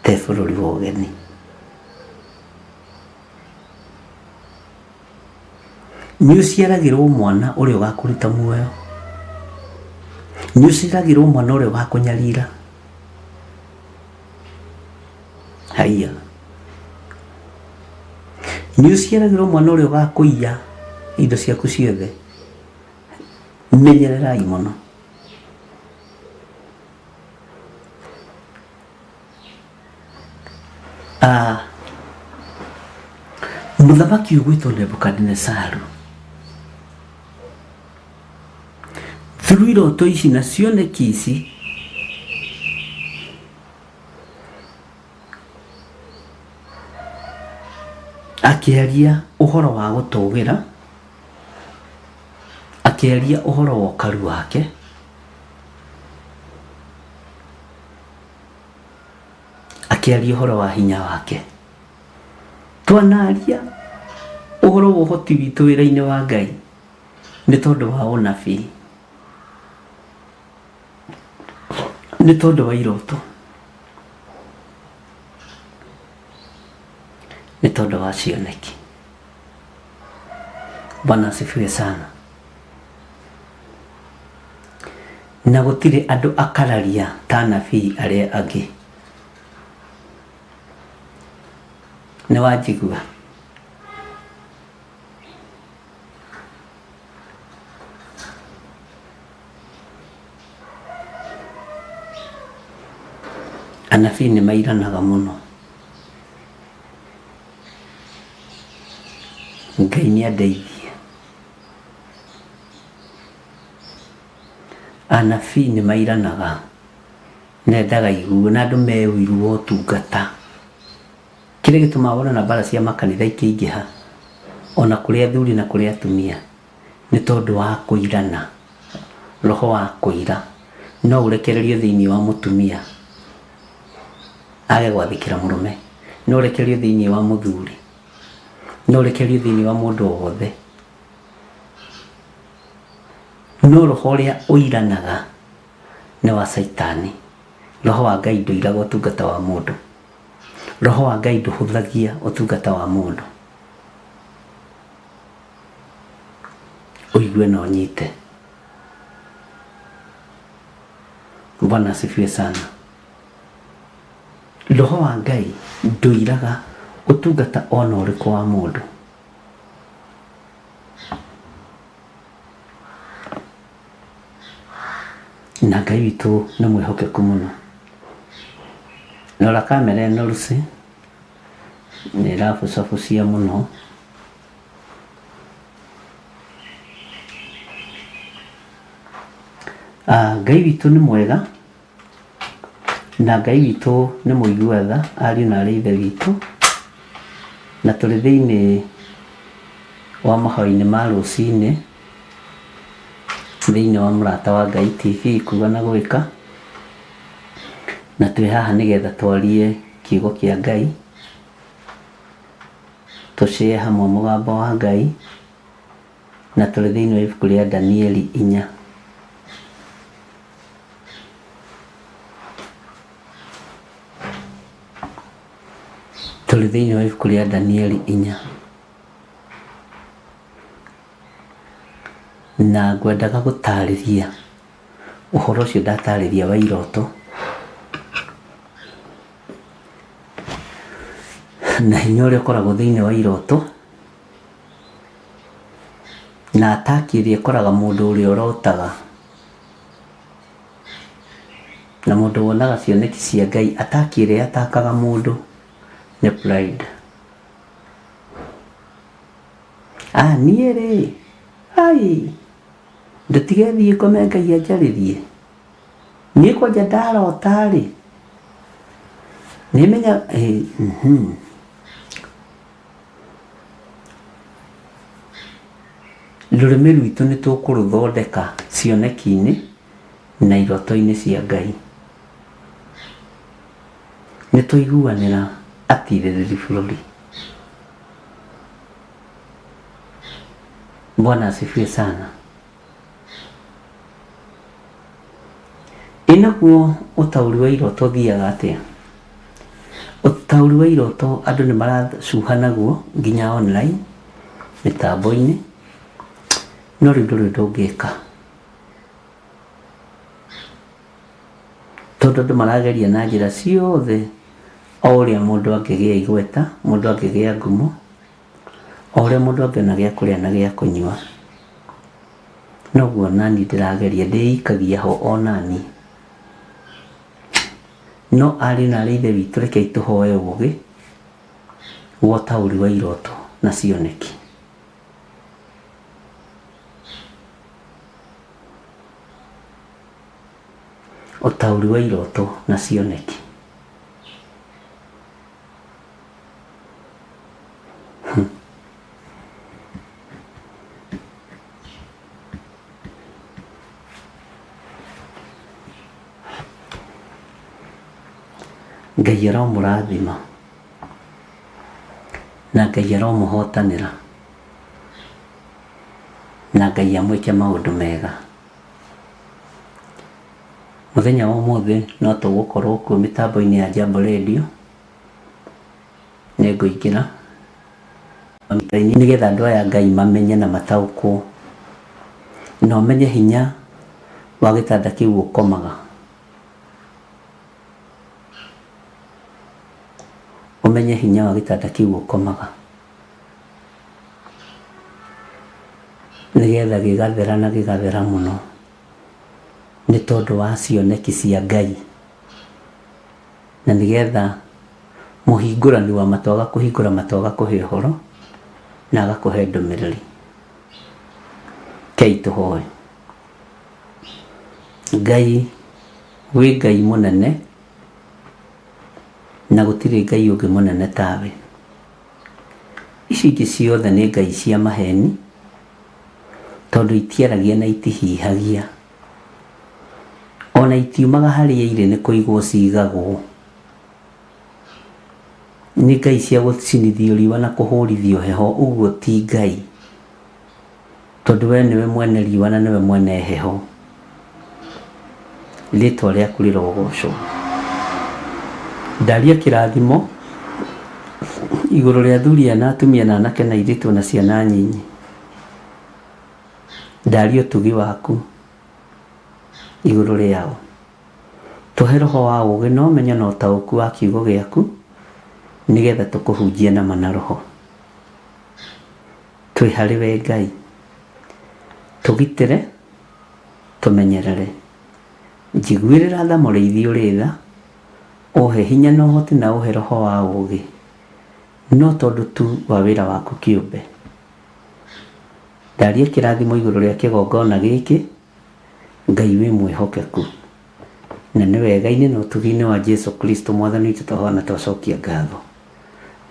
te bũrũri wa ũgeni. Nĩ ũciaragĩrwo mwana ũrĩa ũgakũruta muoyo. Nĩ ũciaragĩrwo mwana ũrĩa ũgakũnyarira. Haiya. Nĩ ũciaragĩrwo mwana ũrĩa ũgakũiya indo ciaku ciothe. Menyererai mũno. Ah, mũthamaki ũgwĩtwo Nebukadinesaru through iroto ici na cioneki ici akĩaria ũhoro wa gũtũgĩra akĩaria ũhoro wa ũkaru wake akĩaria ũhoro wa hinya wake twanaria ũhoro wa ũhoti witũ wĩra-inĩ wa Ngai nĩ tondũ wa ũnabii nĩ tondũ wa iroto nĩ tondũ wa cioneki Bwana asifiwe sana na gũtirĩ andũ akararia ta anabii arĩa angĩ nĩ wanjigua Anabii nĩ mairanaga mũno. Ngai nĩ andeithie. Anabii nĩ mairanaga, nendaga igue na andũ me ũiru wa ũtungata. Kĩrĩa gĩtũmaga wone ona mbara cia makanitha ikĩingĩha, ona kũrĩ athuri na kũrĩ atumia, nĩ tondũ wa kũirana. Roho wa kũira no ũrekererio thĩinĩ wa mũtumia age gwathĩkĩra mũrũme, no ũrekererio thĩinĩ wa mũthuri, no ũrekererio thĩinĩ wa mũndũ o wothe. No roho ũrĩa ũiranaga nĩ wa caitani. Roho wa Ngai ndũiraga ũtungata wa mũndũ. Roho wa Ngai ndũhũthagia ũtungata wa mũndũ. Ũigue na ũnyite. Bwana asifiwe sana. Roho wa Ngai ndũiraga ũtungata ona ũrĩkũ wa mũndũ. Na Ngai witũ nĩ mwĩhokeku mũno. Rora kamera ĩno Lucy, nĩ ĩrabucabucia mũno. Ah, Ngai witũ nĩ mwega na Ngai witũ nĩ mũigua tha ariũ na arĩ ithe witũ na tũrĩ thĩinĩ wa mahoya-inĩ ma rũcinĩ thĩinĩ wa Mũrata wa Ngai TV kuga na gwĩka na twĩ haha nĩgetha twarie kiugo kĩa Ngai tũcĩe hamwe mũgambo wa Ngai na tũrĩ thĩinĩ wa ibuku rĩa Danieli inya. Tũrĩ thĩinĩ wa ibuku rĩa Danieli inya. Na ngwendaga gũtarĩria ũhoro ũcio ndatarĩria wa iroto na hinya ũrĩa ũkoragwo thĩinĩ wa iroto na ataki ĩrĩa ĩkoraga mũndũ ũrĩa ũrotaga na mũndũ wonaga cioneki cia Ngai ataki ĩrĩa atakaga mũndũ nĩ pride. Ah, niĩ rĩ ai ndũtige thiĩ ngome Ngai anjarĩrie niĩ kwanja ndarota rĩ nĩmenya eh, mhm. Rũrĩmĩ rwitũ nĩ tũkũrũthondeka cioneki-inĩ na iroto-inĩ cia Ngai. Nĩ twaiguanĩra atirĩrĩri bũrũri. Bwana asifiwe sana. Ĩ naguo ũtaũri wa iroto ũthiaga atĩa? Ũtaũri wa iroto andũ nĩ maracuha naguo nginya online mĩtambo-inĩ, no rĩu ndũrĩ ũndũ ũngĩka. Tondũ andũ marageria na njĩra ciothe o ũrĩa mũndũ angĩgĩa igweta, mũndũ angĩgĩa ngumo, o ũrĩa mũndũ angĩona gĩa kũrĩa na gĩa kũnyua. Noguo nani ndĩrageria, ndĩikagia ho o nani. No ariũ na aarĩ a Ithe witũ rekei tũhoe ũũgĩ wa ũtaũri wa iroto na cioneki. Ũtaũri wa iroto na cioneki. Ngai aromũrathima na Ngai aromũhotanĩra na Ngai amwĩke maũndũ mega. Mũthenya wa ũmũthĩ no tũgũkorwo kuo mĩtambo-inĩ ya Jambo Radio. Nĩ ngũingĩra nĩgetha andũ aya a Ngai mamenye na mataũkwo na ũmenye hinya wa gĩtanda kĩu ũkomaga. Ũmenye hinya wa gĩtanda kĩu ũkomaga nĩgetha gĩgathera na gĩgathera mũno nĩ tondũ wa cioneki cia Ngai. Na nĩgetha mũhingũrani wa matũ agakũhingũra matũ agakũhe ũhoro na agakũhe ndũmĩrĩri. Rekei tũhoe. Ngai wĩ Ngai mũnene na gũtirĩ Ngai ũngĩ mũnene tawe. Ici ingĩ ciothe nĩ Ngai cia maheni tondũ itiaragia na itihihagia. Ona itiumaga harĩa irĩ nĩ kũigwo cigagwo. Nĩ ngai cia gũcinithio riũa na kũhũrithio heho, ũguo ti Ngai. Tondũ we nĩwe mwene riũa na nĩwe mwene heho. Rĩtwa rĩaku rĩrogocwo. Ndaria kĩrathimo igũrũ rĩa athuri aya na atumia na anake na airĩtu ona ciana nyinyi. Ndaria ũtugi waku igũrũ rĩao. Tũhe roho wa ũũgĩ na ũmenyo na ũtaũku wa kiugo gĩaku, nĩgetha tũkũhunjie na ma na roho. Twĩ harĩ we Ngai. Tũgitĩre, tũmenyerere. Njiguĩrĩra tha mũrĩithi ũrĩ tha, ũhe hinya na ũhoti na ũhe roho wa ũũgĩ, no tondũ tu wa wĩra waku kĩũmbe. Ndaria kĩrathimo igũrũ rĩa kĩgongona gĩkĩ, Ngai wĩ mwĩhokeku. Na nĩ wega-inĩ na ũtugi-inĩ wa Jesu Kristo Mwathani witũ twahoya na twacokia ngatho.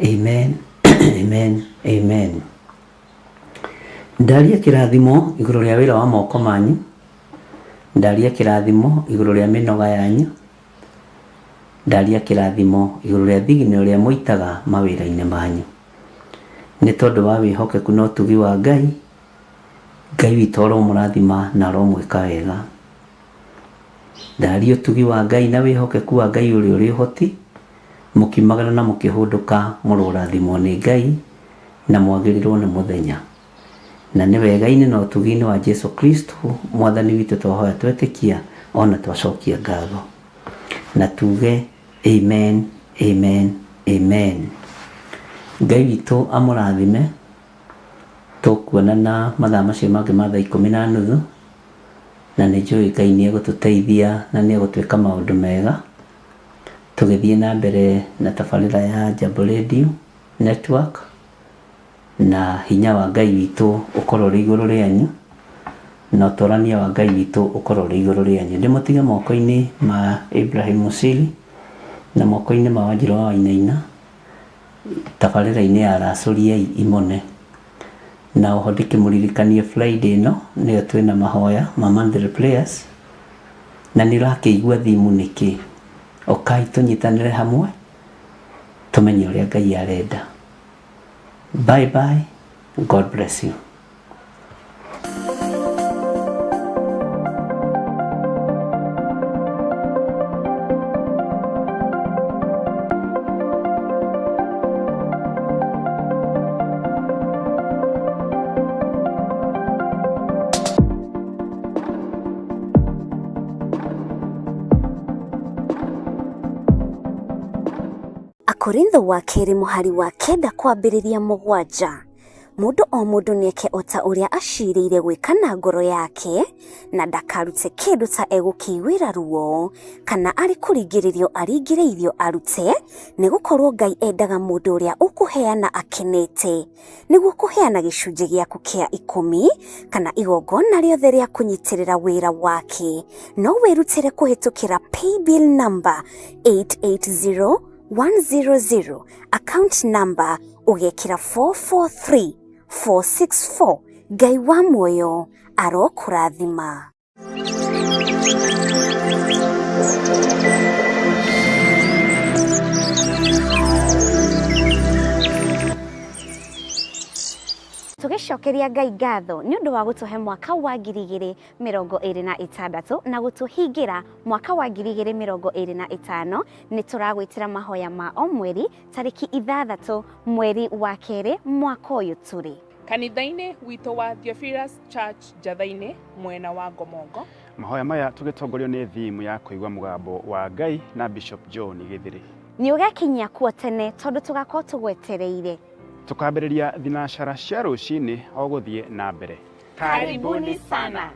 Amen, amen, amen. Ndaria kĩrathimo igũrũ rĩa wĩra wa moko manyu. Ndaria kĩrathimo igũrũ rĩa mĩnoga yanyu. Ndaria kĩrathimo igũrũ rĩa thigino ĩrĩa mũitaga mawĩra-inĩ manyu. Nĩ tondũ wa wĩhokeku na ũtugi wa Ngai, Ngai witũ aromũrathima na aromwĩka wega. Ndaria ũtugi wa Ngai na wĩhokeku wa Ngai ũrĩa ũrĩ ũhoti, Mũkiumagara na mũkĩhũndũka mũrorathimwo nĩ Ngai na mwagĩrĩrwo nĩ mũthenya. Na nĩ wega-inĩ na ũtugi-inĩ wa Jesu Kristo mwathani witũ twahoya twetĩkia ona twacokia ngatho. Na tuge amen, amen, amen. Ngai witũ amũrathime. Tũkuonana mathaa macio mangĩ ma thaa 10:30 na nĩ njũĩ Ngai nĩ egũtũteithia na nĩ egũtwĩka maũndũ mega. Tũgĩthiĩ na mbere na tabarĩra ya Jambo Radio Network na hinya wa Ngai witũ ũkorwo ũrĩ igũrũ rĩanyu na ũtorania wa Ngai witũ ũkorwo ũrĩ igũrũ rĩanyu. Ndĩmũtige moko-inĩ ma Ibrahim Musili na moko-inĩ ma Wanjirũ wa Wainaina tabarĩra-inĩ ya Racũriai Imone. Na oho ndĩkĩmũririkanie Friday ĩno nĩyo twĩna mahoya ma monthly prayers na nĩ ũrakĩigua thimu nĩkĩ. Ũkai tũnyitanĩre hamwe tũmenye ũrĩa Ngai arenda. Bye bye, God bless you. Akorintho wa kerĩ mũhari wa 9 kwambĩrĩria 7. Mũndũ o mũndũ nĩeke o ta ũrĩa acirĩire gwĩka na ngoro yake, na ndakarute kĩndũ ta egũkĩiguĩra ruo, kana arĩ kũringĩrĩrio aringĩrĩirio arute, nĩgũkorwo Ngai endaga mũndũ ũrĩa ũkũheana akenete. Nĩguo kũheana gĩcunjĩ gĩaku kĩa 10 kana igongona rĩothe rĩa kũnyitĩrĩra wĩra wake, no wĩrutĩre kũhĩtũkĩra paybill number 880100, account number ũgekĩra 443464. Ngai wa muoyo arokũrathima. Tũgĩcokeria Ngai ngatho nĩ ũndũ wa gũtũhe mwaka wa 2026 na gũtũhingĩra mwaka wa 2025. Nĩ tũragwĩtĩra mahoya ma o mweri tarĩki 6 mweri wa 2 mwaka ũyũ tũrĩ kanitha-inĩ witũ wa Theophilus Church Njatha-inĩ mwena wa Ngomongo. Mahoya maya tũgĩtongorio nĩ thimu ya kũigua mũgambo wa Ngai na Bishop John Gĩthĩrĩ. Nĩ ũgekinyia kuo tene tondũ tũgakorwo tũgwetereire. Tũkambĩrĩria thinacara cia rũcinĩ o gũthiĩ na mbere. Karibuni sana.